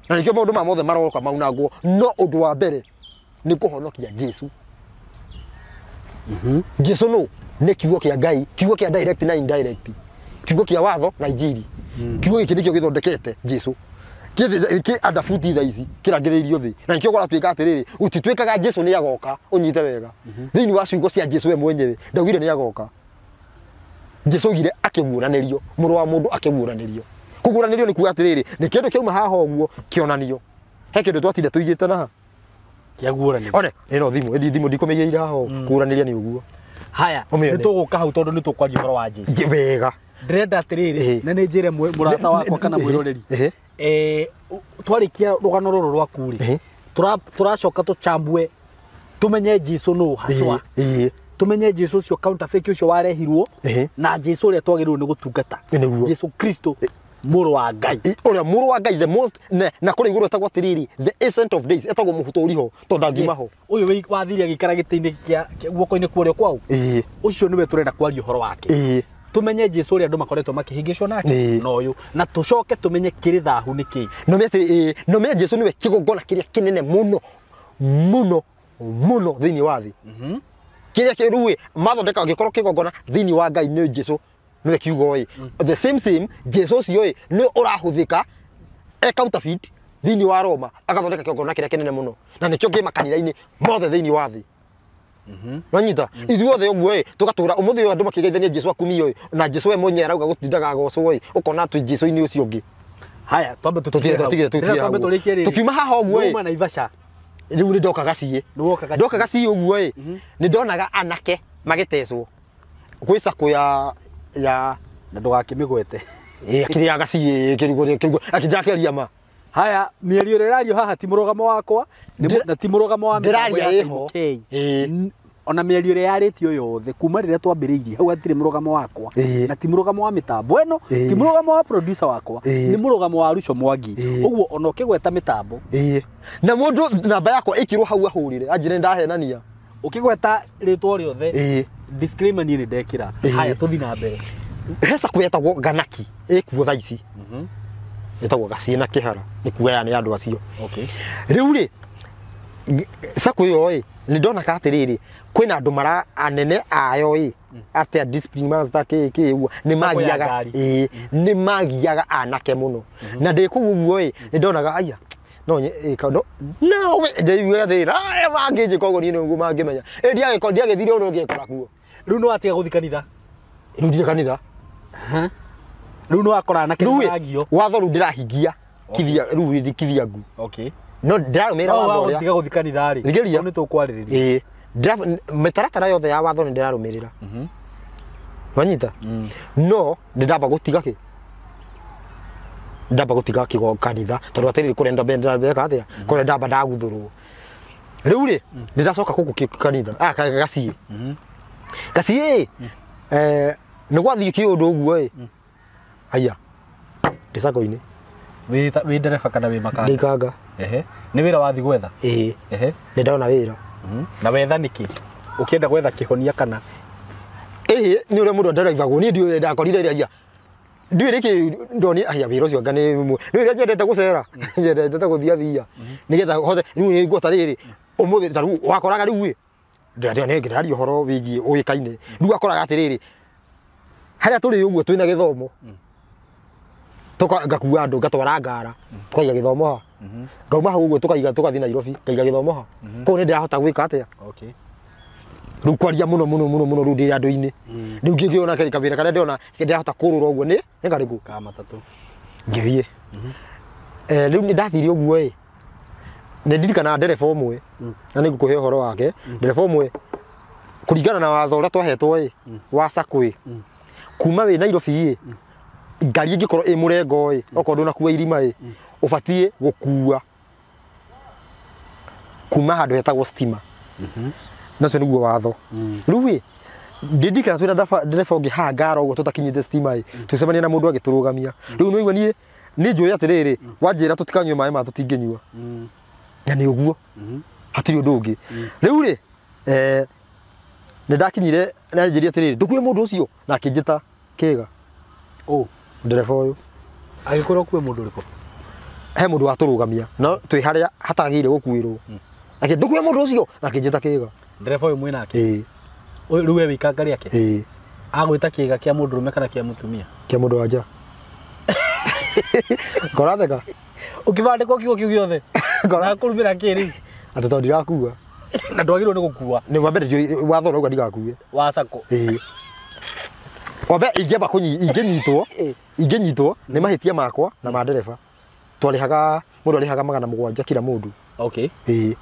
na nĩkĩo maũndũ maya mothe maroka maunangwo. No ũndũ wa mbere nĩ kũhonokia Jesu. Jesu nũ? Nĩ kiugo kĩa Ngai, kiugo kĩa direct na indirect, kiugo kĩa watho na injiri. Kiugo gĩkĩ nĩkĩo gĩthondekete Jesu. Kĩ andabuti thaa ici kĩrangĩrĩirio thĩ, na nĩkĩo kũratuĩka atĩrĩrĩ, gũtituĩkaga Jesu nĩ agoka. Ũnyite wega, thĩinĩ wa ciugo cia Jesu we mwenyewe ndaugire nĩ agoka. Jesu oigire akĩguũranĩrio, mũrũ wa mũndũ akĩguũranĩrio. Kũguũranĩrio nĩ kuuga atĩrĩrĩ, nĩ kĩndũ kĩauma haha ũguo kĩonanio. He kĩndũ twatinda tũigĩte na ha Kĩaguũranĩrio. One, ĩno thimũ, ĩndi thimũ ndikũmĩigĩire haha ũũ. Kũguũranĩria nĩ ũguo. Haya, Ũmĩone. nĩ tũgũka hau tondũ nĩ tũkwaria ũhoro wa Jesu. Wega. Ndĩrenda atĩrĩrĩ, Ĩhĩ. na nĩ njĩre mũrata wakwa kana mwĩroreri. Ĩhĩ. Twarĩkia rũgano rũrũ rwaku rĩ, Ĩhĩ. tũracoka tũchambue tũmenye Jesu nũ haswa. Ĩhĩ. Tumenye Jesu ucio counterfeit ucio warehirwo na Jesu uria twagĩrĩirwo nĩ gũtungata. Jesu Kristo mũrũ wa Ngai. Ũrĩa mũrũ wa Ngai the most na kũrĩa igũrũ etagwo atĩrĩrĩ the ancient of days etagwo mũhũtũri ho tondũ ndangiuma ho. Ũyũ wathire agĩikara gĩtĩ-inĩ kĩa guoko-inĩ kwa ũrĩo kwao. Ũcio nĩwe tũrenda kwaria ũhoro wake. Tumenye Jesu ũrĩa andũ makoretwo makĩhĩngĩcwo nake na ũyũ na tũcoke tumenye kĩrĩ thahu nĩ kĩĩ. No menye Jesu nĩwe kĩgongona kĩrĩa kĩnene mũno mũno mũno thĩinĩ wa thĩ. Kĩrĩa kĩruĩ mathondeka gĩkorwo kĩgongona thĩinĩ wa Ngai nĩ Jesu nĩwe kiugo ĩ. The same Jesu ũcio ĩ nĩ ũrahũthĩka e counterfeit thĩinĩ wa Roma agathondeka kĩgongona kĩrĩa kĩnene mũno na nĩkĩo kĩ makanitha-inĩ mothe thĩinĩ wa thĩ. Nanyita ithuothe ũguo ĩ tũgatũra ũmũthĩ ũyũ andũ makĩgeithania Jesu akumio ĩ na Jesu we mwenyewe arauga gũtindaga agocwo ĩ ũkona twĩ Jesu-inĩ ũcio ũngĩ. Haya twambe tũtige tukiuma haha ũguo ĩ numa Naivasha rĩu nĩ ndoka gaciĩ ndoka gaciĩ ũguo ĩ nĩ ndonaga anake magĩtecwo gwĩ cakũ ya na ndũgakĩmĩgwete kĩrĩa gaciĩ kĩrugo akĩnjakĩria ma. Haya mĩario ĩrĩa ĩrario haha ti mũrũgamo wakwa na ti mũrũgamo wa mĩtambo ya ĩho. Ona mĩario ĩrĩa yarĩtio yothe kuma rĩrĩa twambĩrĩirie hau hatirĩ mũrũgamo wakwa na ti mũrũgamo wa mĩtambo ĩno ti mũrũgamo wa producer wakwa nĩ mũrũgamo wa Ruco Mwangi ũguo ona ũkĩgweta mĩtambo na mũndũ namba yakwa ĩkĩrwo hau ahũrĩre anjĩre ndahenania ũkĩgweta rĩtwa rĩothe disclaimer niĩ nĩ ndekĩra. Haya tũthiĩ na mbere. He cakũ yetagwo Ganaki ĩkuo thaa ici ĩtagwo Gaciĩ na Kĩhara nĩ kuga nĩ andũ acio. Rĩu rĩ cakũ ĩyo ĩ nĩ ndonaga atĩrĩrĩ kwĩna andũ mara anene ayo ĩ atĩa discipline master kĩ ũguo nĩ magiaga nĩ magiaga anake mũno na ndĩ kũu ũguo ĩ nĩ ndonaga aya no no ndĩiguaga thĩna aya mangĩnjĩka ũguo niĩ nĩguo mangĩmenya ĩ ndiagĩthire ũndũ ũngĩkora kuo. Rĩu nĩ watiga gũthiĩ kanitha? Rĩu ndirĩ kanitha. Rĩu nĩ wakora anake nĩ maragio? Watho rĩu ndĩrahingia kithia rĩu kithiangu. No ndĩrarũmĩrĩra watho ũrĩa. Tiga gũthiĩ kanitha rĩ nĩ tũkwarĩrĩria. Mĩtaratara yothe ya watho nĩ ndĩrarũmĩrĩra. Wanyita? No nĩ ndamba gũtiga kĩ? Ndamba gũtiga kĩgo kanitha tondũ atĩrĩrĩ kũrĩa ndamba atĩa kũrĩa ndamba ndaguthũrwo. Rĩu rĩ nĩ ndacoka gũkũ kanitha gaciĩ. Gaciĩ nĩ gwathiĩ kĩũndũ ũguo ĩ aya ndĩ sacco-inĩ. Wĩ ndereba kana wĩ makanga? Ndĩ kanga. Nĩ wĩra wathiĩ gwetha? Ĩĩ. Nĩ ndona wĩra. Na wetha nĩkĩ? Ũkĩenda gwetha kĩhonia kana? Ĩĩ nĩ ũrĩa mũndũ andaraibagwo niĩ ndiũĩ ndakorire ĩrĩa aya ndiũĩ nĩkĩ ndonire aya wĩra ũcio anga nĩ nĩ ũrĩa nyendete gũcera nyendete gũthia thia nĩgetha hote rĩu nĩ ngũta rĩrĩ ũmũthĩ ta rĩu wakoraga rĩu ĩ ndĩraria ũhoro wĩgiĩ ũĩkaine rĩu wakoraga atĩrĩrĩ harĩa tũrĩ ũguo twĩna gĩthomo ngakua andũ ngatwara ngara tukaiga gĩthomo ha ngauma hau ũguo tukaiga tũgathiĩ Nairobi ngaiga gĩthomo ha kũu nĩ ndĩrahota gwĩka atĩa. Rĩu kwaria mũno mũno mũno mũno rĩu ndĩ andũ-inĩ rĩu ngĩona kawĩra karĩa ndĩrona ndĩrahota kũrũra ũguo nĩ karĩkũ ka matatũ ngĩthiĩ. Rĩu nĩ ndathire ũguo ĩ nĩ ndirikanaga ndereba ũmwe na nĩ ngũkũhe ũhoro wake. Ndereba ũmwe kũringana na watho ũrĩa twahetwo ĩ wa sacco ĩ kuma wĩ Nairobi ĩ ngari ĩngĩkorwo ĩ mũrengo ĩ okorwo ndũnakua irima ĩ ũbatiĩ gũkua kuma handũ hetagwo stima na ũcio nĩguo watho. Rĩu ĩ ndĩndirikana twĩna ndereba ũngĩ haha ngara ũguo tũtakinyĩte stima ĩ tũcemania na mũndũ agĩtũrũgamia. Rĩu nĩwaigua niĩ nĩ njũĩ atĩrĩrĩ wanjĩra tũtikanyue maĩ ma tũtingĩnyua na nĩ ũguo hatirĩ ũndũ ũngĩ. Rĩu rĩ nĩ ndakinyire na njĩrire atĩrĩrĩ ndũkue mũndũ ũcio na akĩnjĩta kĩga ndereba ũyũ agĩkorwo kue mũndũ ũrĩkũ? He mũndũ watũrũgamia no twĩ harĩa hatagĩrĩire gũkuĩrwo akĩ ndũkue mũndũ ũcio na akĩnjĩta kĩga. Ndereba ũyũ mwĩ nake? Ĩĩ. Rĩu we wĩ ikanga rĩake? Ĩĩ. Agwĩta kĩga kĩa mũndũrũme kana kĩa mũtumia? Kĩa mũndũ wa nja. Ngoratheka. Ũkĩbandĩkwo kiugo kĩu gĩothe? Na kũrumĩra kĩ rĩu? Atĩ tondũ ndirakua. Na ndwagĩrĩirwo nĩ gũkua. Nĩ wa mbere ndiũĩ watho ũrauga ndigakue. Wa sacco. Ĩĩ. Wa mbere ingĩamba ingĩnyitwo ingĩnyitwo nĩ mahĩtia makwa na ma ndereba. Twarĩhaga mũndũ arĩhaga 700 kila mũndũ. Ĩĩ.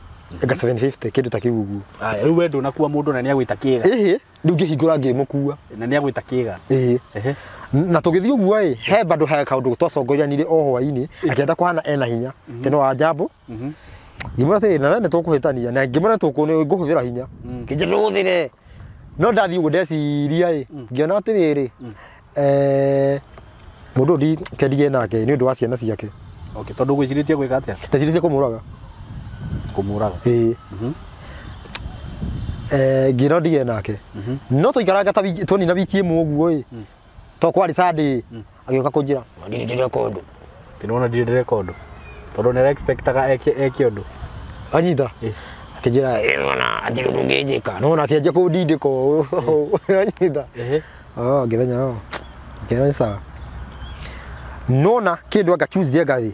Ega 750 kĩndũ ta kĩu ũguo. Aya rĩu we ndũnakua mũndũ na nĩagwĩta kĩga. Ĩhĩ rĩu ngĩhingũra ngĩmũkua. Na nĩagwĩta kĩga. Ĩĩ. Na tũgĩthiĩ ũguo ĩ he bado he kaũndũ twacongoiranire o hwainĩ akĩenda kũhana ena hinya teno wa njambo. Ngĩmwĩra atĩrĩ na we nĩ tũkũhĩtania na ngĩmwĩra nĩ ngũhũthĩra hinya. Kĩnjĩra ndũhũthĩre. No ndathiĩ ũguo ndeciria ĩ ngĩona atĩrĩrĩ mũndũ ũyũ ndikendige nake nĩ ũndũ wa ciana ciake. Okay, tondũ gwĩcirĩtie gwĩka atĩa? Ndecirĩtie kũmũraga. Kũmũraga. Ĩĩ. Ngĩona ndige nake. No tũikaranga ta wiki tuonina wiki ĩmwe ũguo ĩ. To kwarĩ Sunday agĩũka kũnjĩra ndirĩ ndĩreka ũndũ. Tinona ndirĩ ndĩreka ũndũ. Tondũ nĩ expectaga eke ũndũ. Anyita. Akĩnjĩra ĩ ona hatirĩ ũndũ ũngĩnjĩka. No ona akĩanjia kũndindĩka ũũ. Anyita. Oh, ngĩmenya oh. Ngĩona nĩ sawa. Nona kĩndũ anga Tuesday anga rĩ.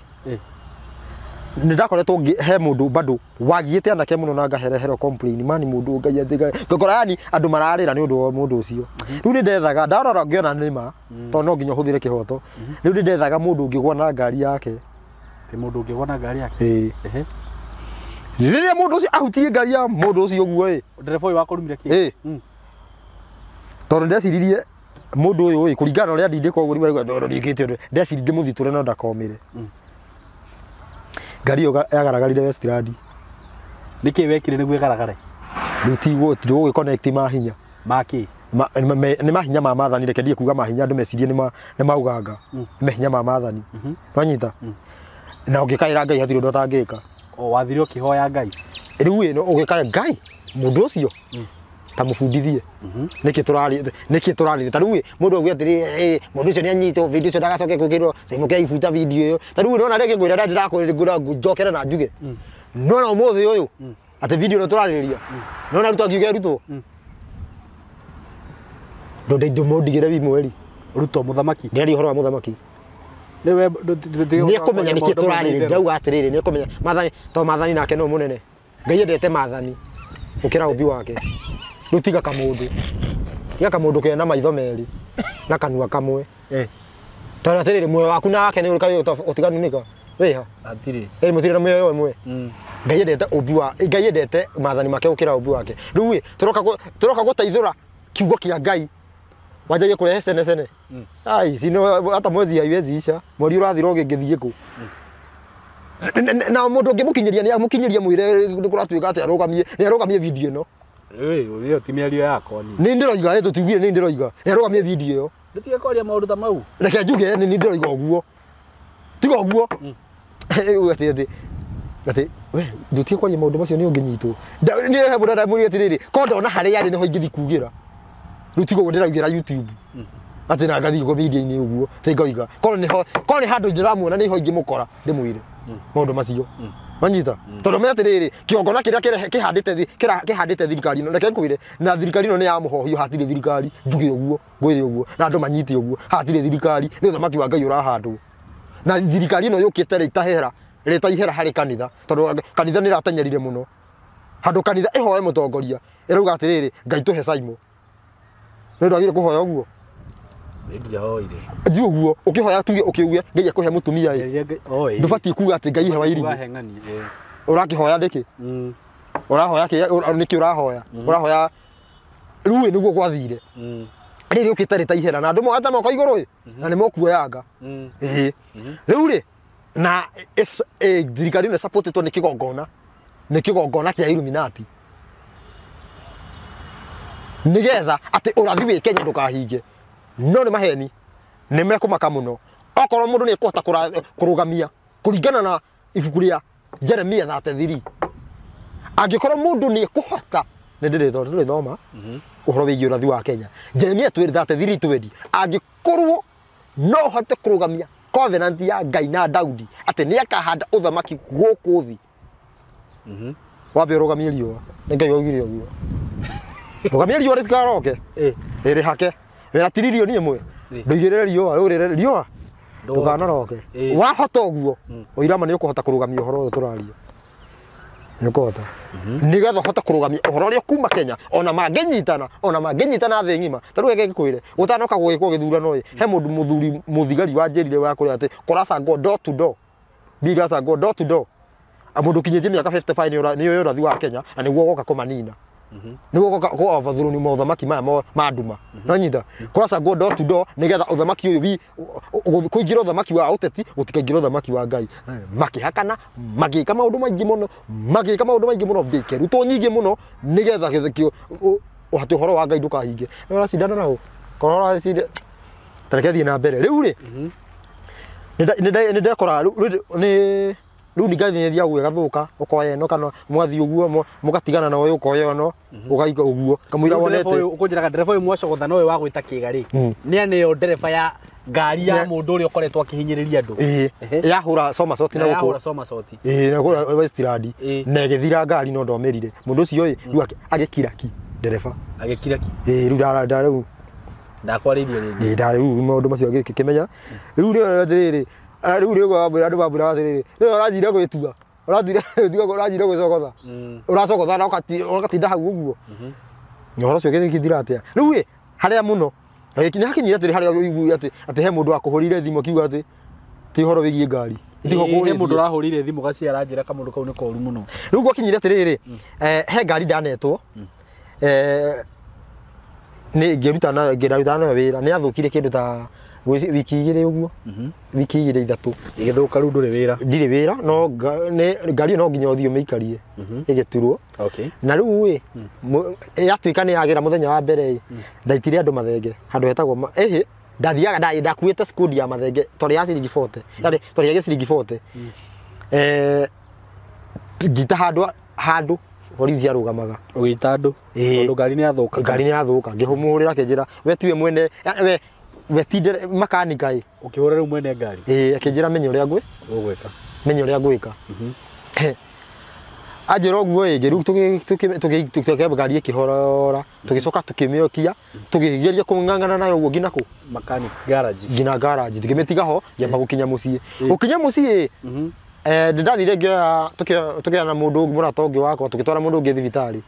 Nĩ ndakoretwo he mũndũ bado wagiĩte anake mũno na ngaherehero complain mani mũndũ Ngai atĩ ngakora yani andũ mararĩra nĩ ũndũ wa mũndũ ũcio. Rĩu nĩ ndethaga ndarora ngĩona nĩ ma tondũ no nginya ũhũthĩre kĩhoto. Rĩu nĩ ndethaga mũndũ ũngĩgwa na ngari yake. Ti mũndũ ũngĩgwa na ngari yake. Ĩĩ. Rĩrĩa mũndũ ũcio ahutie ngari ya mũndũ ũcio ũguo ĩ. Ndereba ũyũ wakũrumire kĩ? Ĩĩ. Tondũ ndeciririe mũndũ ũyũ ĩ kũringana na ũrĩa ndindĩka ũguo rĩu arauga ndikĩte ũndũ. Ndeciririe ndĩmũthitũre no ndakomĩre. Ngari ĩyo yagaragarire Westland. Nĩkĩ wekire nĩguo ĩgaragare? Rĩu tiguo tũgũgĩ connect mahinya. Makĩ? Nĩ mahinya ma maathani, reke ndiye kuga mahinya andũ mecirie nĩ ma uganga. Nĩ mahinya ma maathani. Wanyita? Na ũngĩkaĩra Ngai hatirĩ ũndũ atangĩka. O wathire ũkĩhoya Ngai. Rĩu ĩ ũgĩkaĩa Ngai mũndũ ũcio ta mũbundithie. Nĩkĩ tũrarĩ ta rĩu mũndũ auge atĩrĩ mũndũ ũcio nĩanyitwo video ũcio ndagacoke gwĩkĩrwo caimũke ibuta video ĩyo. Ta rĩu nona rĩngĩ ngwĩra ndĩrakwĩra njokere na njuge. Nona ũmũthĩ ũyũ atĩ video ĩno tũrarĩrĩria. Nona Ruto akiuga Ruto. Ndũmũndigĩre wi mweri. Ruto mũthamaki. Ndĩraria ũhoro wa mũthamaki. Nĩ ekũmenya nĩkĩ tũrarĩrĩria. Ndauga atĩrĩrĩ nĩekũmenya maathani to maathani nake no mũnene. Ngai endete maathani gũkĩra ũmbi wake. Rĩu tiga kamũndũ. Tiga kamũndũ kena maitho merĩ na kanua kamwe. Tondũ atĩrĩrĩ muoyo waku na wake nĩ ũrĩkũ ũtiganu nĩka? Wĩha? Hatirĩ. Ĩĩ mũtirĩ na muoyo ũmwe. Ngai endete ũmbi wa Ngai endete maathani make gũkĩra ũmbi wake. Rĩu ĩ tũroka gũteithũra kiugo kĩa Ngai. Wanjagie kũrehe cene cene. Ai sino hata mwezi haiwezi isha. Mweri ũrathira ũgĩngĩthiĩ kũ? Na mũndũ ũngĩmũkinyĩria nĩ amũkinyĩrie mwĩre nĩ kũratuĩka atĩ arũgamie nĩ arũgamie video ĩno. Ĩyo ti mĩario yakwa niĩ. Nĩ ndĩroiga ĩ tũtiugire nĩ ndĩroiga. Nĩ arũgamie video ĩyo. Ndũtige kwaria maũndũ ta mau. Reke njuge nĩ ndĩroiga ũguo. Tiga ũguo. Atĩ atĩ we ndũtige kwaria maũndũ macio nĩ ũngĩnyitwo. Nĩ he mũndũ ndamwĩrire atĩrĩrĩ ko ndona harĩa arĩ nĩho ingĩthiĩ kugĩra. Rĩu tiga ũguo ndĩraugĩra YouTube. Atĩ na ngathiĩ ũguo media-inĩ ũguo atĩ ngoiga korwo nĩho korwo nĩ handũ ndĩramuona nĩho ingĩmũkora ndĩmwĩre maũndũ macio. Wanyita? Tondũ menya atĩrĩrĩ kĩgongona kĩrĩa kĩhandĩte thirikari ĩno reke ngwĩre na thirikari ĩno nĩ ya mũhohio hatirĩ thirikari njuge ũguo ngwĩre ũguo na andũ manyite ũguo hatirĩ thirikari nĩ ũthamaki wa Ngai ũrahandwo. Na thirikari ĩno yũkĩte rĩta ihera harĩ kanitha tondũ kanitha nĩ ĩratenyerire mũno. Handũ kanitha ĩhoe mũtongoria ĩrauga atĩrĩrĩ Ngai tũhe Saimo. Nĩ ndwagire kũhoya ũguo? Ndiahoire. Ndi ũguo ũkĩhoya tuge ũkĩuge Ngai akũhe mũtumia ĩ. Ndũbatiĩ kuga atĩ Ngai he wa irigũ. Ũrakĩhoya nĩkĩ? Ũrahoya kĩ nĩkĩ ũrahoya? Ũrahoya rĩu ĩ nĩguo gwathire. Rĩrĩ ũkĩte rĩta ihera na andũ moete moko igũrũ ĩ na nĩ mokuoyanga. Ĩĩ. Rĩu rĩ na thirikari ĩno ĩsupportĩtwo nĩ kĩgongona. Nĩ kĩgongona kĩa Illuminati. Nĩgetha atĩ ũrathi wĩ Kenya ndũkahinge. No nĩ maheni nĩ mekũmaka mũno. Okorwo mũndũ nĩ ekũhota kũrũgamia kũringana na ibuku rĩa Jeremia 33. Angĩkorwo mũndũ nĩ ekũhota nĩ ndĩrĩthoma ũhoro wĩgiĩ ũrathi wa Kenya. Jeremia 33:20 angĩkorwo no ũhote kũrũgamia covenant ya Ngai na Daudi atĩ nĩ akahanda ũthamaki gũkũ thĩ. Wambe ũrũgamie riũa. Nĩ Ngai waugire ũguo. Rũgamia riũa rĩtikaroke. Ĩrĩhake. Wĩna tiririoni ĩmwe. Ndũigĩrĩre riũa, rũrĩre riũa. Ndũkanaroke. Wahota ũguo, ũirama nĩ ũkũhota kũrũgamia ũhoro ũyũ tũraria. Nĩ ũkũhota. Nĩgetha ũhote kũrũgamia ũhoro ũrĩa kuma Kenya, ona mangĩnyitana thĩ ng'ima. Ta rĩu reke ngĩkwĩre, gũtanoka gũgĩkwo gĩthurano ĩ, he mũndũ mũthuri mũthigari wanjĩrire wa kũrĩa atĩ kũracangwo door to door. Mbia iracangwo door to door. Mũndũ ũkinyĩtie mĩaka 55 nĩ ũyũ ũrathi wa Kenya na nĩguo ũgoka kũmanina. Nĩguo ũgoka kũ overthrow mothamaki maya ma nduma. No nyita kũracangwo door to door nĩgetha ũthamaki ũyũ kũingĩra ũthamaki wa ũteti gũtikaingĩra ũthamaki wa Ngai. Makĩhakana magĩka maũndũ maingĩ mũno, magĩka maũndũ maingĩ mũno, mbĩkerutwo nyingĩ mũno nĩgetha atĩ ũhoro wa Ngai ndũkahinge. Nĩ ũracindana nao korwo ũracinda ta reke thiĩ na mbere rĩu rĩ nĩ ndekora nĩ rĩu ningĩ nĩ ĩthiaga ũguo ĩgathũka ũkoya ĩno kana mwathiĩ ũguo mũgatigana na ũyũ ũkoya ĩno ũgaika ũguo kamũira wonete ũkũnjĩraga ndereba ũyũ mwacogotha na ũyũ wa gwĩta kĩga rĩ nĩ aneo ndereba ya ngari ya mũndũ ũrĩa ũkoretwo akĩhinyĩrĩria andũ yahũra somersault na gũkũ yahũra somersault na kũrĩa Westland na ĩgĩthira ngari no ndomĩrire mũndũ ũcio ĩ rĩu agĩkira ki ndereba agĩkira ki rĩu rĩu ndakwarĩirie rĩngĩ rĩu maũndũ macio agĩkĩmenya rĩu nĩ atĩrĩrĩ rĩu nĩ kwambĩra andũ mambĩra atĩrĩrĩ rĩu ũrathire gwĩtua ũrathire gwĩcogotha ũracogotha na ũgatinda hau ũguo ũhoro ũcio ũgĩthira atĩa rĩu ĩ harĩa mũno nĩ hakinyire atĩrĩ harĩa ũiguire atĩ he mũndũ wakũhũrire thimũ akiuga atĩ ti ũhoro wĩgiĩ ngari he mũndũ ũrahũrire thimũ gaciara njĩra kamũndũ kau nĩ koru mũno rĩu gwakinyire atĩrĩrĩ he ngari ndanetwo nĩ ngĩruta nayo wĩra nĩ yathũkire kĩndũ ta wiki igĩrĩ ũguo wiki igĩrĩ ithatũ ĩgĩthũka rĩu ndũrĩ wĩra ndirĩ wĩra no ngari ĩyo no nginya ũthiĩ ũmĩikarie ĩgĩturwo na rĩu ĩ yatuĩka nĩ yagĩra mũthenya wa mbere ĩ ndaitire andũ mathenge handũ hetagwo ĩhĩ ndathiaga ndakuĩte skundi ya mathenge tondũ ya ciringi 40 tondũ ya ciringi 40 ngita handũ borithi arũgamaga ũgĩita andũ tondũ ngari nĩ yathũka ngari nĩ yathũka ngĩmũhũrĩra akĩnjĩra we tiwe mwene we ti makanika ĩ ũkĩhũra rĩu mwene ngari akĩnjĩra menya ũrĩa ũgwĩka menya ũrĩa ngwĩka anjĩra ũguo ĩ rĩu tũgĩ ngari ĩkĩhorora tũgĩcoka tũkĩmĩokia tũgĩgeria kũng'ang'ana nayo ũguo nginya kũ mechanic garage nginya garage tũkĩmĩtiga ho ngĩamba gũkinya mũciĩ gũkinya mũciĩ nĩ ndathire ngĩoya tũkĩoya na mũndũ mũrata ũngĩ wakwa tũgĩtwara mũndũ ũngĩ thibitarĩ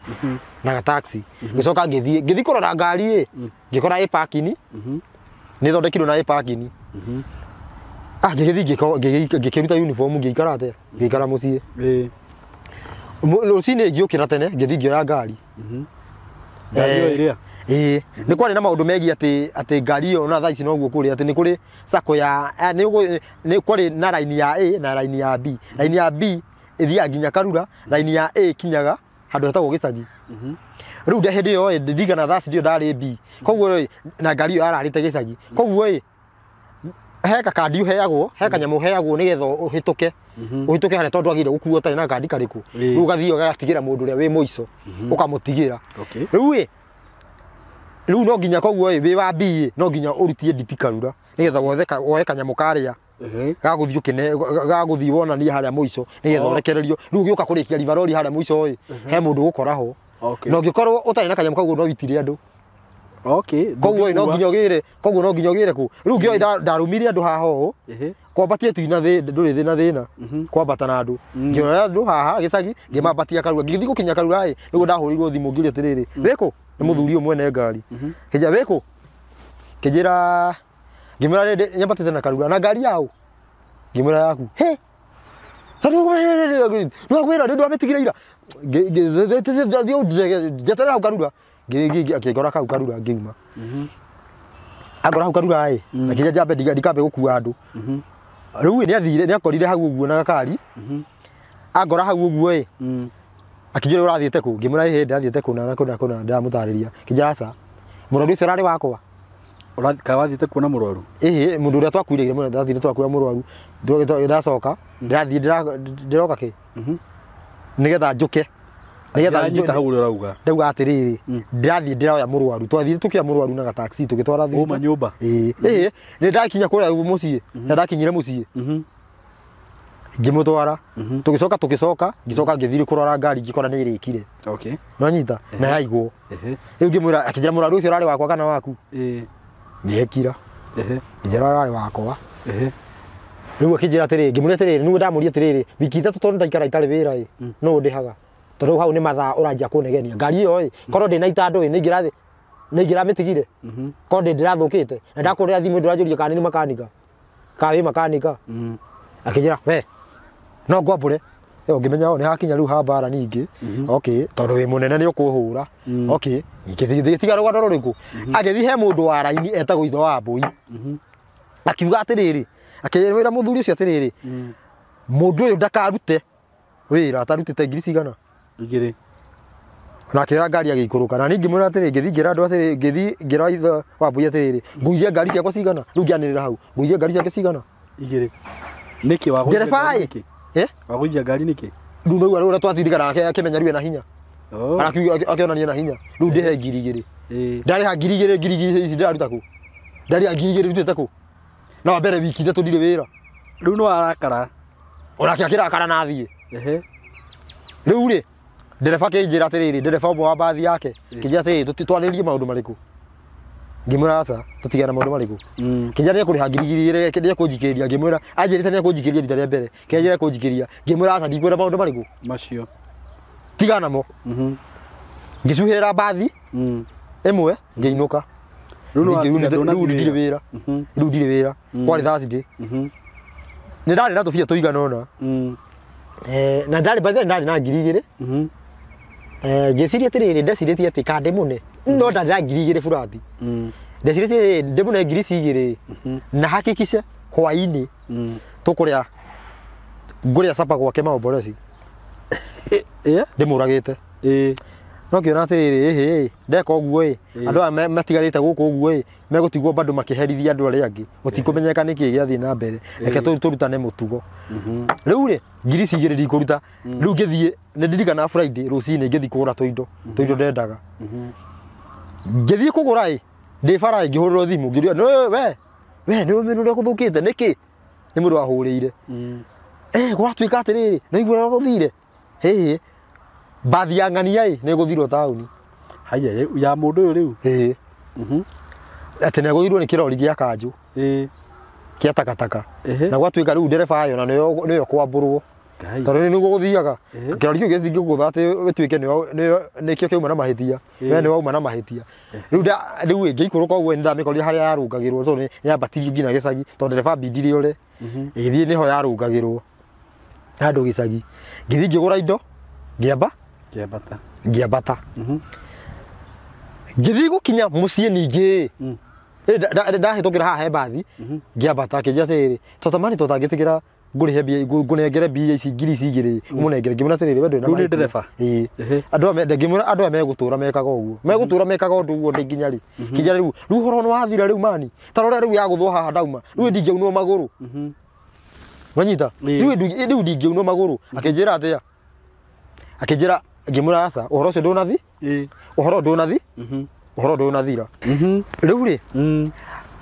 na gataxi ngĩcoka ngĩthiĩ kũrora ngari ĩ ngĩkora ĩ parking nĩ thondekirwo na ĩ parking ngĩgĩthiĩ ngĩkĩruta uniform ngĩikara atĩa ngĩikara mũciĩ rũcinĩ ngĩũkĩra tene ngĩthiĩ ngĩoya ngari ngari ĩyo ĩrĩa nĩ kwarĩ na maũndũ megiĩ atĩ ngari ĩyo na thaa ici noguo kũrĩ atĩ nĩ kũrĩ sacco ya nĩ kwarĩ na raini ya A na raini ya B raini ya B ĩthiaga nginya Karura raini ya A ĩkinyaga handũ hetagwo Gĩcagi rĩu hĩndĩ ĩyo ndirikana thaa ici ndarĩ B koguo na ngari ĩyo yararĩte Gĩcagi koguo ĩ he gakandi ũheagwo he kanyamũ ũheagwo nĩgetha ũhĩtũke ũhĩtũke harĩa tondũ wagĩrĩire gũkuo ũtarĩ na kandi karĩkũ rĩu ũgathiĩ ũgatigĩra mũndũ ũrĩa wĩ mũico ũkamũtigĩra rĩu ĩ rĩu no nginya koguo ĩ wĩ wa B ĩ no nginya ũrutie nditi Karura nĩgetha woe kanyamũ karĩa gagũthiĩ wonanie harĩa mũico nĩgetha ũrekererio rĩu ũgĩũka kũrĩkia rivarori harĩa mũico ĩ he mũndũ ũgũkora ho na ũngĩkorwo ũtarĩ na kanyamũ kau no witire andũ koguo no nginya ũgĩre koguo no nginya ũgĩre kũ rĩu ngĩoya ndarũmire andũ haha ũũ kwambatia tu na ndũrĩ thĩna thĩna kwambata na andũ ngĩoya andũ haha Gĩcagi ngĩmambatia Karura ngĩthiĩ gũkinya Karura ĩ nĩguo ndahũrĩirwo thimũ ngĩũrio atĩrĩrĩ wĩkũ nĩ mũthuri ũyũ mwene ngari kĩnjĩra wĩkũ kĩnjĩra ngĩmwĩra nyambatĩte na Karura na ngari yaũ ngĩmwĩra yaku he nĩwakwĩra nĩ ndwamĩtigire ira njeterera hau Karura akĩngora kau Karura ngiuma angora hau Karura ĩ akĩnjĩra njambe ndikambe gũkua andũ rĩu nĩ athire nĩ akorire hau ũguo na gakari angora hau ũguo ĩ akĩnjĩra ũrathiĩte kũ ngĩmwĩra ĩhĩ ndathiĩte kũna na kũna kũna ndamũtarĩria akĩnjĩra aca mũrwaru ũcio ũrarĩ wakwa kana wathiĩte kuona mũrwaru ĩhĩ mũndũ ũrĩa twakuire mũno ndathire twakua mũrwaru ndacoka ndĩrathiĩ ndĩroka kĩ nĩgetha njũke nĩgetha nyita hau ũrĩa ũrauga ndauga atĩrĩrĩ ndĩrathiĩ ndĩroya mũrwaru twathire tũkĩoya mũrwaru na gataxi tũgĩtwara thibitarĩ uma nyũmba ĩĩ nĩ ndakinya kũrĩa mũciĩ na ndakinyire mũciĩ ngĩmũtwara tũgĩcoka tũgĩcoka ngĩcoka ngĩthiĩ kũrora ngari ngĩkora nĩ ĩrĩkire nĩwanyita na yaigwo rĩu ngĩmwĩra akĩnjĩra mũrwaru ũcio ũrarĩ wakwa kana waku ngĩekira ngĩnjĩra ũrarĩ wakwa rĩu akĩnjĩra atĩrĩrĩ ngĩmũria atĩrĩrĩ nĩguo ndamũria atĩrĩrĩ wiki ithatũ tondũ ndaikara itarĩ wĩra ĩ no ũndĩhaga tondũ hau nĩ mathaa ũranjia kũnegenia ngari ĩyo ĩ korwo ndĩna itandũ ĩ nĩ ingĩramĩtigire korwo ndĩ ndĩrathũkĩte na ndakũrĩra thimũ ndũranjũria kana nĩ makanika kana wĩ makanika akĩnjĩra we no ngwambũre ĩyo ngĩmenya nĩ hakinya rĩu ha mbara ningĩ okay tondũ wĩ mũnene nĩ ũkũhũra okay ngĩtiga rũgano rũrĩkũ agĩthiĩ he mũndũ wa raini etagwo ithe wa mbũi akiuga atĩrĩrĩ akĩwĩra mũthuri ũcio atĩrĩrĩ mũndũ ũyũ ndakarute wĩra atarutĩte ngiri cigana igĩrĩ Na akĩoya ngari agĩikũrũka na niĩ ngĩmwĩra atĩrĩ ngĩthiĩ ngĩra andũ atĩrĩ ngĩthiĩ ngĩra ithe Wambui atĩrĩrĩ ngũithia ngari ciakwa cigana rĩu ngĩanĩrĩra hau ngũithia ngari ciake cigana Igĩrĩ. Nĩkĩ wagũithia ndereba ngari ĩ nĩkĩ? eh Wagũithia ngari nĩkĩ? rĩu nĩguo rĩu ũrĩa twatindĩkana nake akĩmenya rĩu ena hinya. Oh. Akĩonania na hinya rĩu ndĩhe 2,000. Ĩĩ. Ndarĩha 2,000 2,000 ici ndĩraruta kũ ndarĩha 2,000 rutĩte kũ na wa mbere wiki ithatũ ndirĩ wĩra. Rĩu nĩ warakara. Onake akĩrakara na athiĩ. Ehe. Rĩu rĩ ndereba akĩnjĩra atĩrĩrĩ ndereba ũmwe wa mbathi yake kĩnjĩra atĩrĩrĩ twarĩrie maũndũ marĩkũ ngĩmwĩra aca tũtigane na maũndũ marĩkũ. Kĩnjĩra nĩekũrĩha 2,000 nĩekũnjikĩria ngĩmwĩra anjĩrĩte nĩekũnjikĩria rita rĩa mbere kĩnjĩra nĩekũnjikĩria ngĩmwĩra aca ndikwenda maũndũ marĩkũ Macio. tigana namo. Ngĩcuhĩra mbathi ĩmwe ngĩinũka. Rĩu nĩ watiga Rĩu ndirĩ ndũnathiĩ wĩra. Rĩu ndirĩ wĩra kwarĩ Thursday. Nĩ ndarĩ na tũbia tũigana ũna. Na ndarĩ by the way ndarĩ na 2,000. Ngĩciria atĩrĩrĩ ndecirĩtie atĩ ka ndĩmũne no ndarĩ na 2,000 burati. Ndecirĩtie atĩrĩrĩ ndĩmũne 2,000 na hakikishe hwaĩ-inĩ tũkũrĩa ngũrĩa capa gwake maomboreci. Ĩĩ. Ndĩmũragĩte. Ĩĩ. No ngĩona atĩrĩrĩ ĩhĩ ndeka ũguo ĩ andũ aya matigarĩte gũkũ ũguo ĩ megũtigwo bado makĩherithia andũ arĩa angĩ gũtikũmenyeka nĩkĩ gĩathiĩ na mbere reke tũrutane mũtugo. Rĩu rĩ 2,000 ndikũruta rĩu ngĩthiĩ nĩ ndirikanaga Friday rũcinĩ ngĩthiĩ kũgũra tũindo tũindo ndendaga. Ngĩthiĩ kũgũra ĩ ndĩ bara ĩ ngĩhũrĩrwo thimũ ngĩũrio nĩ we we nĩ ũĩ ũrĩa gũthũkĩte nĩkĩ nĩ mũndũ wahũrĩire. Gwatuĩka atĩrĩrĩ nĩ igua ũrĩa gũthire hĩhĩ mbathi ya ng'ania ĩ nĩ ĩgũthirwo taũni. Haya ya mũndũ ũyũ rĩu. Ĩĩ. Atĩ nĩ ĩgũthirwo nĩ kĩrori gĩa kanjũ. Ĩĩ. Kĩa takataka. Na gwatuĩka rĩu ndereba yayo na nĩyo kwambũrwo. Tondũ nĩguo gũthiaga. Kĩrori kĩu gĩtingĩgũtha atĩ gĩtuĩke nĩyo nĩkĩo kĩauma na mahĩtia. We nĩwe wauma na mahĩtia. Rĩu rĩu ngĩikũrũka ũguo nĩndamĩkorire harĩa yarũngagĩrwo tondũ nĩ yambatirio nginya gĩcagi tondũ ndereba ambindire ũre. Ĩgĩthiĩ nĩho yarũngagĩrwo. Handũ gĩcagi. Ngĩthiĩ ngĩgũra indo ngĩamba Ngĩambata. Ngĩambata. Ngĩthiĩ gũkinya mũciĩ ningĩ. Ndahĩtũkĩra haha he mbathi ngĩambata akĩnjĩra atĩrĩrĩ totamani totangĩtĩkĩra ngũrĩhe mbia ngũnengere mbia ici 2,000 ũmũnengere ngĩmwĩra atĩrĩrĩ we ndũrĩ na Rĩu nĩ mahĩtia. ndereba? Ĩĩ. Andũ aya ngĩmwĩra andũ aya megũtũra mekaga ũguo megũtũra mekaga ũndũ ũguo ndĩ nginya rĩ kinya rĩu rĩu ũhoro nĩ wathira rĩu mani ta rora rĩu yagũthwo haha ndauma rĩu ndingĩaunwo magũrũ. Wanyita rĩu rĩu ndingĩaunwo magũrũ akĩnjĩra atĩa akĩnjĩra ngĩmwĩra aca ũhoro ũcio ndũnathi ũhoro ndũnathi ũhoro ndũnathira. Rĩu rĩ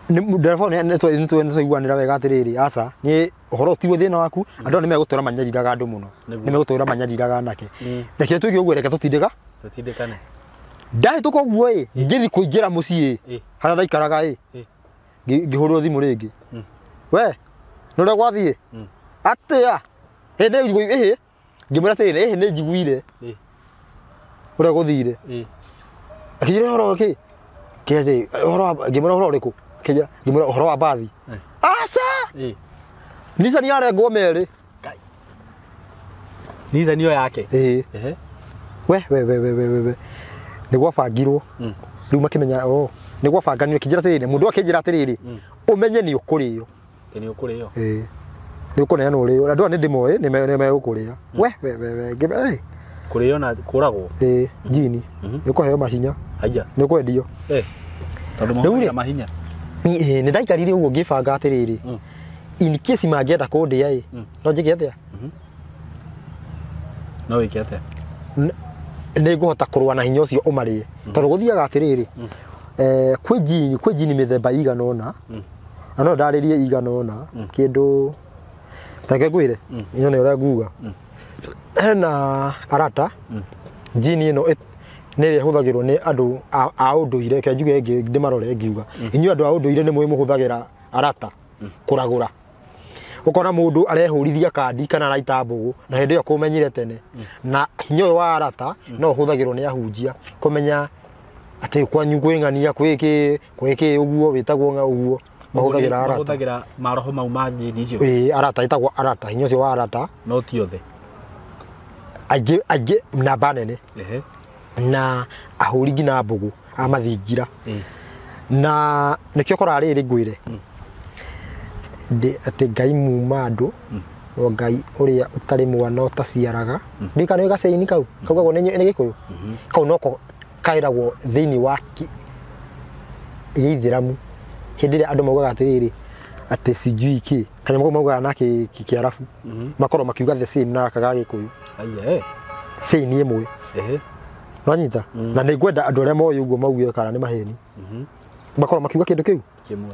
ndereba nĩ twaiguanĩra wega atĩrĩrĩ aca nĩ ũhoro tiguo thĩna waku andũ aya nĩ megũtũra manyariraga andũ mũno nĩ megũtũra manyariraga anake reke tuge ũguo reke tũtindĩka Tũtindĩkane. Ndahĩtũka ũguo ĩ ngĩthiĩ kũingĩra mũciĩ harĩa ndaikaraga ĩ ngĩhũrĩrwo thimũ rĩngĩ. We nĩ ũrĩa gwathiĩ atĩa ĩhĩ ngĩmwĩra atĩrĩrĩ ĩhĩ nĩ njiguire ũrĩa gũthire. Akĩnjĩra ũhoro kĩ kĩatĩ ũhoro ngĩmwĩra ũhoro ũrĩkũ akĩnjĩra ngĩmwĩra ũhoro wa mbathi. Aca Nissan yarengwo merĩ. Nissan ĩyo yake. Ĩĩ. We we we we we we nĩ gwabangirwo rĩu makĩmenya o nĩ gwabanganirwo akĩnjĩra atĩrĩrĩ mũndũ akĩnjĩra atĩrĩrĩ ũmenye nĩ ũkũrĩo. Nĩ ũkũrĩo. Ĩĩ. Nĩ ũkũneanwo ũrĩo andũ aya nĩ ndĩmoĩ nĩ megũkũrĩa. We we we we ngĩmwĩra Kũrĩo na kũragwo. Ĩĩ njini nĩ ũkũheo mahinya. Haya. Nĩ ũkwendio. Tondũ mahũthagĩra mahinya. Nĩ ndaikarire ũguo ngĩbanga atĩrĩrĩ in case mangĩenda kũndĩa ĩ no njĩke atĩa? No wĩke atĩa? Nĩ ngũhota kũrũa na hinya ũcio ũmarĩe tondũ gũthiaga atĩrĩrĩ kwĩ njini mĩthemba igana ũna na no ndarĩrie igana ũna kĩndũ reke ngwĩre nyone ũrĩa nguga. Hena arata njini ĩno nĩ ĩrĩa ĩhũthagĩrwo nĩ andũ a ũndũire reke njuge ndĩmarore ngiuga inyuĩ andũ a ũndũire nĩ mũĩ mũhũthagĩra arata kũragũra. Ũkona mũndũ arehũrithia kandi kana araita mbũgũ na hĩndĩ ĩyo kũmenyire tene na hinya ũyũ wa arata no ũhũthagĩrwo nĩ ahunjia kũmenya atĩ kwanyu kwĩ ng'ania kwĩ kĩ kwĩ kĩ ũguo wĩtagwo ng'a ũguo mahũthagĩra arata. Mahũthagĩra maroho mau ma njini icio. Ĩĩ arata ĩtagwo arata hinya ũcio wa arata. No ti othe. Aingĩ aingĩ namba nene. Na ahũri nginya mbũgũ a mathingira. Na nĩkĩo ũkoraga rĩrĩ ngwĩre atĩ Ngai muma andũ Ngai ũrĩa ũtarĩ mwana ũtaciaraga ndikana nĩ gacaini kau kaugagwo nĩ Gĩkũyũ kau noko karĩragwo thĩinĩ wa gĩithĩramu hĩndĩ ĩrĩa andũ maugaga atĩrĩrĩ atĩ sijui kĩ kanyamũ kau maugaga na kĩarabu makorwo makiuga the same na gaka ga Gĩkũyũ same ĩmwe nwanyita na nĩ ngwenda andũ arĩa moĩ ũguo mauge kana nĩ maheni makorwo makiuga kĩndũ kĩu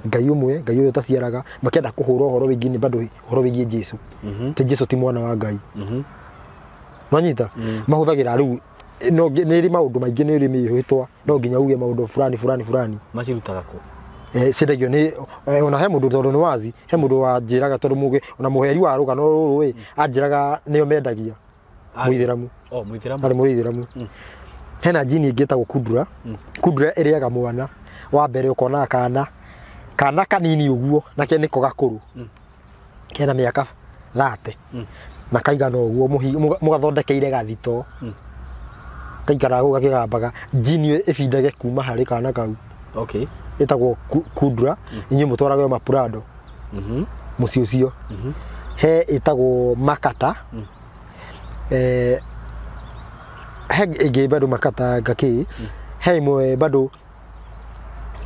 Ngai ũmwe Ngai ũrĩa ũtaciaraga makĩenda kũhũra ũhoro wĩgiĩ nĩ bado ũhoro wĩgiĩ Jesu ti Jesu ti mwana wa Ngai nwanyita mahũthagĩra rĩu no nĩ ĩrĩ maũndũ maingĩ nĩ ĩrĩ mĩhĩtwa no nginya uge maũndũ fulani fulani fulani macirutaga kũ ciendagio nĩ ona he mũndũ tondũ nĩ wazi he mũndũ wanjĩraga tondũ mũgĩ ona mũheri wa rũgano rũrũ ĩ anjĩraga nĩo mendagia mũithĩramu arĩ mũithĩramu hena jini ĩngĩ ĩtagwo kudura kudura ĩrĩaga mwana wa mbere ũkona kana kanini ũguo na ke nĩko gakũrũ kena mĩaka 30 na kaigana ũguo mũgathondekeire gathito kaikaraga kũu gakĩgambaga jini ĩbindage kuma harĩ kana kau ĩtagwo kudura inyuĩ mũtwarage mapurado mũciĩ ũcio he ĩtagwo makata he ĩngĩ bado makata ngakĩ he ĩmwe bado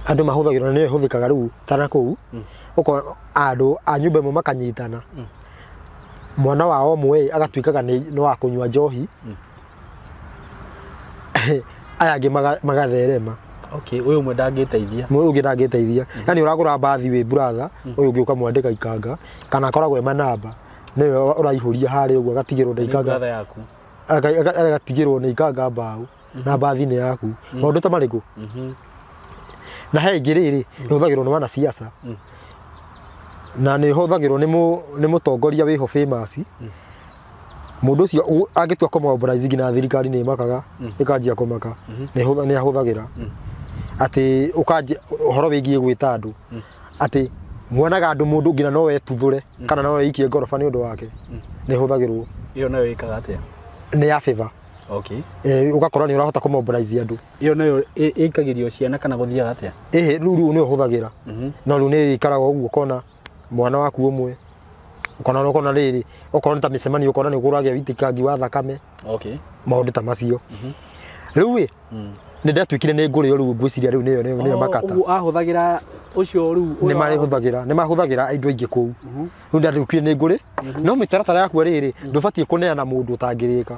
andũ mahũthagĩra na nĩyo ĩhũthĩkaga rĩu ta na kũu ũkona andũ a nyũmba ĩmwe makanyitana mwana wao ũmwe agatuĩkaga nĩ wa kũnyua njohi aya angĩ magatherema ũyũ ũmwe ndangĩteithia ũyũ ũngĩ ndangĩteithia yani ũragũra mbathi wĩ brother ũyũ ũngĩ ũkamwandĩka ikanga kana akoragwo e manamba nĩwe ũraihũria harĩa ũguo agatigĩrwo na ikanga agatigĩrwo nĩ ikanga mbaũ na mbathi nĩ yaku maũndũ ta marĩkũ na he ĩngĩ rĩrĩ ĩhũthagĩrwo nĩ wanasiasa na nĩ ĩhũthagĩrwo nĩ mũtongoria wĩho famous mũndũ ũcio angĩtua kũmobilize nginya thirikari nĩ ĩmakaga ĩkanjia kũmaka nĩ ahũthagĩra atĩ ũkanjia ũhoro wĩgiĩ gwĩta andũ atĩ muonaga andũ mũndũ nginya no wetuthũre kana no weikie ngoroba nĩ ũndũ wake nĩ ĩhũthagĩrwo ĩyo nayo ĩkaga atĩa nĩ ya favor ũgakora nĩ ũrahota kũmobilize andũ ĩyo nayo ĩikagĩrio ciana kana gũthiaga atĩa ĩhĩ rĩu nĩ ũhũthagĩra no rĩu nĩ ĩikaraga ũguo ũkona mwana waku ũmwe ũkona ũkona rĩrĩ okorwo nĩ ta mĩcemanio ũkona nĩ ũkũragĩa wĩitĩkangi wa thakame maũndũ ta macio rĩu ĩ nĩ ndatuĩkire nĩ ngũrĩo rĩu ngwĩciria rĩu nĩyo nĩyo makata ũguo ahũthagĩra ũcio rĩu nĩ marĩhũthagĩra nĩ mahũthagĩra indo ingĩ kũu rĩu ndatuĩkire nĩ ngũrĩ no mĩtaratara yaku rĩrĩ ndũbatiĩ kũneana mũndũ ũtangĩrĩka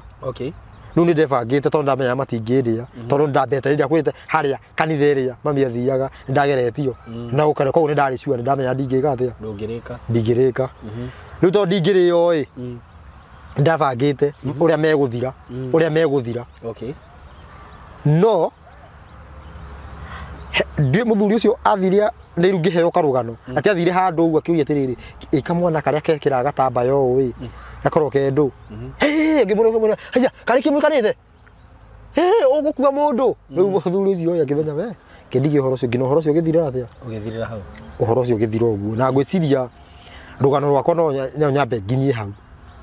rĩu nĩ ndebangĩte tondũ ndamenya matingĩndĩa tondũ ndambete rĩrĩa kwĩte harĩa kanitha ĩrĩa mami athiaga nĩ ndageretio na gũkara koguo nĩ ndarĩ sure nĩ ndamenya ndingĩka atĩa ndũngĩrĩka ndingĩrĩka rĩu tondũ ndingĩrĩo ĩ ndabangĩte ũrĩa megũthira ũrĩa megũthira no mũthuri ũcio athire nĩ rĩu ngĩheo karũgano atĩ athire handũ ũguo akĩũria atĩrĩrĩ ĩ kamwana karĩa gekĩraga gatambaya ũũ ĩ gakorwo ke ndũ ngĩmwĩra haiya karĩ kĩmũikarĩte ũgũkua mũndũ rĩu mũthuri ũcio ĩ akĩmenya we kĩndigie ũhoro ũcio nginya ũhoro ũcio ũgĩthirĩra atĩa ũgĩthirĩra hau ũhoro ũcio ũgĩthira ũguo na ngwĩciria rũgano rwakwa no nyambe nginyie hau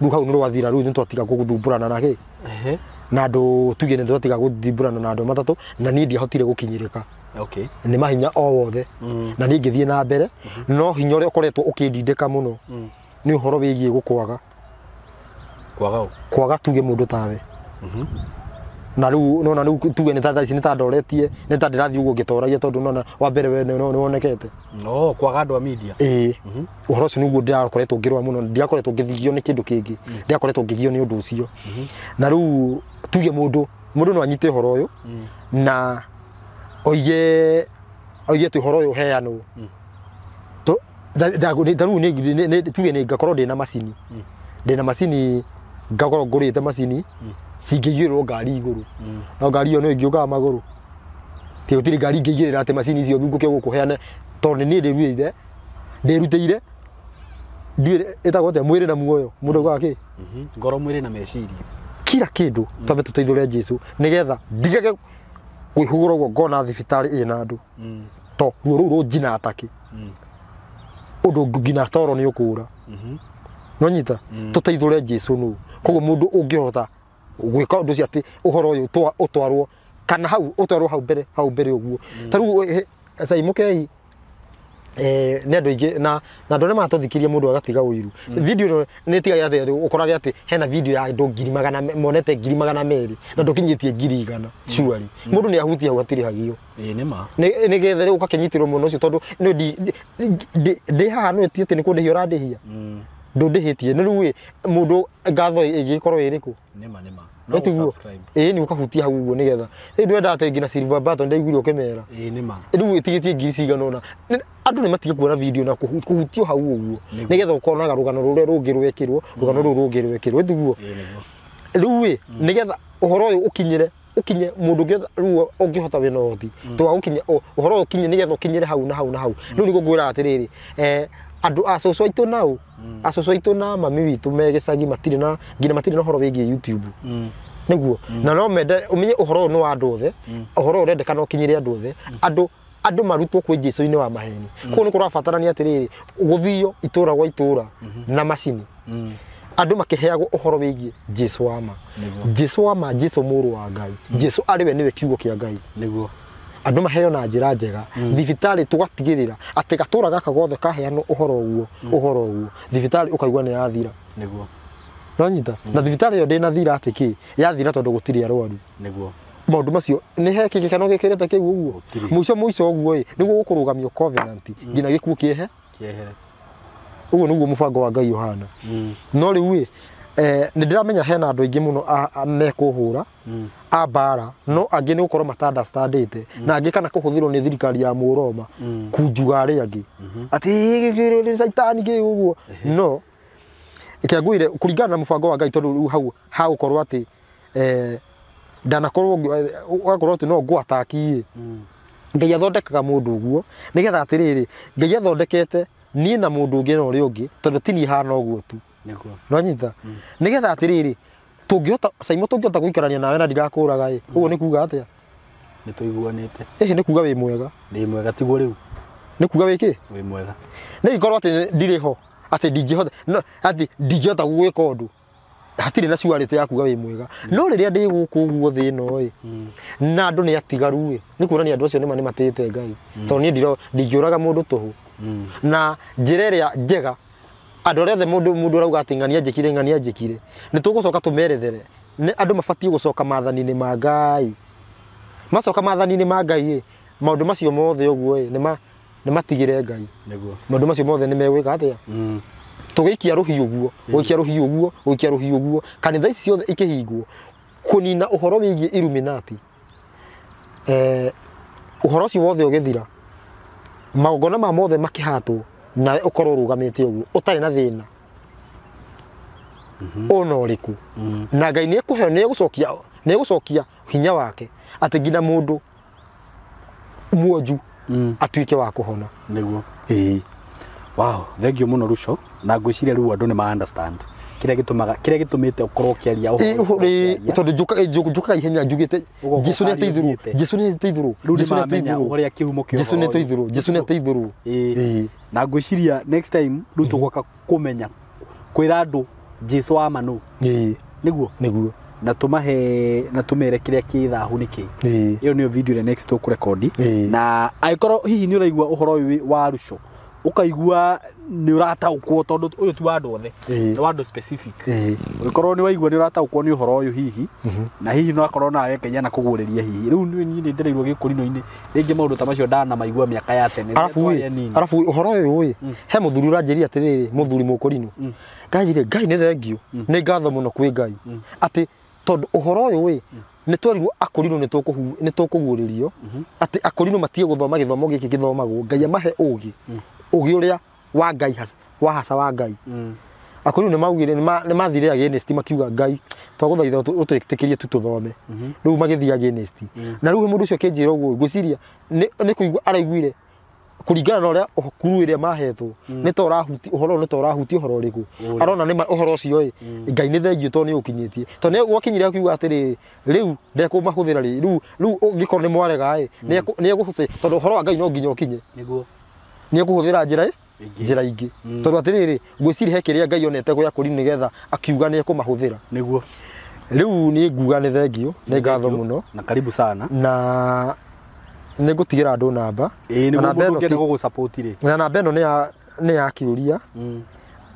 rĩu hau nĩ rwathira rĩu nĩ twatiga gũthumbũrana na kĩ na andũ tuge nĩ twatiga gũthumbũrana na andũ matatũ na niĩ ndiahotire gũkinyĩrĩka nĩ mahinya o wothe na niĩ ngĩthiĩ na mbere no hinya ũrĩa ũkoretwo ũkĩndindĩka mũno nĩ ũhoro wĩgiĩ gũkwaga kwaga tuge mũndũ tawe na rĩu nona rĩu tuge nĩ ta thaa ici nĩ ta ndoretie nĩ ta ndĩrathiĩ ũguo ngĩtoragia tondũ nona wa mbere we nĩ wonekete kwaga andũ a media ĩĩ ũhoro ũcio nĩguo ndĩrakoretwo ngĩrũa mũno ndiakoretwo ngĩthigio nĩ kĩndũ kĩngĩ ndiakoretwo ngĩgio nĩ ũndũ ũcio na rĩu tuge mũndũ no anyite ũhoro ũyũ na oige atĩ ũhoro ũyũ ũheanwo ta rĩu tuge nĩ ngakorwo ndĩna macini ndĩna macini ngakorwo ngũrĩte macini cingĩigĩrĩrwo ngari igũrũ no ngari ĩyo no ĩngĩũkaga magũrũ ti gũtirĩ ngari ingĩigĩrĩra atĩ macini icio thungũke gũkũ heane tondũ nĩ niĩ ndĩrutĩire ĩtagwo atĩa mwĩrĩ na muoyo mũndũ augaga kĩ ngoro mwĩrĩ na meciria kila kĩndũ twambe tũteithũre Jesũ nĩgetha ndigage kwĩhũgũra ũguo ngona thibitarĩ ĩna andũ to ruo rũu rũnjina takĩ ũndũ nginya toro nĩ ũkũra nonyita tũteithũre Jesũ nũ koguo mũndũ ũngĩhota gwĩka ũndũ ũcio atĩ ũhoro ũyũ ũtwarwo kana hau ũtwarwo hau mbere ũguo ta rĩu Cai Mũkei Nĩ andũ aingĩ na andũ arĩa maratũthikĩria mũndũ agatiga ũiru. Video ĩno nĩ ĩtigaga atĩ ũkorage atĩ hena video ya andũ 200,000 monete 200,000 na ndũkinyĩtie 100,000 surely. Mũndũ nĩ ahutia hau hatirĩhagio. Ĩĩ nĩ ma. Nĩ getha rĩu ũgakĩnyitĩrwo mũno ũcio tondũ nĩ ndĩ haha nĩ ti atĩ nĩ kũndĩhia ũrandĩhia. Ndũndĩhĩtie nĩ rĩu ĩ mũndũ ngatho ĩngĩkorwo ĩrĩkũ? Nĩ ma nĩ ma. No tiguo. Ĩĩ nĩ ũkahutia hau ũguo nĩgetha rĩu ndwenda atĩ nginya silver button ndaiguire ũkĩmera. Ĩĩ nĩ ma. Rĩu ĩtigĩtie ngiri cigana ũna. Andũ nĩ matige kuona video na kũhutio hau ũguo nĩgetha ũkonaga rũgano rũrĩa rũngĩ rwekĩrwo, rũgano rũu rũngĩ rwekĩrwo, tiguo. Ĩĩ nĩguo. Rĩu ĩ nĩgetha ũhoro ũyũ ũkinyĩre ũkinye mũndũ ũngĩ rĩu ũngĩhota wĩna ũhoti twa ũkinye ũhoro ũyũ ũkinye nĩgetha ũkinyĩre hau na hau na hau. Rĩu nĩguo ngwĩraga atĩrĩrĩ, andũ a cũcũ aitũ nao a cũcũ aitũ na mami witũ me gĩcagi matirĩ na nginya matirĩ na ũhoro wĩgiĩ YouTube. Nĩguo na no mende ũmenye ũhoro ũyũ nĩ wa andũ othe, ũhoro ũyũ ũrendekana ũkinyĩre andũ othe, andũ marutwo kwĩ Jesũ-inĩ wa maheni. Koguo nĩ kũrabatarania atĩrĩrĩ gũthio itũra gwa itũra na macini, andũ makĩheagwo ũhoro wĩgiĩ Jesũ wa ma, Jesũ wa ma, Jesũ mũrũ wa Ngai, Jesũ arĩ we nĩwe kiugo kĩa Ngai. Nĩguo. Andũ maheo na njĩra njega thibitarĩ, tũgatigĩrĩra atĩ gatũra gaka gothe kaheanwo ũhoro ũguo, ũhoro ũguo thibitarĩ ũkaigua nĩ yathira. Nĩguo. Nonyita na thibitarĩ ĩyo ndĩnathira atĩ kĩ yathira tondũ gũtirĩ arwaru. Nĩguo. Maũndũ macio nĩ he gĩkeno gĩkĩrĩte kĩu ũguo mũico mũico ũguo ĩ nĩguo gũkũrũgamio covenant nginya gĩkuũ kĩehe. Ũguo nĩguo mũbango wa Ngai ũhana. No rĩu ĩ nĩ ndĩramenya hena andũ aingĩ mũno mekũhũra a mbara, no angĩ nĩ gũkorwo mata understandĩte na angĩ kana kũhũthĩrwo nĩ thirikari ya Mũroma kunjuga arĩa angĩ atĩ nĩ caitani kĩ ũguo. No kĩangũire kũringana na mũbango wa Ngai tondũ rĩu hau hagũkorwo atĩ ndanakorwo ũgakorwo atĩ no ngũataki ĩ Ngai athondekaga mũndũ ũguo nĩgetha atĩrĩrĩ Ngai athondekete niĩ na mũndũ ũngĩ na ũrĩa ũngĩ tondũ ti niĩ hana ũguo tu. Nĩguo. Nonyita nĩgetha atĩrĩrĩ tũngĩhota Saimo tũngĩhota gũikarania nawe na ndirakũraga ĩ ũguo nĩ kuga atĩa? Nĩ tũiguanĩte. Ĩhĩ nĩ kuga wĩ mwega. Ndĩ mwega tiguo rĩu. Nĩ kuga wĩ kĩ? Wĩ mwega. Nĩ ingĩkorwo atĩ ndirĩ ho atĩ ndingĩhota atĩ ndingĩhota gwĩka ũndũ hatirĩ na surety ya kuga wĩ mwega. No rĩrĩa ndĩ gũkũ ũguo thĩ ĩno ĩ na andũ nĩ atigaru ĩ nĩ kuonania andũ acio nĩma nĩ matĩĩte Ngai tondũ niĩ ndingĩũraga mũndũ tũhũ. Na njĩra ĩrĩa njega andũ arĩa othe mũndũ arauga atĩ ng'ania njĩkire ng'ania njĩkire nĩ tũgũcoka tũmerethere nĩ andũ mabatiĩ gũcoka maathani-inĩ ma Ngai. Macoka maathani-inĩ ma Ngai ĩ maũndũ macio mothe ũguo ĩ nĩ matigĩre Ngai. Nĩguo. Maũndũ macio mothe nĩ megwĩka atĩa? Tũgĩikia rũhiũ ũguo, gũikia rũhiũ ũguo, gũikia rũhiũ ũguo, kanitha ici ciothe ikĩhingwo kũnina ũhoro wĩgiĩ Illuminati. Ũhoro ũcio wothe ũgĩthira magongona ma mothe makĩhatwo nawe ũkorwo ũrũgamĩte ũguo ũtarĩ na thĩna ona ũrĩkũ. Na Ngai nĩ nĩ egũcokia hinya wake atĩ nginya mũndũ muonju atuĩke wa kũhona. Nĩguo. Ĩĩ. Wow, thank you mũno Ruco. Na ngwĩciria rĩu andũ nĩ ma understand kĩrĩa gĩtũmaga kĩrĩa gĩtũmĩte ũkorwo ũkĩaria ũhoro. Tondũ njũkaga ihenya njugĩte Jesũ nĩ ateithũrwo, Jesũ nĩ ateithũrwo, rĩu nĩ Jesũ nĩ mamenya ateithũrwo, ũrĩa kĩhumo kĩa Jesũ nĩ ũhoro ũyũ. ateithũrwo, Jesũ nĩ ateithũrwo. Ĩĩ. Na ngwĩciria next time rĩu tũgũka kũmenya kwĩra andũ Jesũ wa ma nũ. Ĩĩ. Nĩguo. Nĩguo. Na tũmahe na tũmere kĩrĩa kĩ thahu nĩ kĩ. Ĩĩ. Ĩyo nĩyo video ĩrĩa next tũkũrekondi. Ĩĩ. Na angĩkorwo hihi nĩ ũraigua ũhoro ũyũ wa Ruco ũkaigua nĩ ũrataũkwo tondũ ũyũ ti wa andũ othe, Ĩĩ. nĩ wa andũ specific. Ĩĩ. Ũngĩkorwo nĩ waigua nĩ ũrataũkwo nĩ ũhoro ũyũ hihi na hihi no akorwo nawe Ngai anakũguũrĩria hihi rĩu niĩ nĩ ndĩraigua gĩkũrinũ-inĩ rĩngĩ maũndũ ta macio ndanamaigua mĩaka ya tene rĩrĩa Arabu twarĩ ĩ anini. arabu ũhoro ũyũ ĩ he mũthuri ũranjĩria atĩrĩrĩ mũthuri mũkũrinũ nganjire Ngai nĩ thengio nĩ ngatho mũno kwĩ Ngai atĩ tondũ ũhoro ũyũ ĩ nĩ twerirwo akũrinũ nĩ tũkũguũrĩrio atĩ akũrinũ matige gũthoma gĩthomo gĩkĩ gĩthomagwo Ngai amahe ũgĩ ũgĩ ũrĩa wa Ngai wa haca wa Ngai. Akũrinũ nĩ maugire nĩ mathire against makiuga Ngai twagũthaitha ũtwĩtĩkĩrie tu tũthome. Rĩu magĩthiĩ against na rĩu mũndũ ũcio akĩnjĩra ũguo ngwĩciria nĩ kũigua araiguire kũringana na ũrĩa kuru ĩrĩa mahetwo nĩ ta ũrahuti ũhoro nĩ ta ũrahutia ũhoro ũrĩkũ arona nĩ ũhoro ũcio ĩ Ngai nĩ thengio tondũ nĩ ũkinyĩtie tondũ nĩ gwakinyire akiuga atĩrĩrĩ rĩu ndekũmahũthĩra rĩ rĩu rĩu ũngĩkorwo nĩ mwarega ĩ nĩ egũhũthĩra tondũ ũhoro wa Ngai no nginya ũkinye. Nĩguo. Nĩ ekũhũthĩra njĩra ĩ Ĩngĩ. njĩra ingĩ tondũ atĩrĩrĩ ngwĩciria he kĩrĩa Ngai onete gĩa kũri nĩgetha akiuga nĩ ekũmahũthĩra. Nĩguo. Rĩu niĩ nguga nĩ thengio nĩ ngatho mũno na karibu sana na Nĩ ngũtigĩra andũ namba. Ĩĩ, Na nĩguo namba mũndũ ĩno ũngĩenda gũgũsupport rĩ. Na namba ĩno nĩ ya kĩũria,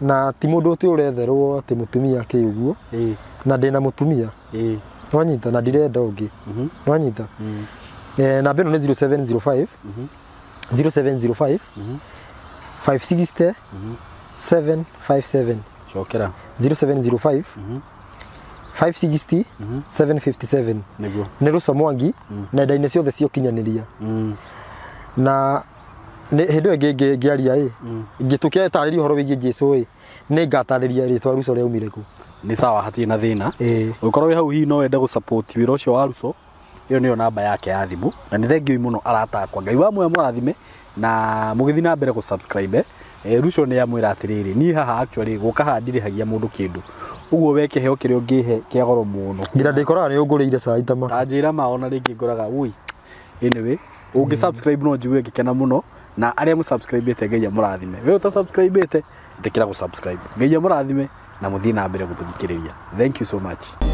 na ti mũndũ ũtĩ ũretherwo atĩ mũtumia kĩ ũguo, na ndĩna mũtumia, nwanyita, na ndirenda ũngĩ, nwanyita. Namba ĩno nĩ 0705 0705 560 757. Cokera. 0705 560 757. Nĩguo. Nĩ Ruco Mwangi nenda-inĩ ciothe cia ũkinyanĩria. Na hĩndĩ ĩyo ĩngĩ ngĩaria ĩ, ngĩtũkĩtarĩria ũhoro wĩgiĩ Jesu ĩ, nĩ ngatarĩria rĩtwa Ruco rĩaumire kũ. Nĩ sawa, hatirĩ na thĩna. Ĩĩ. Ũngĩkorwo wĩ hau hihi no wende gũsupport wĩra ũcio wa Ruco, ĩyo nĩyo namba yake ya thimũ, na nĩ thengiũ mũno aratakwa. Ngai wa muoyo mũrathime na mũgĩthiĩ na mbere gũ-subscribe. Ruco nĩ amwĩra atĩrĩrĩ, niĩ haha actually gũka haha ndirĩhagia mũndũ kĩndũ, ũguo we kĩheo kĩrĩa ũngĩhe kĩa goro mũno. Ngira ndĩkoraga nĩ ũngũrĩire cai ta maka. Ta njĩra ma ona rĩngĩ ngoraga ui. Anyway, ũngĩ subscribe no njigue ngĩkena mũno, na arĩa mũsubscribe-ĩte Ngai amũrathime. We ũtasubscribe-ĩte, ĩtĩkĩra gũ-subscribe. Ngai amũrathime na mũthiĩ na mbere gũtũthikĩrĩria. Thank you so much.